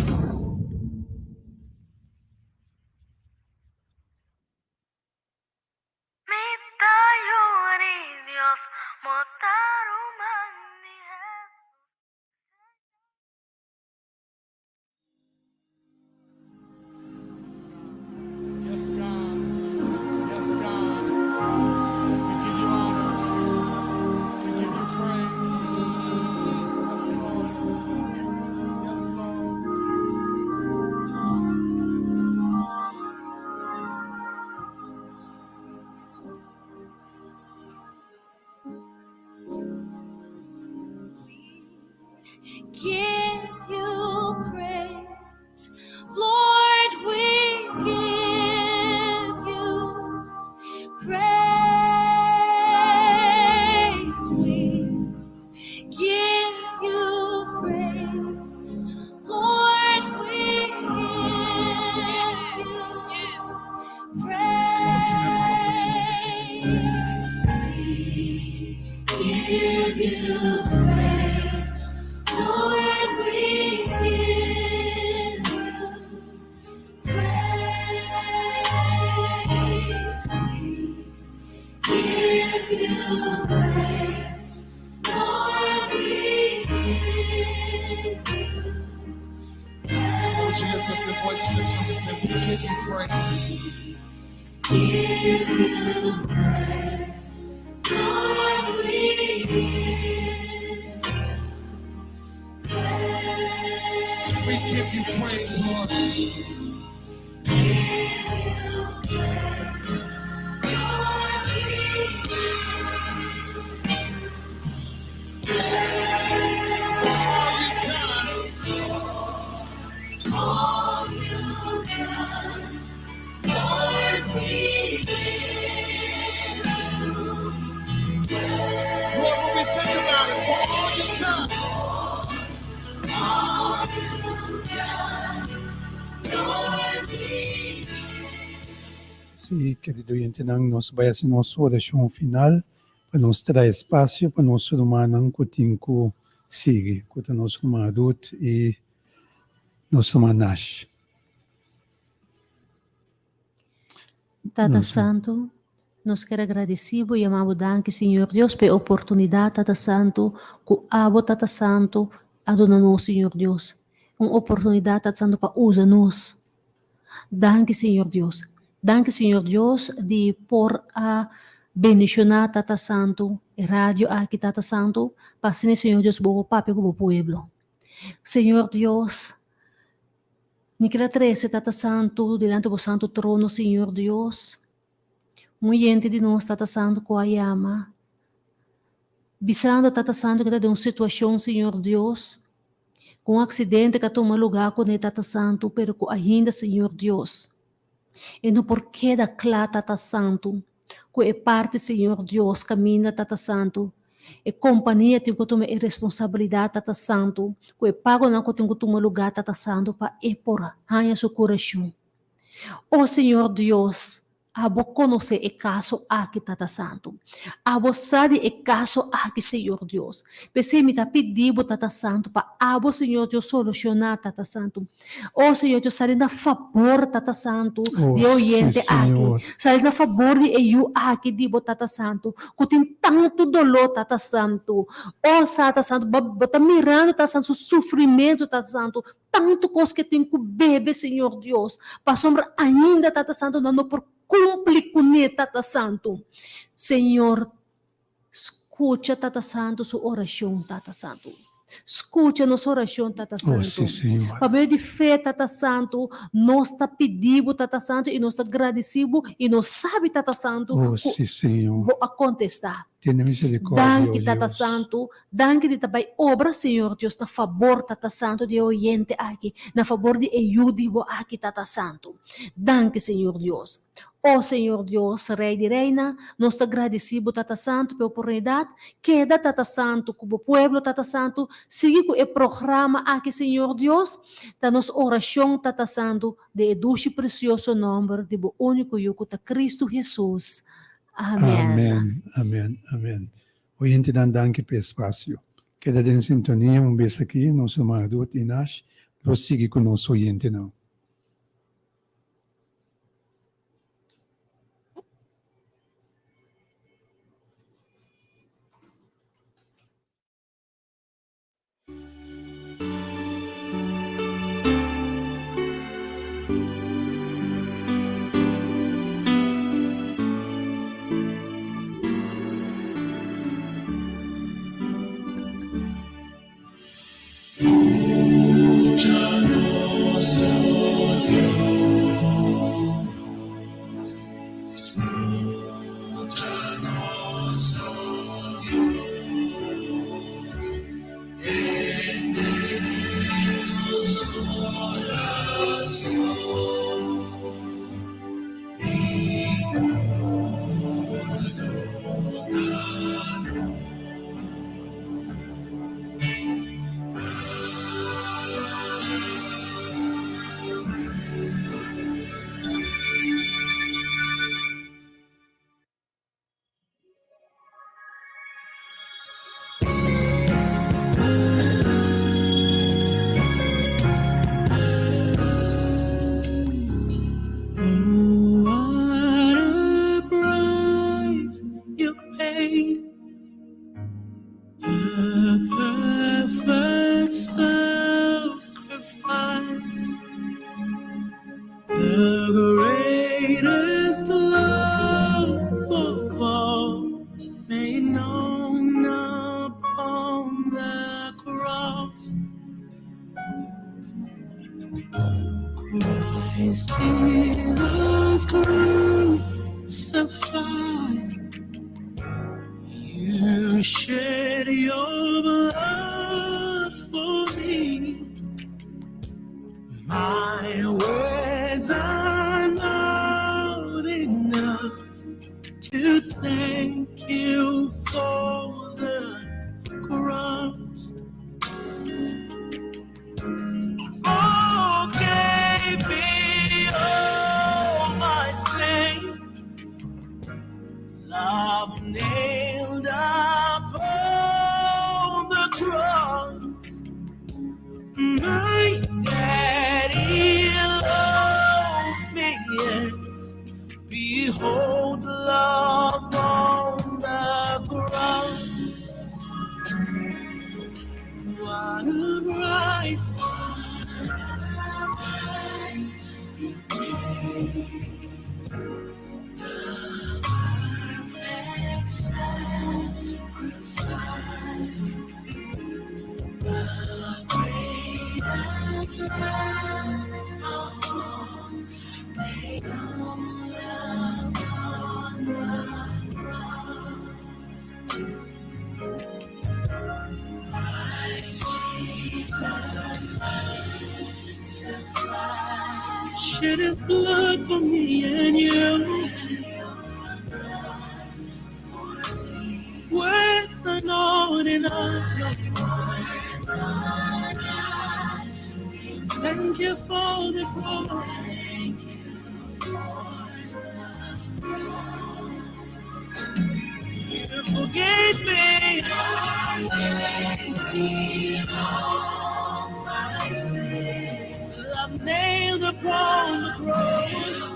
Yes, God. Yes, God. We give you honor. We give you praise. Yes, Lord. Yes, Lord. Give you praise, Lord, we give you praise. We give you praise, Lord, we give you praise. We give you praise, Lord, we give you praise. We give you praise, Lord, we give you I want you to lift up your voice in this room and say, We give you praise. Give you praise, Lord, we give praise. We give you praise, Lord. For all you've done, All you've done, Lord, we give you Lord, when we think about it, for all you've done, All you've done, Lord, we Sí, kerido oyentenan, nos bai hasi nos orashon final pa nos traha espasio pa nos rumannan ku tin ku sigui, ku ta nos ruman Ruth i nos ruman Nash. Tata Nos. Santu, nos ker agradeci bo y yama bo danki Señor Dios pa e oportunidad Tata Santu cu abo Tata Santu a duna nos Señor Dios. Un oportunidad Tata Santu pa usa nos. Danki Señor Dios. Danki Señor Dios di por a bendiciona Tata Santu e radio aki Tata Santu pa asina Señor Dios bo por papia cu bo pueblo. Señor Dios, mi ker a trece Tata Santu dilanti bo Santo Trono Señor Dios. Un oyente di nos Tata Santu cu a yama bisando Tata Santu cu ta den un situacion Señor Dios cu un accidente cu a tuma lugar cune Tata Santu pero cu ainda Señor Dios e no por keda cla Tata Santu cu e parti Señor Dios caminda Tata Santu e compania tin cu tuma e responsabilidad Tata Santu cu e pagonan cu tin cu tuma lugar Tata Santu pa e por haya su curacion. O Señor Dios. Abo konosé e kaso aki, Tata Santu. Abo sa di e kaso aki, Señor Dios. P'esei mi ta pidi Bo, Tata Santu, pa Abo, Señor Dios, solushoná, Tata Santu. O Señor Dios, sali na fabor, Tata Santu, Oh, di e sí, oyente aki. Señor. Sali na fabor di e yu aki di Bo, Tata Santu, ku tin tantu doló, Tata Santu. O Tata Santu, Bo, Bo ta mirando, Tata Santu, su sufrimentu, Tata Santu. Tantu kos ke tin ku bebe, Señor Dios, pasobra ainda, Tata Santu, nan no por kumpli kuné, Tata Santu. Señor, skucha Tata Santu su orashon, Tata Santu. Skucha nos orashon, Tata Oh, Santu. sí, Señor. Pa medio di fe, Tata Santu, nos ta pidi Bo, Tata Santu, i nos ta gradisí Bo, i nos sabi, Tata Santu, Oh, ku sí, Señor. Bo a kontestá. Tene misericordia, Danki oh Tata Dios. Santu, danki di ta bai obra Señor Dios na fabor Tata Santu di e oyente aki, na fabor di e yu di bo aki Tata Santu. Danki Señor Dios. Oh Señor Dios, Rey di Reina, nos ta gradici bo Tata Santu pa e oportunidad, keda Tata Santu cu bo pueblo Tata Santu, sigui cu e programa aki Señor Dios, ta nos oracion Tata Santu den e dushi precioso nomber di bo unico yu cu ta Cristo Jesus. Amen. Amen, amen, amen. Oyentenan danki pa e espasio. Keda den sintonia un bes aki nos ruman Ruth i Nash lo sigui ku nos oyentenan. Love nailed upon the cross.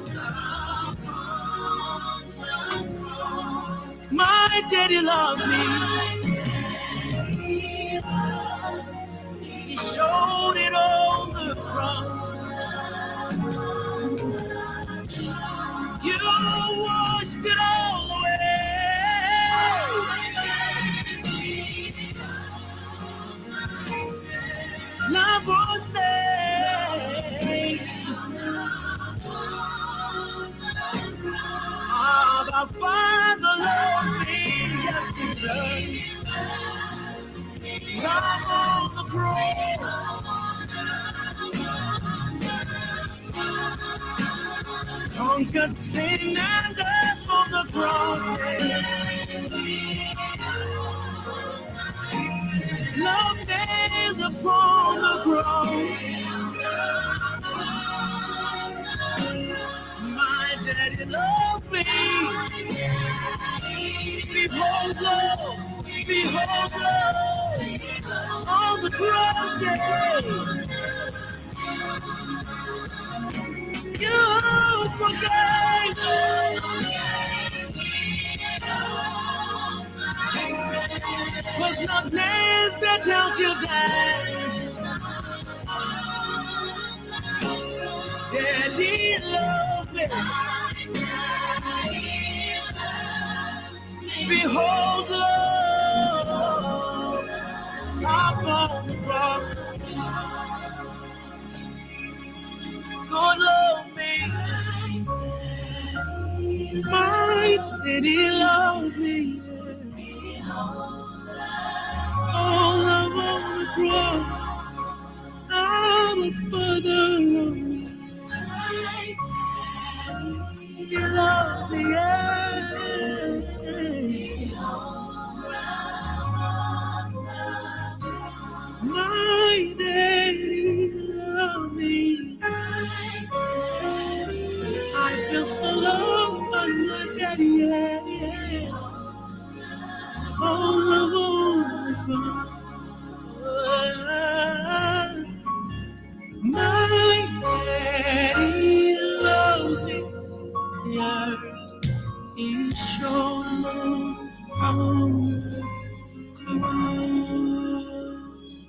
My daddy loved me. He showed it on the cross. You washed it all away. Love was there. Abba, Father, loved me. Yes, he does. Love on the cross. Conquered sin and death on the cross. Love nails upon the cross. My daddy loved me. Behold love, behold love on the cross, yeah. You forgave me. Was not nails that held you down. Daddy loved me. Behold love upon the cross. God love me. My daddy loved me. Oh, love on the cross. Abba, Father, love me. You love me, yeah. My daddy love me. I feel so loved by my daddy, yeah, yeah. Oh, love on the cross. My daddy loves me. Yes, he showed love on the cross.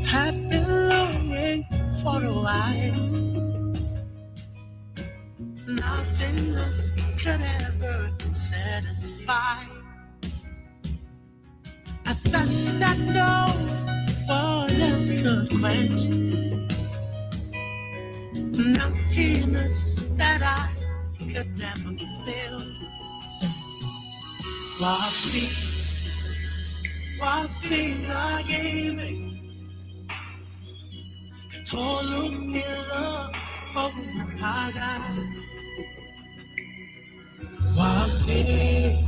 Had been longing for a while. Nothing else could ever satisfy. A thirst that no one else could quench. An emptiness that I could never fill. Wafi, wafi lagimi. Katolong ilo o mapaga. Wapi,